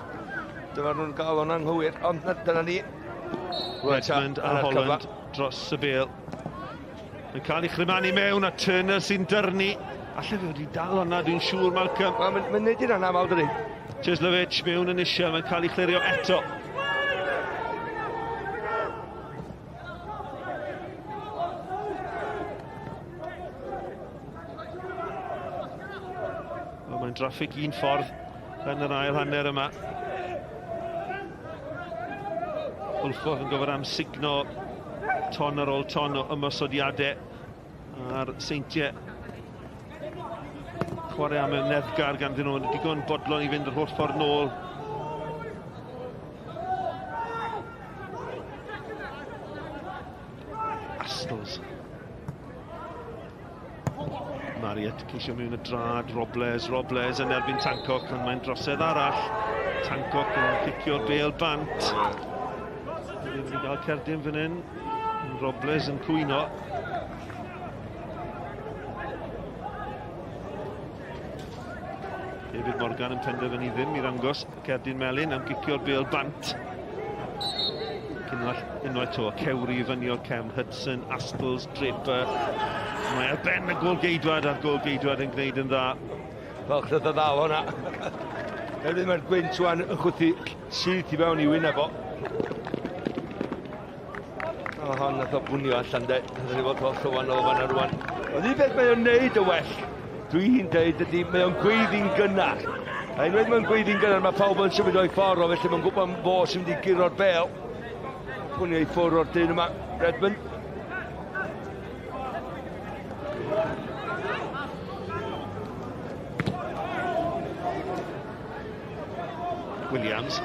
Dyfarnwr yn gael o'n anghywir, ond dyna ni. Redmond a Holland dros y bêl. Yn cael ei chrymanu mewn a Turner sy'n dyrnu. Alle fe wedi dal hwnna, dwi'n siŵr, Malcolm. Wel, mae'n ma neud hynna'n aml, dydi? Chislovich mewn yn eisiau, mae'n cael ei chlirio eto. Wel, mae'n draffig un ffordd yn yr ail hanner yma. Hwlffordd yn gofod am sugno ton ar ôl ton o ymosodiadau a'r Seintiau chwarae am y neddgar ganddyn nhw, digon bodlon i fynd yr holl ffordd nôl. Astles. Marriott ceisio mewn y drad, Robles, Robles yn erbyn Tancock, ond mae'n drosedd arall. Tancock yn cicio'r bêl bant. Ddim wedi cael cerdyn fan hyn. Robles yn cwyno. David Morgan yn penderfynu ddim i ddangos cerdyn melyn am gicio'r bêl bant. Cynwall unwaith to, cewri i fyny o'r cefn, Hudson, Astles, Draper. Mae ar ben y gôl geidwad a'r gôl geidwad yn gwneud yn dda. Falch nath o ddal hwnna. Hefyd mae'r gwynt wan yn chwythu syth i fewn i wyneb o. O, hon nath o bwnio allan de. Nath o fod holl o wahanol fanna rwan. Ond un beth mae o'n neud y well, dwi'n deud ydy, mae o'n gweiddi'n gynnar. A unwaith mae'n gweiddi'n gynnar, mae pawb yn symud o'i ffordd o, felly mae'n gwybod fo sy'n mynd i guro'r bêl. Pwnio i ffwrdd o'r dyn yma, Redmond. Williams.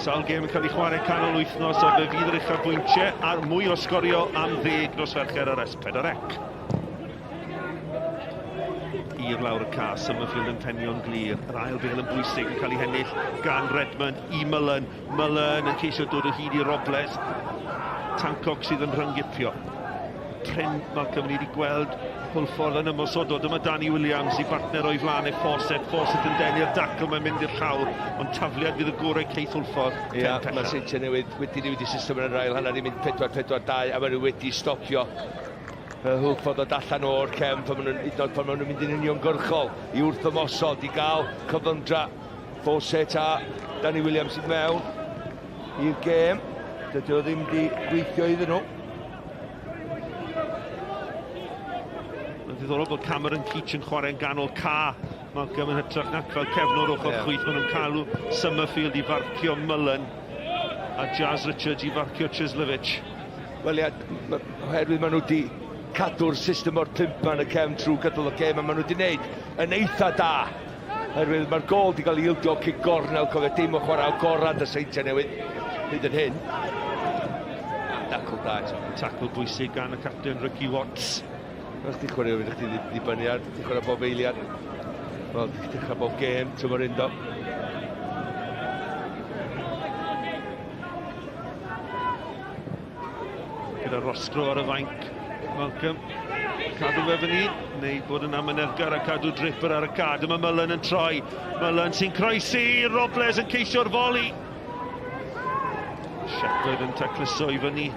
Sawl gêm yn cael ei chwarae canol wythnos a fe fydd yr uchafbwyntiau a'r mwy o sgorio am ddeg nos Fercher ar S4C. Ir lawr y ca, Summerfield yn penio'n glir. Yr ail bêl yn bwysig yn cael ei hennill gan Redmond i Mullen. Mullen yn ceisio dod o hyd i Robles. Tancock sydd yn rhyngipio. Prin Malcolm ni wedi gweld Hwlffordd yn ymosodol. Dyma Danny Williams i bartner o'i flaen e Fawcett. Fawcett yn denu'r dacl, mae'n mynd i'r llawr, ond tafliad fydd y gorau Keith Hwlffordd. Ia, mae Seintiau Newydd wedi newid y system yn yr ail hanner i mynd 4-4-2 a maen nhw wedi stopio. Hwlffordd ddod allan o'r cefn pan maen nhw'n hyd yn oed pan maen nhw'n mynd yn uniongyrchol i wrth ymosod i gael cyflymdra. Fawcett a Danny Williams i mewn i'r gêm. Dydy o ddim wedi gweithio iddyn nhw. Mae'n ddiddorol bod Cameron Keach yn chwarae'n ganol ca. Malcolm yn hytrach nac fel cefnwr ochr yeah. chwith. Maen nhw'n cael Summerfield i farcio Mullen a Jazz Richards i farcio Chislovich. Wel ia, oherwydd maen nhw wedi cadw'r system o'r pump yn y cefn trwy gydol y gêm a maen nhw wedi gwneud yn eitha da. Oherwydd mae'r gol wedi cael ei ildio cic gornel, cofio dim o chwarae o gorau y Seintiau Newydd hyd yn hyn. Tacl da eto. Tacl bwysig gan y capten Ricky Watts. Os ti'n chwarae, fydd chdi ddibynnu ar, ti'n chwarae bob eiliad. Wel, ti'n dechrau bob gêm, tymor un do. Gyda Roscrow ar y fainc, Malcolm. Cadw fe fyny, neu bod yn amyneddgar a cadw Draper ar y ca. Dyma Mullen yn troi. Mullen sy'n croesi, Robles yn ceisio'r foli. Shepherd yn tacluso i fyny.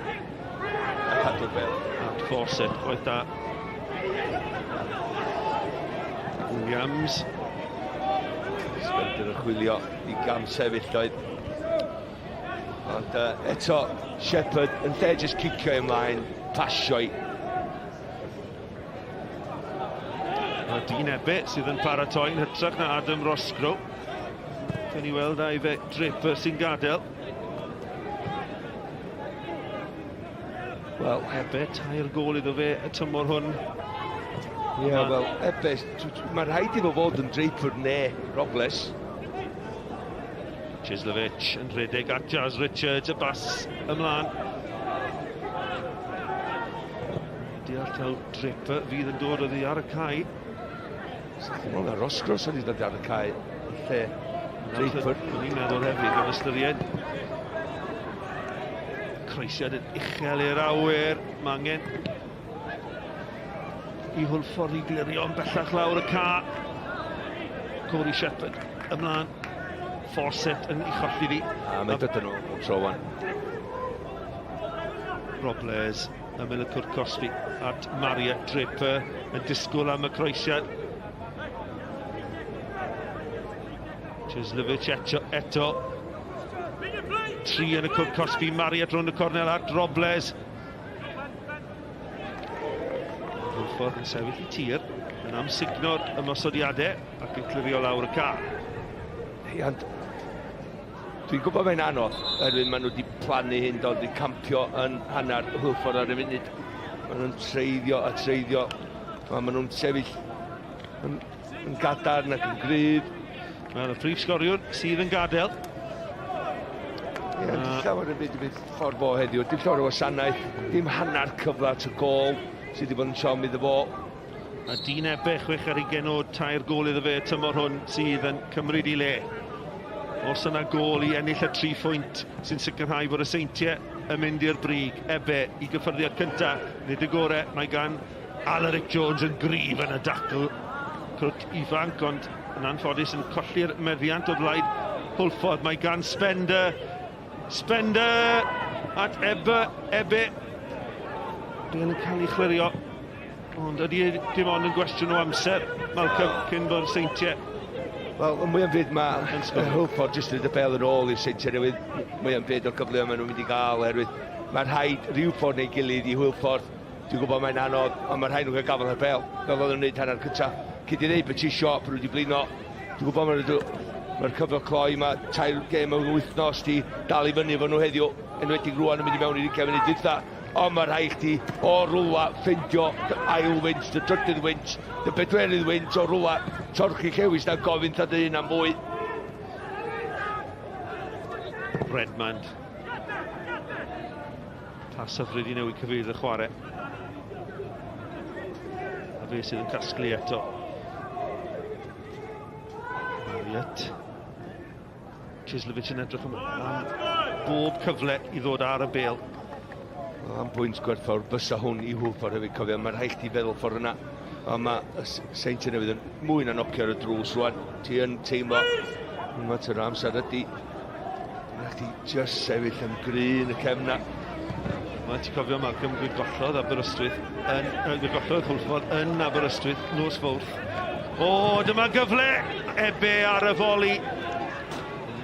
A cadw'r bel. At Fawcett, gwaith da. Williams. Spender yn chwilio i gam sefyll oedd. Ond uh, eto, Shepherd yn lle jyst cicio ymlaen, pasio i. A Dean Ebbe sydd yn paratoi yn hytrach na Adam Roscrow. Cawn ni weld a ife Draper sy'n gadael. Wel, Ebbe, tair gôl iddo fe y tymor hwn. Ie, yeah, wel, Ebbe, mae'n rhaid iddo fod yn Draper neu Robles. Chislovich yn rhedeg at Jazz Richards, y bas ymlaen. Deall taw Draper fydd yn dod oddi ar y cae. Sa'ch chi'n meddwl na Roscross wedi dod ar y cae yn lle Draper? O'n i'n meddwl hefyd, yn ystyried. Croesiad yn uchel i'r awyr, mae angen i Hwlffordd i glirio yn bellach lawr y ca. Corey Shepherd ymlaen. Fawcett yn ei cholli ddi. A mae'n dod yn ôl tro wan. Robles ymyl y cwrt cosbi at Maria Draper yn disgwyl am y croesiad. Chislovich eto, eto. Tri yn y cwrt cosbi, Marriott rownd y cornel at Robles. Hwlffordd yn sefyll i tir, yn amsugno'r ymosodiadau ac yn clirio lawr y ca. Ie, ond dwi'n gwybod mae'n anodd, oherwydd maen nhw wedi plannu hyn, do, wedi campio yn hanner Hwlffordd ar y funud. Maen nhw'n treiddio a treiddio, a maen nhw'n sefyll yn, yn gadarn ac yn gryf. Wel, y prif sgoriwr sydd yn gadael. Ie, yeah, dim llawer yn byd i fynd ffordd fo heddiw. Dim llawer o wasanaeth, dim hanner cyfle at y gol sydd wedi bod yn siom iddo fo. A dyn Ebbe, 26 o tair gôl iddo fe y tymor hwn sydd yn cymryd i le. Os yna gôl i ennill y tri phwynt sy'n sicrhau bod y Seintiau yn mynd i'r brig. Ebbe i gyffyrddiad cyntaf, nid y gore, mae gan Alaric Jones yn gryf yn y dacl. Crwt ifanc, ond yn anffodus yn colli'r meddiant o blaid Hwlffordd. Mae gan Spender, Spender at Ebbe, Ebbe. Bel yn cael ei chlirio. Ond ydy e dim ond yn gwestiwn o amser, Malcolm, cyn bod Seintiau Wel, y mwyaf fyd mae Hwlffordd jyst yn y bel yn ôl i'r Seintiau Newydd, mwyaf fyd o'r cyfleoedd maen nhw'n mynd i gael, oherwydd mae'n rhaid rhyw ffordd neu gilydd i Hwlffordd. Dwi'n gwybod mae'n anodd, ond mae'n rhaid nhw gael gafael ar bel, fel oedden nhw'n gwneud hanner cyntaf. Cyn i ddeud beth ti isio, bod nhw wedi blino. Dwi'n gwybod mae'r mae cyfnod cloi, mae tair gêm mewn wythnos di dal i fyny efo nhw heddiw, enwedig rwan yn mynd i mewn i'r 20 munud dwytha. Ond mae rhaid chdi o rwla ffeindio dy ail wynt, dy drydydd wynt, dy bedwerydd wynt o rwla torchi llewis na gofyn tha dy hun am fwy. Redmond. Pas hyfryd i newid cyfeirydd y chwarae. A fe sydd yn casglu eto. Marriott. Chislovich yn edrych am bob cyfle i ddod ar y bêl. Am bwynt gwerthfawr fysa hwn i Hwlffordd hefyd, cofio, mae'n rhaid chdi feddwl ffordd yna. Ond mae Seintiau Newydd yn mwy na nocio ar y drws rwan. Ti yn teimlo, mater o amser ydy. Mae'n rhaid chdi just sefyll yn gry yn y cefn na. Wel, ti'n cofio Malcolm, fe gollodd Aberystwyth yn, fe gollodd Hwlffordd yn Aberystwyth nos Fawrth. O, dyma gyfle! Ebe ar y foli.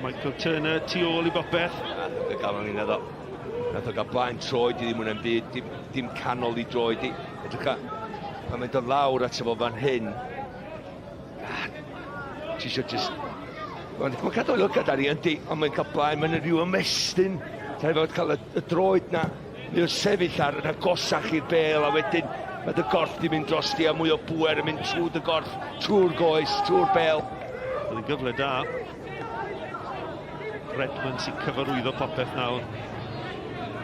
Michael Turner tu ôl i bopeth. Fe galon ni'n eddo. Nath o gael blaen troed i ddim hwnna'n byd, dim, dim canol i droed i. Edrych a, pan mae'n dod lawr at efo fan hyn, ah, ti eisiau just... Mae'n ma cadw lygad ar i yndi, ond mae'n cael blaen, mae'n rhyw ymestyn. Ti'n fod cael y, y droed na, mae o'n sefyll ar yn agosach i'r bel, a wedyn mae dy gorff di mynd dros di a mwy o bwer yn mynd trwy dy gorff, trwy'r goes, trwy'r bel. Oedd yn gyfle da. Redmond sy'n cyfarwyddo popeth nawr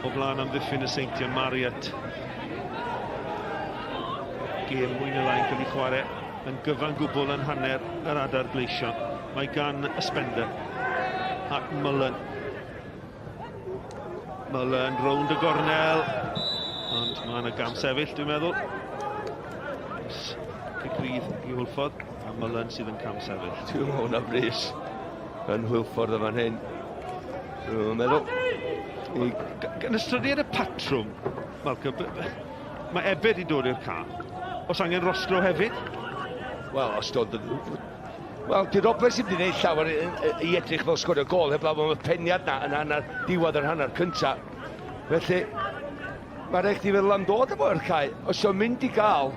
o flaen amddiffyn y Seintiau, Marriott. Gêm mwy na lai'n cael ei chwarae yn gyfan gwbl yn hanner yr adar gleision. Mae gan y Spender at Mullen. Mullen rownd y gornel, ond mae yna gam sefyll dwi'n meddwl. Cic rydd i Hwlffordd, a Mullen sydd yn cam sefyll. Dwi'n meddwl hwnna brys yn Hwlffordd yn fan hyn. Dwi'n meddwl. I... Gan ystyried y patrwm, Malcolm, mae Ebed i dod i'r ca. Os angen Roscrow hefyd? Wel, os dod... Wel, di Robles ddim wedi gwneud llawer i edrych fel sgorio gol, heblaw am y peniad na yn hanner, diwedd yr hanner cynta. Felly, mae rhaid chdi feddwl am dod efo i'r cae. Os yw'n mynd i gael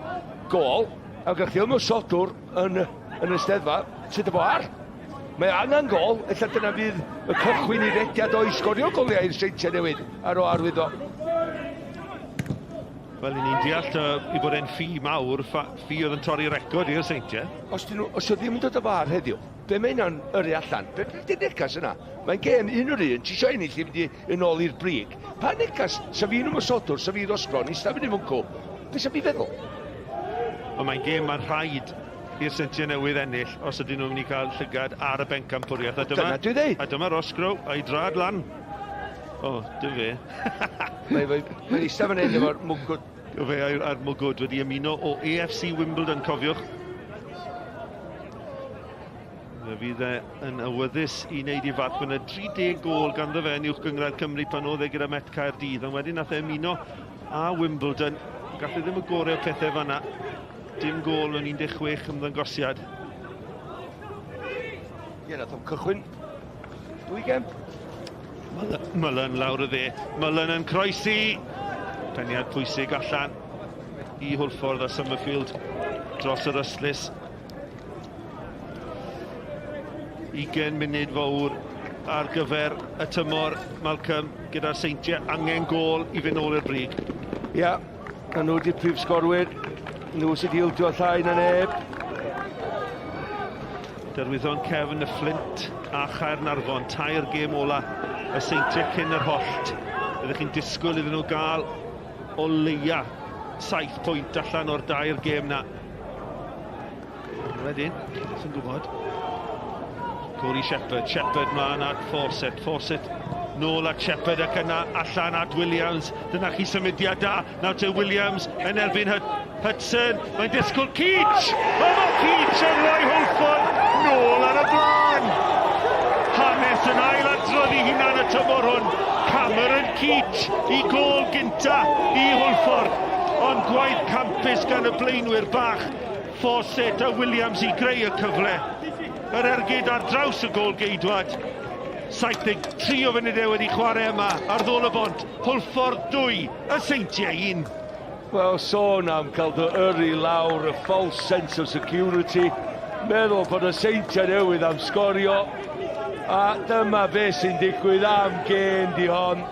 gol, a gallwch chi ymosodwr yn, yn y steddfa, sut efo ar? Mae angen gol, ella dyna fydd y cychwyn i rediad o'i sgorio goliau i'r Seintiau Newydd ar o arwyddo. Wel, i ni'n deall uh, i bod e'n ffi mawr, ffi oedd yn torri record i'r Seintiau. Os, dyn nhw, os nhw ddim yn dod o far heddiw, be mae hynna'n yrru allan? Be di'r negas yna? Mae'n gêm un o'r un, ti eisiau ennill i fynd i yn ôl i'r brig. Pa negas, sa fi'n ymosodwr, sa fi Ross Bron, eistedd fyny mwncw. Be sa fi feddwl? Ond mae'n gêm mae'n rhaid i'r Seintiau Newydd ennill os ydyn nhw'n mynd i cael llygad ar y bencampwriaeth. A dyma, Dyna dwi'n dweud. A dyma Ross Grow a'i drad lan. O, oh, dim fe. Mae'n mae, mae eistedd fan hyn efo'r mwgwd. Fe a'r mwgwd wedi ymuno o AFC Wimbledon, cofiwch. Fe fydd e yn awyddus i wneud i farc. Mae yna 30 gôl ganddo fe yn uwch gynghrair Cymru pan oedd e gyda Met Caerdydd. Ond wedyn nath e ymuno â Wimbledon. Gall e ddim y gorau o pethau fanna. Dim gôl mewn 16 ymddangosiad. Ie, nath o'n cychwyn dwy gem. Mullen lawr y dde. Mullen yn croesi. Peniad pwysig allan i Hwlffordd a Summerfield dros yr ystlys. 20 munud fawr ar gyfer y tymor Malcolm gyda'r Seintiau angen gôl i fynd nôl i'r brig. Ia, yeah, a nhw di prif sgorwyr. Nhw sydd wedi ildio llai na neb. Derwyddon cefn y Fflint a Chaernarfon, tair gêm ola y Seintiau cyn yr hollt. Ydych chi'n disgwyl iddyn nhw gael o leia 7 pwynt allan o'r dair gêm na. Wedyn, chi byth yn gwybod. Corey Shepherd, Shepherd mlaen at Fawcett, Fawcett nôl at Shepherd ac yna allan at Williams. Dyna chi symudiad da. Nawr te Williams yn erbyn Hudson. Mae'n disgwyl Keach! O, mae Keach yn rhoi Hwlffordd nôl ar y blaen! Hanes yn ail adrodd i hunan y tymor hwn. Cameron Keach i gôl gynta i Hwlffordd. Ond gwaith campus gan y blaenwyr bach Fawcett a Williams i greu y cyfle. Yr ergyd ar draws y gôl geidwad. 73 o funudau wedi chwarae yma ar ddôl y bont. Hwlffordd 2, y Seintiau 1. Wel, sôn am cael dy yrru lawr y false sense of security. Meddwl bod y Seintiau Newydd am sgorio. A dyma beth sy'n digwydd am gêm di hon.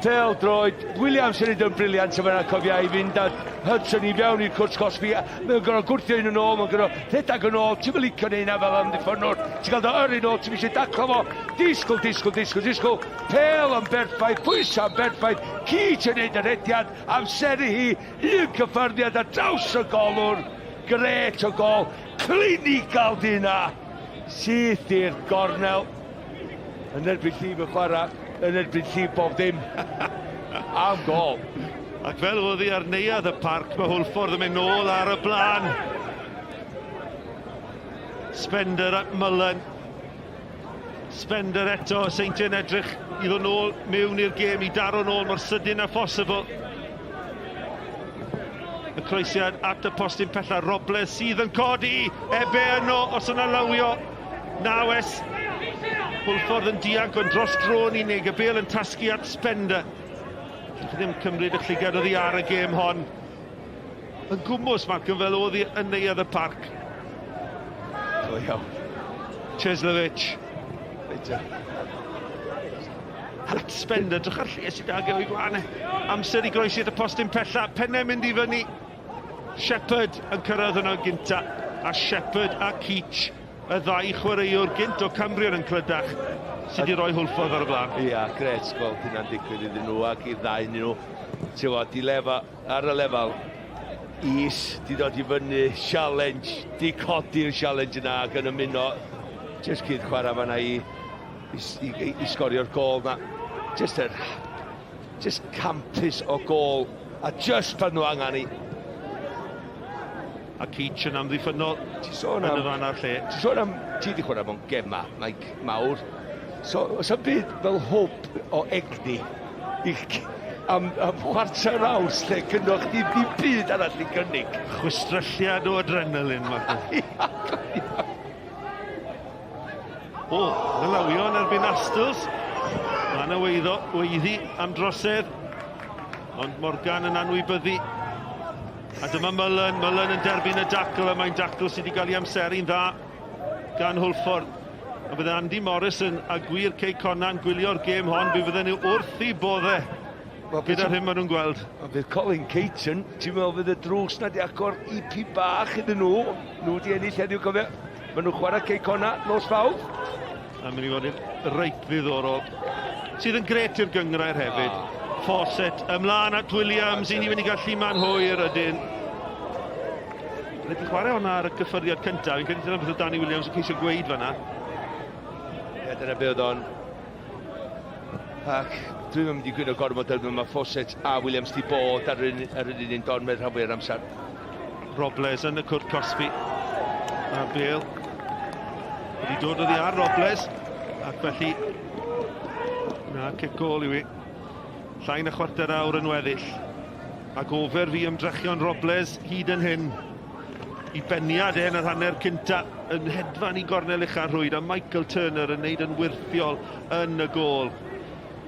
Pêl droed, Williams yn neud yn brilliant yn fan'na cofia i fynd â Hudson i fewn i'r cwrt cosbi a mae'n gorfod gwrthio un yn ôl, mae'n gorfod rhedeg yn ôl, ti'm yn licio neud 'na fel amddiffynnwr, ti'n cael dy yrru nôl, ti'm eisiau daclo fo, disgwyl, disgwyl, disgwyl, disgwyl, pêl yn berffaith, pwysau yn berffaith, Keach yn neud y rhediad, amseru hi, un cyffyrddiad ar draws y golwr, grêt o gôl, clinical di 'na, syth i'r gornel. Yn erbyn llif y chwarae, yn erbyn llif bob dim. Am gol. Ac fel oedd hi ar neuadd y parc, mae Hwlffordd yn mynd nôl ar y blaen. Spender at Mullen. Spender eto, Seintiau'n edrych i ddod nôl mewn i'r gêm, i daro nôl mor sydyn â phosibl. Y croesiad at y postyn pella, Robles sydd yn codi, Ebe yno, os yna lawio, Nawes. Hwlffordd yn dianc ond dros dro yn unig, y bêl yn tasgu at Spender. Allwch chi ddim cymryd y llygad oddi ar y gêm hon. Yn gwmws, Malcolm, fel oedd hi yn neuadd y parc. Go iawn. Ceslovic. Reit, At Spender, drych ar lle sydd ag e o'i flaen e. Amser i groesi at y postyn pella, pennau mynd i fyny. Shepherd yn cyrraedd yno gynta, a Shepherd a Keach, y ddau chwaraewr gynt o Cambrian yn Clydach, sydd wedi rhoi Hwlffordd ar y blaen. Ia, grêt gweld hynna'n digwydd iddyn nhw ac i'r ddau ohonyn nhw. Ti'n gwybod, di lefa, ar y lefel is, di dod i fyny, challenge, di codi'r challenge yna ac yn ymuno, jyst cyd chwarae fanna i, i, i, i sgorio'r gol na. Jyst yr, jyst campus o gol, a jyst pan nhw angen i. A Keach yn amddiffynnol Ti'n sôn am... yn y fan a'r lle. Ti'n sôn am... Ti wedi chwarae mewn gema, Mike, mawr. So, oes am byd fel hwb o egni i, am, am chwarter awr lle gynnoch chdi ddim byd arall i gynnig. Chwistrelliad o adrenalin, Martin. O, nylawio yn erbyn Astles. Mae yna weiddo, weiddi am drosedd. Ond Morgan yn anwybyddu. A dyma Mullen, Mullen yn derbyn y dacl, a mae'n dacl sydd wedi cael ei amseru'n dda gan Hwlffordd. A bydde Andy Morrison a gwir Cei Connah yn gwylio'r gêm hon, fe fydden nhw wrth eu bodde Wel, gyda'r hyn maen nhw'n gweld. Ond bydd Colin Caton, ti'n meddwl fydd y drws na di agor i bach iddyn nhw? Nhw di ennill heddiw, cofio. Maen nhw'n chwarae Cei Connah nos Fawrth. A mynd i fod yn reit ddiddorol. Sydd yn gret i'r gynghrair hefyd. Ah. Fawcett ymlaen at Williams, i ni mynd i gael llima'n hwyr ydyn. Wedi chwarae hwnna ar y cyffyrddiad cyntaf. Fi'n credu dyna beth oedd Danny Williams yn ceisio gweud fanna. Ie, dyna be oedd o'n. Ac dwi'n mynd i gwyno gormod ar mae Fawcett a Williams di bod ar yr un, ar yr un don mewn rhan fwyaf o'r amser. Robles yn y cwrt cosbi. A Bale wedi dod oddi ar Robles. Ac felly, na, cic gôl yw i. Llai na chwarter awr yn weddill. Ac ofer fi ymdrechion Robles hyd yn hyn. I beniad e yn yr hanner cynta yn hedfan i gornel ucha'r rhwyd a Michael Turner yn neud yn wyrthiol yn y gôl.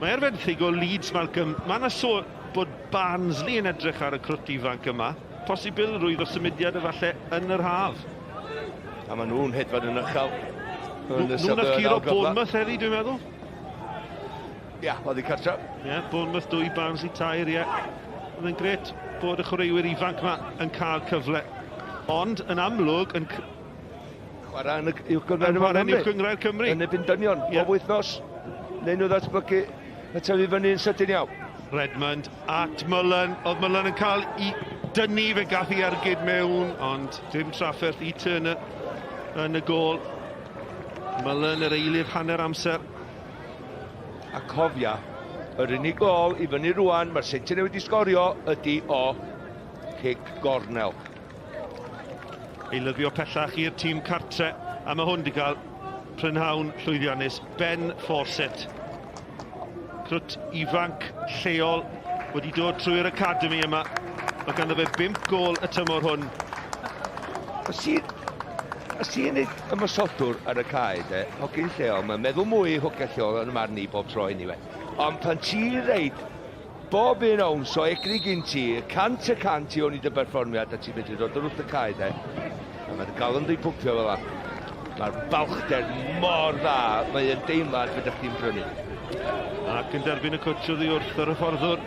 Mae ar fenthyg o Leeds, Malcolm. Mae yna sôn bod Barnsley yn edrych ar y crwt ifanc yma. Posibilrwydd o symudiad efallai yn yr haf. A maen nhw'n hedfan yn uchel. Nhw nath curo Bournemouth heddi, dwi'n meddwl. Ia, oddi cartra. Ie, Bournemouth 2, Barnsley 3, ie. Oedd e'n gret bod y chwaraewyr ifanc yma yn cael cyfle. Ond, yn amlwg, yn... Chwarae yn y Uwch Gynghrair Yn chwarae yn Uwch Gynghrair Cymru. Yn erbyn dynion, yeah. bob wythnos. Neu nhw ddatblygu a tyfu fyny yn sydyn iawn. Redmond at Mullen. Oedd Mullen yn cael i dynnu, fe gath i ergyd mewn, ond dim trafferth i Turner yn y gôl. Mullen yr eilydd hanner amser. A cofia, yr unig gôl i fyny rwan mae'r Seintiau Newydd wedi sgorio ydy o cic gornel. Eilyddio pellach i'r tîm cartre, a mae hwn wedi cael prynhawn llwyddiannus. Ben Fawcett, crwt ifanc lleol wedi dod trwy'r academi yma. Mae ganddo fe 5 gôl y tymor hwn. Os ti'n os ti'n neud ymosodwr ar y cae de, hogyn lleol, mae'n meddwl mwy hogia lleol yn y marn i bob tro anyway. Ond pan ti'n reid bob un owns o egni gyn ti, 100% i o'n i dy berfformiad a ti'n medru dod wrth y cae de, a mae'r galon di pwmpio fel la. Mae'r balchder mor dda, mae'n deimlad fedrwch chdi'n prynu. Ac yn derbyn y cwtsh oddi wrth yr hyfforddwr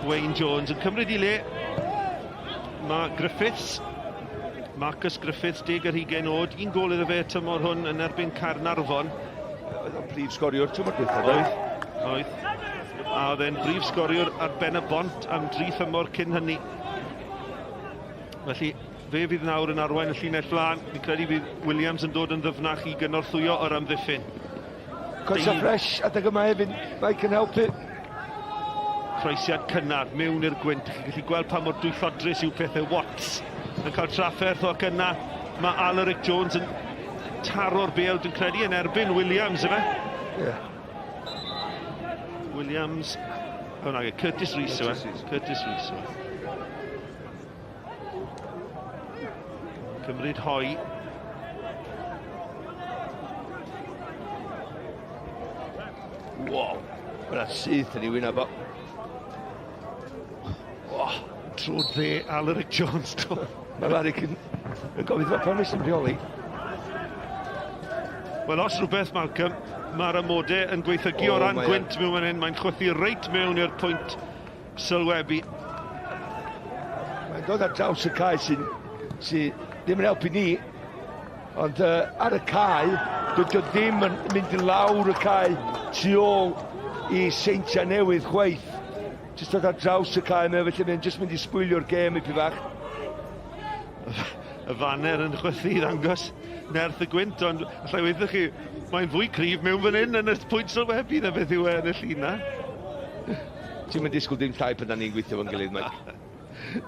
Wayne Jones yn cymryd i le. Mae Griffiths, Marcus Griffiths, 20 oed, un gôl iddo fe y tymor hwn yn erbyn Caernarfon. Oedd o'n prif sgoriwr tymor dwytha, do? Oedd, oedd. A oedd e'n brif sgoriwr ar ben y bont am dri thymor cyn hynny. Felly, fe fydd nawr yn arwain y llinell flaen. Fi'n credu bydd Williams yn dod yn ddyfnach i gynorthwyo yr amddiffyn. Coesa ffresh adeg yma hefyd, Mike yn helpu. Croesiad cynnar mewn i'r gwynt. Chi'n gallu gweld pa mor dwyllodrus yw pethau. Watts yn cael trafferth ac yna mae Alaric Jones yn taro'r bêl, dwi'n credu, yn erbyn Williams, yfe? Ie. Yeah. Williams, o oh, nage, Curtis Rees yw e. Curtis Rees yw e. Cymryd hoi. Wow, mae'n syth yn ei wyneb o. Oh, trwy dde Alaric Jones. Do. Mae Alaric yn, yn gofyn pan nes i'n rheoli. Wel, os rhywbeth, Malcolm, mae'r amodau yn gweithygu o ran gwynt mewn fan hyn. Mae'n chwythu reit mewn i'r pwynt sylwebu. Mae'n dod ar draws y cae sy'n sy ddim yn helpu ni, ond uh, ar y cae, dydy o ddim yn mynd i lawr y cae tu ôl i Seintiau Newydd chwaith. Jyst dod ar draws y cae mewn, felly mae'n jyst mynd i sbwylio'r gêm i fach. Y faner yn chwythu i ddangos nerth y gwynt, ond allai weithio chi, mae'n fwy cryf mewn fan hyn yn y pwynt sylwebu na beth yw e yn y llun na. Ti'n mynd disgwyl dim llai pan da ni'n gweithio fo'n gilydd, Mike.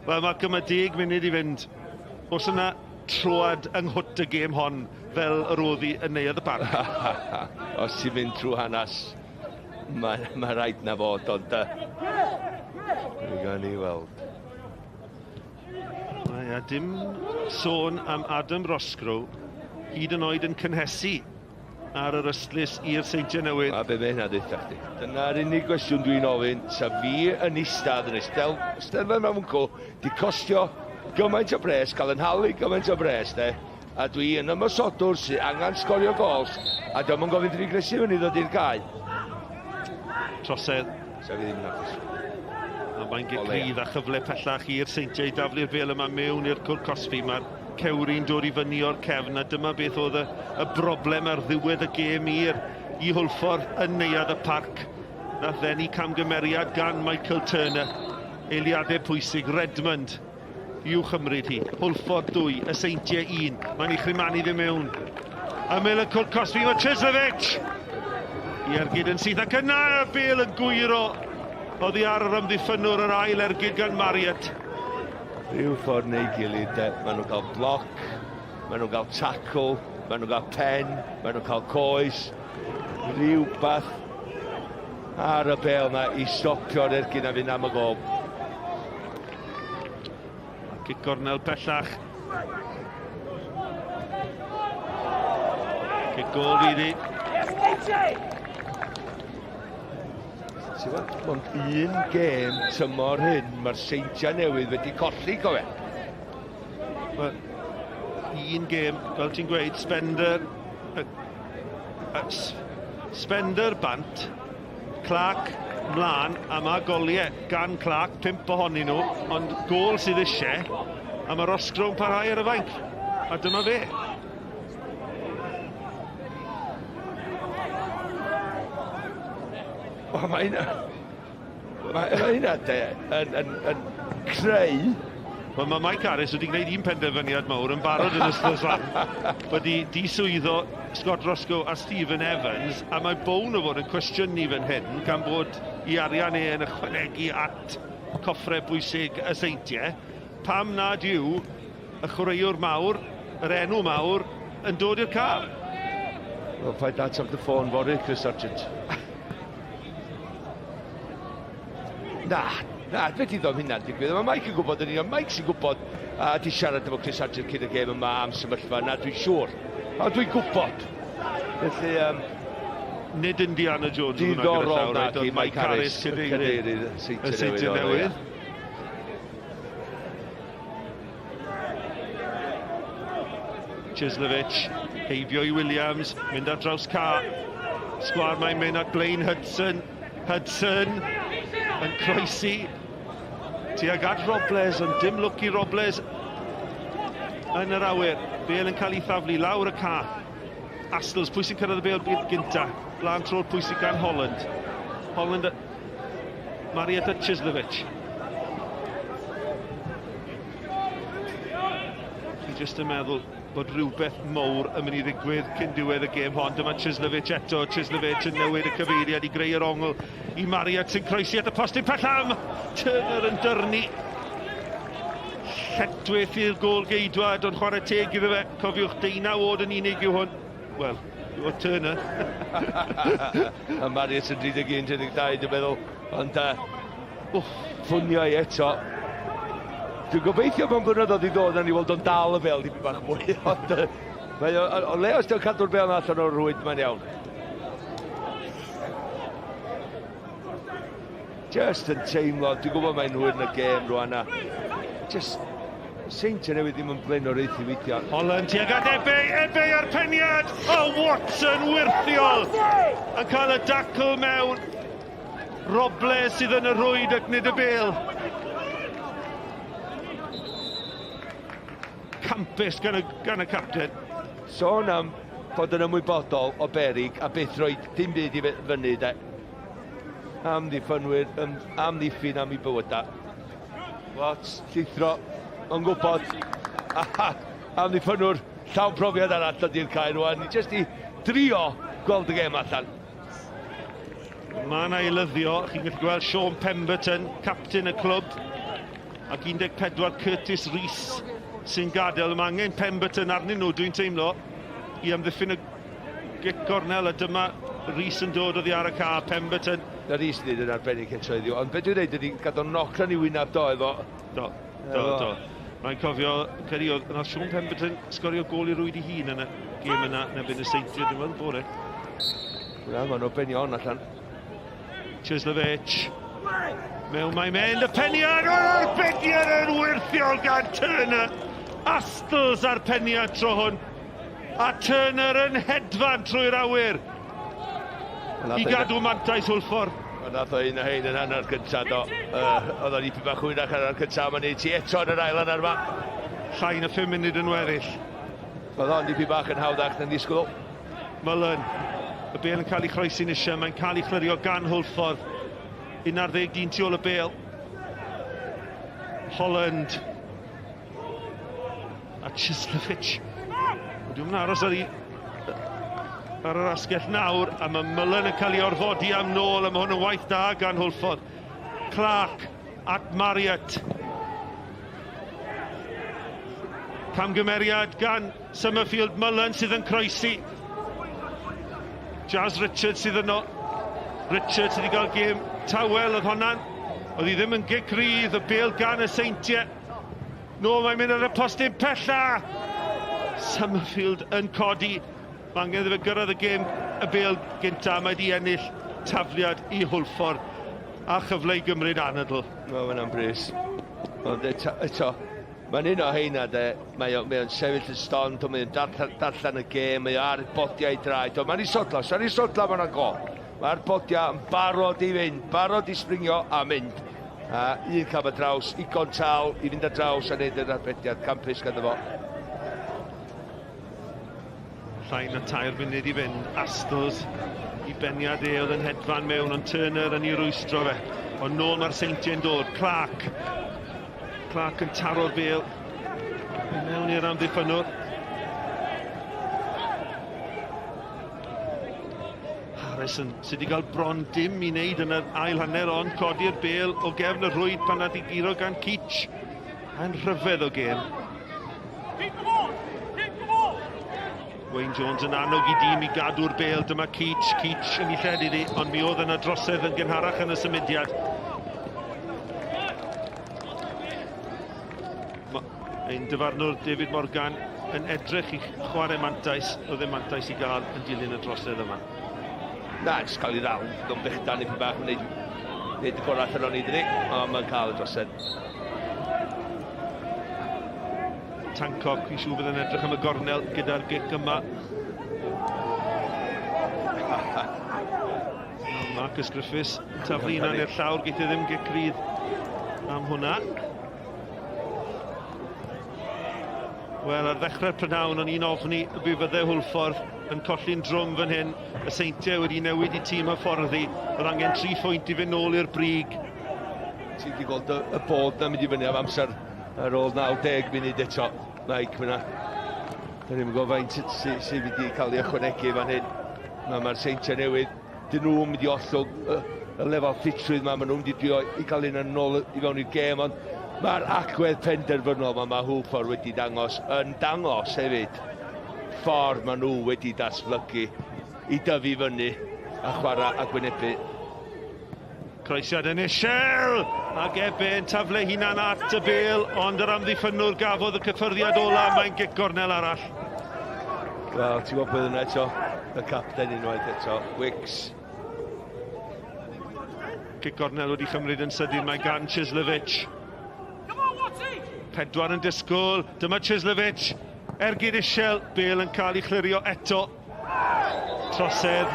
Wel, Malcolm, mae deg munud i fynd. Oes yna troad yng nghwt y gêm hon fel yr oedd hi yn Neuadd y Parc? Os ti'n mynd trwy hanes, mae, mae rhaid na fod, ond... Uh, mi gawn ni weld. Mae a dim sôn am Adam Roscrow hyd yn oed yn cynhesu ar yr ystlys i'r Seintiau Newydd. A be mae hynna ddeutha chdi? Dyna'r unig gwestiwn dwi'n ofyn, sa fi yn eistedd yn eistedd, steddfod mewn cw, di costio gymaint o bres, cael yn halu gymaint o bres, de, a dwi yn ymosodwr sy'n angen sgorio gols, a diolch yn gofyn i gresu fyny ddod i'r cae. Trosedd. Sa fi ddim yn hapus. A mae'n gic rydd a chyfle pellach i'r Seintiau i daflu'r bêl yma mewn i'r cwrt cosbi. Mae'r cewri'n dod i fyny o'r cefn a dyma beth oedd y, y broblem ar ddiwedd y gêm i'r i Hwlffordd yn Neuadd y Parc. Nath ddenu camgymeriad gan Michael Turner. Eiliadau pwysig, Redmond i'w chymryd hi. Hwlffordd 2, y Seintiau 1. Mae'n ei chrimanu ddim mewn. Ymyl y cwrt cosbi, mae Chislovich! I ergyd yn syth ac yna y bel yn gwyro oddi ar yr amddiffynnwr yr ail ergyd gan Marriott. Rhyw ffordd neu gilydd, de, maen nhw'n cael bloc, maen nhw'n cael tackle, maen nhw'n cael pen, maen nhw'n cael coes, rhywbeth ar y bel na i stopio'r ergyd na fynd am y gol. Cic gornel pellach. Cic gol fydd hi. Ti'n gwybod, mond un gêm tymor hyn mae'r Seintiau Newydd wedi colli, cofio. Wel, un gêm, fel ti'n gweud, Spender, Spender bant, Clark mlaen, a mae goliau gan Clark, pump ohonyn nhw, ond gôl sydd eisiau, a mae Roscrow yn parhau ar y fainc, a dyma fe. O, mae hynna... Mae hynna, de, yn, yn, yn creu... Wel, mae Mike Harris wedi gwneud un penderfyniad mawr yn barod yn ystod y Wedi diswyddo Scott Roscoe a Stephen Evans, a mae Bown o fod yn cwestiynu fan hyn, gan bod i arian e yn ychwanegu at coffre bwysig y Seintiau. Pam nad yw y chwaraewr mawr, yr enw mawr, yn dod i'r car. Wel, paid ateb dy ffôn fory, Chris Sargent. Na, na, fe di ddom hynna'n digwydd. Mae Mike yn gwybod yn union. Mike sy'n gwybod a di siarad efo Chris Sargent cyn y gêm yma am sefyllfa. Na, dwi'n siŵr. Ond dwi'n gwybod. Felly, um, Nid Indiana Jones Diddorol na di Mike Harris, cadeirydd y Seintiau Newydd. Chislovich, heibio i Williams, mynd ar draws ca. Sgwar mae'n mynd at Blaine Hudson. Hudson yn croesi tuag at Robles, ond dim lwc i Robles yn yr awyr. Bale yn cael ei thaflu lawr y ca. Astles, pwy sy'n cyrraedd y bêl gynta? Blaen tro'r pwysig gan Holland. Holland Marietta Chislovich. Fi jyst yn meddwl bod rhywbeth mowr yn mynd i ddigwydd cyn diwedd y gêm hon. Dyma Chislovich eto. Chislovich yn newid y cyfeiriad i greu yr ongl i Mariet sy'n croesi at y postyn pellam. Turner yn dyrnu. Lletchwith i'r gôl geidwad, ond chwarae teg iddo fe. Cofiwch, 19 oed yn unig yw hwn. Wel, o Turner. A Marius yn 31, 32, dwi'n meddwl. Ond, wff, ffunio i eto. Dwi'n gobeithio mewn blynyddoedd i ddod, na ni weld o'n dal y bel dipyn bach mwy. Ond, mae o, o le os di'n cadw'r bel allan o'r rhwyd, mae'n iawn. Just yn teimlo, dwi'n gwybod mae'n hwyr yn y gêm rwan a just Seintiau Newydd ddim yn blaenoriaethu weithiau. Holland tuag at Ebey, Ebey a'r peniad! O, Watson wyrthiol! Yn cael y dacl mewn. Robles sydd yn y rhwyd ac nid y bêl. Campus gan y, gan y capten. Sôn am fod yn ymwybodol o berig a byth rhoi dim byd i fyny de. Amddiffynwyr, amddiffyn am ei bywydau. Watts, llithro, mae'n gwybod. Aha, amddiffynwr llawn profiad arall dod i'r cae rwan. Jyst i drio gweld y gêm allan. Mae yna eilyddio, chi'n gallu gweld Sean Pemberton, captain y clwb, ac 14 Curtis Rees sy'n gadael. Mae angen Pemberton arnyn nhw, dwi'n teimlo, i amddiffyn y gic gornel, a dyma Rees yn dod oddi ar y ca, Pemberton. Na Rees yn neud yn arbennig eto heddiw, ond beth dwi'n neud ydy gadw knock yn ei wynaf do efo. Do, do, do. Mae'n cofio, credu oedd yna Sean Pemberton sgorio gôl i rwyd i hun yn y gêm yna yn erbyn y Seintiau, dwi'n meddwl bore. Wel, maen nhw'n benni on allan. Cieslewicz. Mewn mae'n mynd, y peniad, o'r arbediad yn wyrthiol gan Turner. Astles a'r peniad tro hwn. A Turner yn hedfan trwy'r awyr. I gadw mantais Hwlffordd. Nath o un o hein yn hanner cyntaf, do. Oedd o'n ipyn bach hwyrach hanner cyntaf, mae'n neud ti eto yn yr ail hanner yma. Llai na 5 munud yn weddill. Oedd o'n dipyn bach yn hawddach na'n disgwyl. Mullen, y bêl yn cael ei chroesi'n eisiau, mae'n cael ei chlirio gan Hwlffordd. 11 dyn tu ôl y bêl. Holland. A Cieslewicz. Dwi'n mynd aros ar ei ar yr asgell nawr, a mae Mullen yn cael ei orfodi am nôl, a mae hwn yn waith da gan Hwlffordd. Clark at Marriott. Camgymeriad gan Summerfield. Mullen sydd yn croesi. Jazz Richards sydd yno. Richards sydd wedi cael gêm tawel oedd honna'n. Oedd hi ddim yn gic rydd, y bêl gan y Seintiau. No, mae'n mynd ar y postyn pella. Summerfield yn codi. Mae angen iddo fe gyrraedd y gêm y bêl gynta. Mae wedi ennill tafliad i Hwlffordd a chyfle i gymryd anadl. Mae hwnna'n brys. Ond eto, mae'n un o heina de, mae o'n sefyll yn stond, mae o'n darllen y gêm, mae o ar bodiau draed. Mae'n ei sodla, os ar ei sodla mae'n go. Mae'r bodiau yn barod i fynd, barod i springio a mynd. A un cam ar draws, igon tal i fynd ar draws a neud yr arbediad campus ganddo fo. Llai na 3 munud i fynd. Astles i beniad e oedd yn hedfan mewn, ond Turner yn ei rwystro fe. Ond nôl mae'r Seintiau'n dod. Clark. Clark yn taro'r bêl. I mewn i'r amddiffynnwr. Harrison sydd wedi cael bron dim i wneud yn yr ail hanner, ond codi'r bêl o gefn y rhwyd pan nad i guro gan Keach. Yn rhyfedd o gêm. Wayne Jones yn annog i dîm i gadw'r bêl. Dyma Keach, Keach yn ei lled iddi, ond mi oedd yna drosedd yn gynharach yn y symudiad. Ein dyfarnwr David Morgan yn edrych i chwarae mantais, oedd e mantais i gael yn dilyn y drosedd yma. Na, jyst cael ei ddal, dwi'n bechdan i bach yn neud y gorau allan o'n i, dydi, ond mae'n cael y drosedd. Tancock, fi'n siŵr bydd yn edrych am y gornel gyda'r gic yma. Marcus Griffiths yn taflu hwnna'n i'r llawr, geith e ddim gic rydd am hwnna. Wel, ar ddechrau'r prynhawn, o'n i'n ofni y fydde Hwlffordd yn colli'n drwm fan hyn. Y Seintiau wedi newid i tîm hyfforddi. Oedd angen 3 phwynt i fynd nôl i'r brig. Ti wedi gweld y bod na'n mynd i fyny am amser ar ôl 90 munud eto. Mike, fyna. Da ni'n gwybod faint sydd wedi cael ei ychwanegu fan hyn. Mae'r Seintiau Newydd, dyn nhw'n mynd i ollwng y lefel ffitrwydd yma. Maen nhw'n mynd i drio i gael un yn ôl i fewn i'r gêm, ond Mae'r agwedd penderfynol ma mae Hwlffordd wedi dangos yn dangos hefyd ffordd maen nhw wedi datblygu i dyfu fyny a chwarae a gwynebu. Croesiad yn isel ac Eben tafle hunan at y bel ond yr amddiffynnwr gafodd y cyffyrddiad ola mae'n gic gornel arall. Wel, ti'n gwybod pwy yna eto? Y capten unwaith eto, Wicks. Cic gornel wedi chymryd yn sydyn, mae gan Chislovich. Pedwar yn disgwyl, dyma Chislovich. Ergyd isel, bel yn cael ei chlirio eto. Trosedd.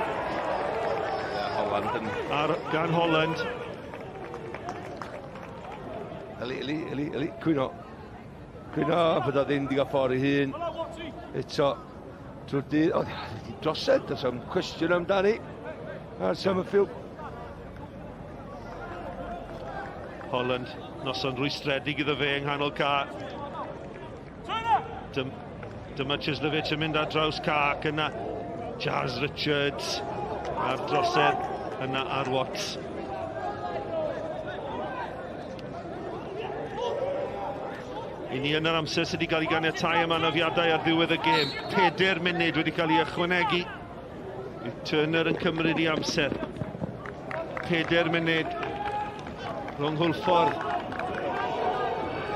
Holland yn... Ar, gan Holland. Eli, Eli, Eli, Eli, cwyno. Cwyno, bod o ddim wedi cael ffordd ei hun. Eto, trwy'r dydd, o, wedi drosedd, does am cwestiwn amdani. Ar Summerfield. Holland, noson rwystredig iddo fe yng nghanol ca. Dym, dyma Chislovich yn mynd ar draws ca ac yna Jazz Richards a'r drosedd yna ar Watts. I ni yn yr amser sydd wedi cael ei ganiatau am anafiadau ar ddiwedd y gêm. Pedair munud wedi cael ei ychwanegu. Bydd Turner yn cymryd i amser. Pedair munud rhwng Hwlffordd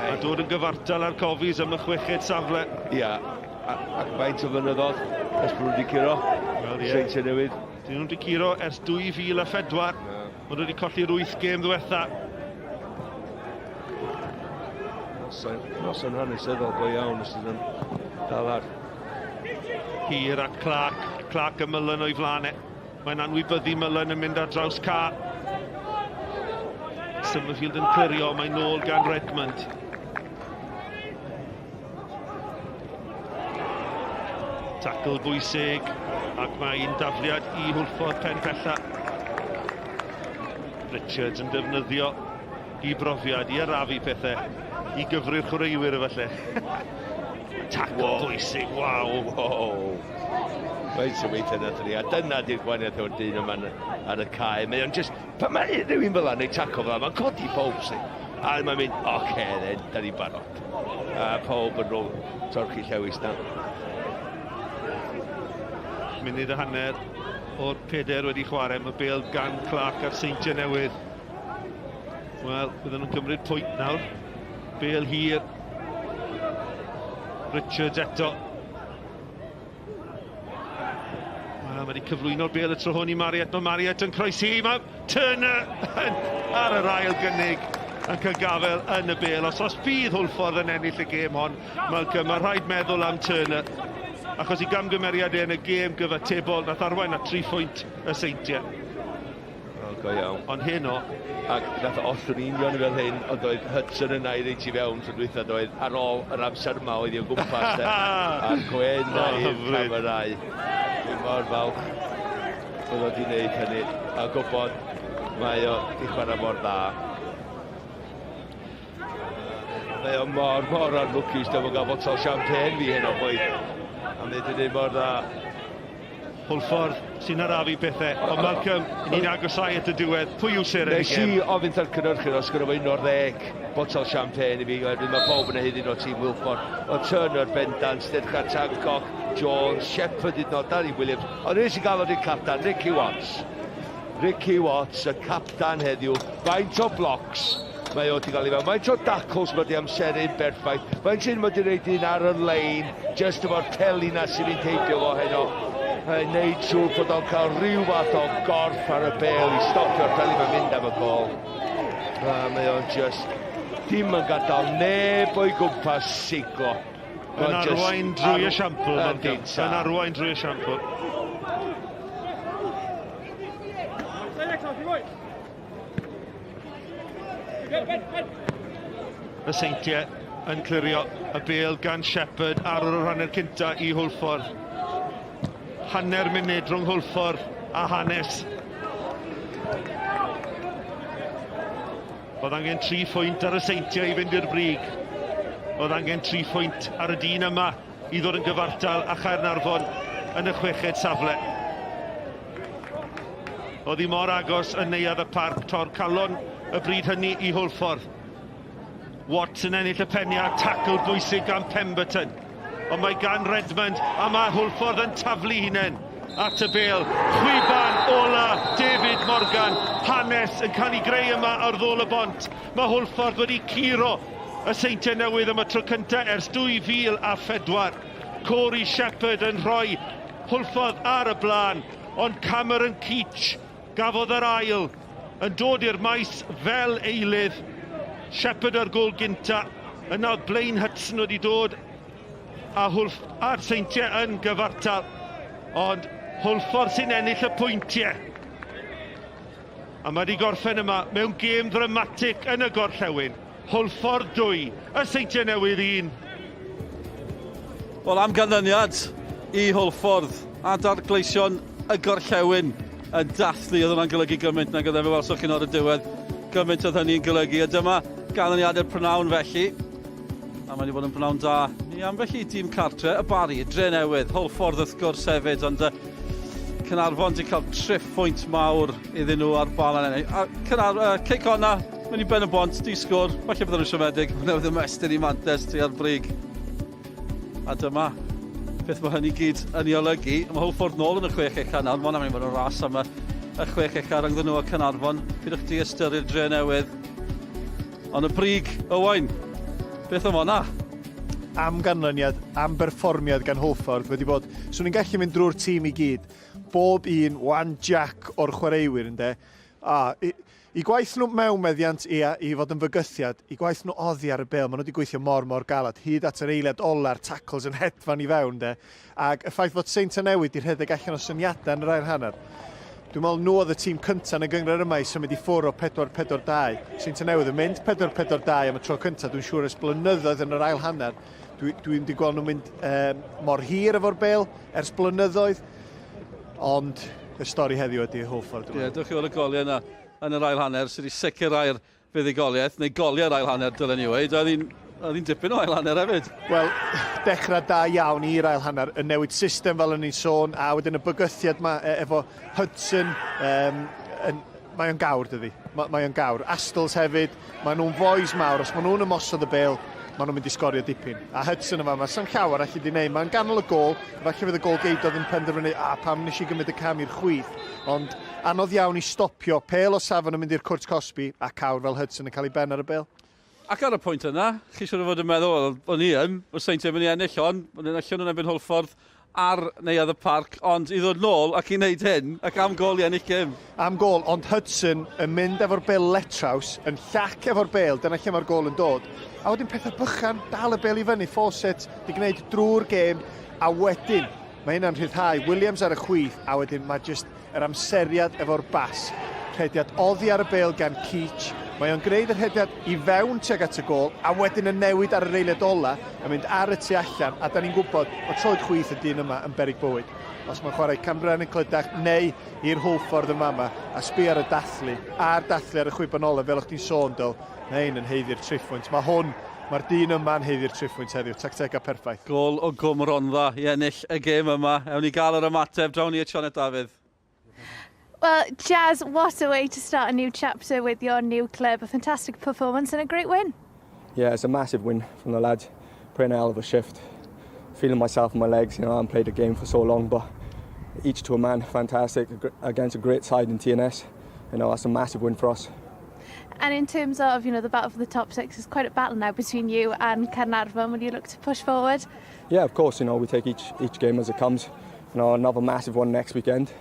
a dod yn gyfartal ar Cofis am y chweched safle. Ia, ac faint o flynyddoedd ers bod nhw wedi curo? Wel, ie. Seintiau Newydd. Dyn nhw wedi curo ers 2004. Maen nhw wedi colli'r wyth gêm ddiwetha. Noson, noson hanesyddol go iawn os ydyn nhw'n dal ar. Hir at Clark, Clark a Mullen o'i flaen e. Mae'n anwybyddu Mullen yn mynd ar draws ca. Summerfield yn clirio, mae'n nôl gan Redmond. Tackle bwysig, ac mae un dafliad i Hwlffordd pen pella. Richards yn defnyddio i brofiad, i arafu pethau, i gyfri'r chwaraewyr efallai. Tackle wow. bwysig, waw. Wow. Faint o weithiau nath ni, a dyna di'r gwahaniaeth o'r dyn yma ar y cae. Mae o'n just, pan mae rhywun fel yna'n neud tackle fel yna, mae'n codi pob sy'n. A mae'n mynd, oce, okay, then, da ni'n barod. A pob yn rôl torchi llewis na. Munud a hanner o'r peder wedi chwarae, mae Bale gan Clark a'r Seintiau Newydd. Wel, bydden nhw'n cymryd pwynt nawr. Bale hir. Richards eto. Wel, mae wedi cyflwyno'r bel y tro hwn i Mariette. Mae Mariette yn croesi. Mae Turner ar yr ail gynnig yn cael gafael yn y bel. Os os bydd Hwlffordd yn ennill y gêm hon, Malcolm, mae rhaid meddwl am Turner. Achos i gamgymeriad e yn y gêm gyfatebol, nath arwain at 3 phwynt y Seintiau. O, go iawn. Ond heno... Ac nath o ollwng union fel hyn, ond oedd Hudson yna i reit i fewn tro dwytha, doedd ar ôl yr amser yma oedd hi o gwmpas de. A'r gwen na i'r camerau. Dwi'n mor falch bod o wedi gwneud hynny a gwybod mae o wedi chwarae mor dda. Mae o mor, mor anlwcus, dwi'n gael botol champagne fi heno, boi. A mae wedi gwneud mor dda. Hwlffordd sy'n arafu pethau, ond Malcolm, ni'n agosau at y diwedd. Pwy yw seren y Nes i ofyn wrth cynhyrchydd os gyda fo un o'r ddeg botel champagne i fi, oherwydd mae pawb yn haeddu o tîm Hwlffordd. O Turner bendant, Stedchar Tancock, Jones, Shepherd hyd yn oed, Danny Williams. Ond un sy'n gael o'r captan, Ricky Watts. Ricky Watts, y captan heddiw. Faint o blocs mae o wedi cael ei fewn. Faint o dacls mae wedi amseru'n berffaith. Faint un mae wedi reid un ar y lein, just efo'r peli na sy'n mynd heibio fo heno. Mae'n neud siŵr bod o'n cael rhyw fath o gorff ar y bel i stopio'r peli mae'n mynd am y gol. A mae o'n just dim yn gadael neb o'i gwmpas siglo. Yn arwain drwy esiampl, Malcolm. Yn arwain drwy esiampl. Y Seintiau yn clirio y bel gan Shepherd ar yr hanner cynta i Hwlffordd. Hanner munud rhwng Hwlffordd a hanes. Oedd angen tri phwynt ar y Seintiau i fynd i'r brig. Oedd angen tri phwynt ar y dyn yma i ddod yn gyfartal â Chaernarfon yn y chweched safle. Oedd hi mor agos yn neuadd y parc, tor calon y bryd hynny i Hwlffordd. Watts yn ennill y peniad, tacl bwysig gan Pemberton. Ond mae gan Redmond, a mae Hwlffordd yn taflu hunain at y bêl. Chwiban ola David Morgan, hanes yn cael ei greu yma ar ddôl y bont. Mae Hwlffordd wedi curo y Seintiau Newydd am y tro cyntaf ers 2004. Corey Shepherd yn rhoi Hwlffordd ar y blaen, ond Cameron Keach gafodd yr ail yn dod i'r maes fel eilydd. Shepherd ar gôl gynta, yna oedd Blaine Hudson wedi dod a Hwlf a'r Seintiau yn gyfartal, ond Hwlffordd sy'n ennill y pwyntiau. A mae wedi gorffen yma mewn gêm ddramatig yn y gorllewin. Hwlffordd 2, y Seintiau Newydd 1. Wel, am ganlyniad i Hwlffordd, adar gleision y gorllewin yn dathlu. Oedd hwnna'n golygu gymaint nag oedd e, fe welsoch chi'n o'r y diwedd, gymaint oedd hynny'n golygu. A dyma ganlyniadau'r prynawn felly. A mae wedi bod yn brynawn da i ambell i dîm cartre, y Barri, y Dre Newydd, Hwlffordd wrth gwrs hefyd, ond uh, Cynarfon wedi cael triphwynt mawr iddyn nhw ar bal eleni. A Cynar, uh, Cei Connah, mynd i ben y bont, di sgwr, falle bydden nhw'n siomedig, maen newydd ymestyn i mantes tua'r brig. A dyma beth mae hynny gyd yn ei olygu. Mae Hwlffordd nôl yn y chwech ucha nawr, mae hwnna'n mynd i fod yn ras am y, y chwech ucha rhyngddyn nhw a Cynarfon. Pidwch di ystyru'r dre newydd. Ond y brig, Owain, beth am hwnna? Am ganlyniad, am berfformiad gan Hwlffordd wedi bod, swn i'n gallu mynd drwy'r tîm i gyd, bob un one jack o'r chwaraewyr ynde. A, i, i gwaith nhw mewn meddiant, ia, i fod yn fygythiad, i gwaith nhw oddi ar y bêl, maen nhw wedi gweithio mor, mor galad, hyd at yr eiliad ola'r tackles yn hedfan i fewn, de. Ac y ffaith fod Seintiau Newydd 'di rhedeg allan o syniadau yn yr ail hanner. Dwi'n meddwl nhw oedd y tîm cyntaf yn y gynghrair yma i symud i ffwrdd o 4-4-2. Seintiau Newydd yn mynd 4-4-2 am y tro cyntaf, dwi'n siŵr ers blynyddoedd yn yr ail hanner. Dwi, dwi'n di gweld nhw'n mynd um, mor hir efo'r bêl ers blynyddoedd, ond y stori heddiw ydy Hwlffordd. Ie, yeah, dewch i weld y goliau yna yn yr ail hanner sydd wedi sicrhau'r fuddugoliaeth, neu goliau'r ail hanner dylen ni weud, oedd hi'n oedd hi'n dipyn o ail hanner hefyd. Wel, dechrau da iawn i'r ail hanner, yn newid system fel o'n i'n sôn, a wedyn y bygythiad yma e, efo Hudson, um, yn, mae o'n gawr dydi, mae, mae o'n gawr. Astles hefyd, mae nhw'n fois mawr, os maen nhw'n ymosod y bêl, maen nhw'n mynd i sgorio dipyn. A Hudson yma, mae sam llawer allu di wneud, mae'n ganol y gôl, falle fydd y gôl geidod yn penderfynu, a pam nes i gymryd y cam i'r chwith, ond Anodd iawn i stopio, pêl o safon yn mynd i'r cwrt cosbi, a cawr fel Hudson yn cael ei ben ar y bêl. Ac ar y pwynt yna, chi siŵr o fod yn meddwl, wel, o'n i yn, mae'r Seintiau yn mynd i ennill hon, maen nhw'n allan yn erbyn Hwlffordd ar Neuadd y Parc, ond i ddod nôl ac i wneud hyn, ac am gôl i ennill gêm. Am gôl, ond Hudson yn mynd efo'r bêl letraws, yn llac efo'r bêl, dyna lle mae'r gôl yn dod. A wedyn pethau bychan, dal y bêl i fyny, Fawcett 'di gwneud drwy'r gêm, a wedyn Mae hynna'n rhyddhau Williams ar y chwith a wedyn mae jyst yr amseriad efo'r bas. Rhediad oddi ar y bêl gan Keach. Mae o'n gwneud y rhediad i fewn tuag at y gôl a wedyn yn newid ar yr eiliad ola yn mynd ar y tu allan a da ni'n gwybod bod troed chwith y dyn yma yn beryg bywyd. Os mae'n chwarae Cambrian yn Clydach neu i'r Hwlffordd yn fama a sbio ar y dathlu a'r dathlu ar y chwiban ola fel o'ch ti'n sôn Dyl, mae hyn yn haeddu'r triphwynt. Mae hwn Mae'r dyn yma'n haeddu'r triphwynt heddiw, tactegau perffaith. Gôl o Gwm Rhondda i ennill y gêm yma. Ewn ni gael yr ymateb, drawn ni at Sioned Dafydd. Well, Jazz, what a way to start a new chapter with your new club. A fantastic performance and a great win. Yeah, it's a massive win from the lads. Putting a hell of a shift. Feeling myself in my legs, you know, I haven't played a game for so long, but each to a man, fantastic. Against a great side in TNS. You know, that's a massive win for us. And in terms of, you know, the battle for the top six, it's quite a battle now between you and Caernarfon. Will you look to push forward? Yeah, of course. You know, we take each each game as it comes. You know, another massive one next weekend.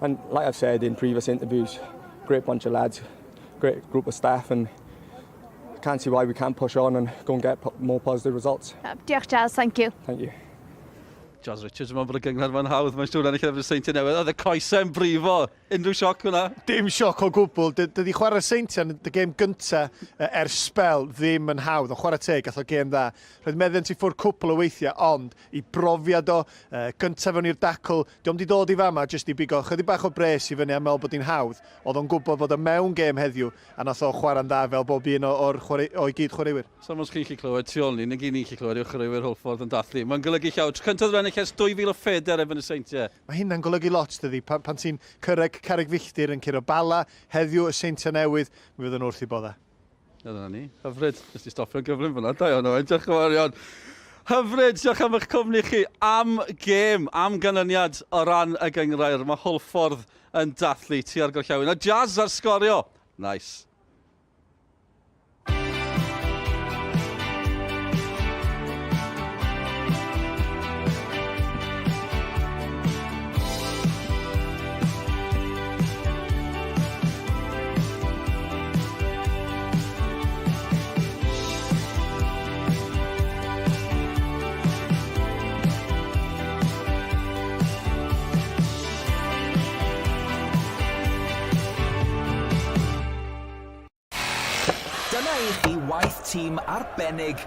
And like I've said in previous interviews, great bunch of lads, great group of staff, and I can't see why we can't push on and go and get more positive results. Diolch, Jazz. Thank you. Thank you. Jazz Richards yn meddwl bod y gynghrair ma'n hawdd, mae'n siŵr ennill efo'r Seintiau Newydd. Oedd y coesau'n brifo. Unrhyw sioc hwnna? Dim sioc o gwbl. Dydy chwarae'r Seintiau yn y gêm gynta ers sbel ddim yn hawdd. Ond chwarae teg, gath o gêm dda. Roedd meddiant i ffwrdd cwpl o weithiau, ond i brofiad o, gyntaf fewn i'r dacl, dio'm di dod i fama jyst i bigo chydig bach o bres i fyny a meddwl bod hi'n hawdd. Oedd o'n gwybod bod o mewn gêm heddiw a nath o chwarae'n dda fel bob un o'r o'i gyd chwaraewyr. So os chi'n gallu clywed tu ôl ni, na gyd ni'n gallu clywed yw'r chwaraewyr Hwlffordd yn dathlu. Mae'n golygu llawer. Tro cyntaf iddyn nhw ennill ers 2004 erbyn y Seintiau. Mae hynna'n golygu lot, dydi? Pan, pan ti'n cyrraedd carreg filltir yn curo Bala, heddiw y Seintiau Newydd, mi fydden nhw wrth eu boddau. Dyna ni. Hyfryd. Nes ti stopio'n gyflym fyna. Da iawn, Owen. Diolch yn fawr iawn. Hyfryd, diolch am eich cwmni chi am gêm, am ganlyniad o ran y gynghrair. Mae Hwlffordd yn dathlu tua'r gorllewin. A Jazz ar sgorio. Nice. Dyna i chi waith tîm arbennig.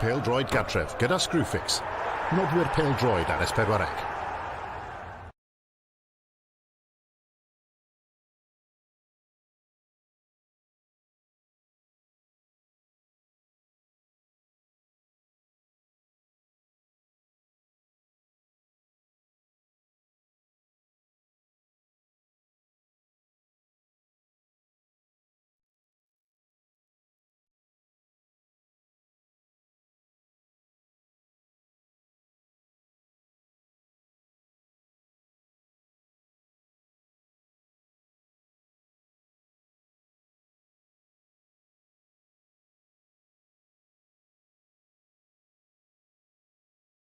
Pêl-droed gartref gyda Screwfix. Nodwyr pêl-droed ar S4C.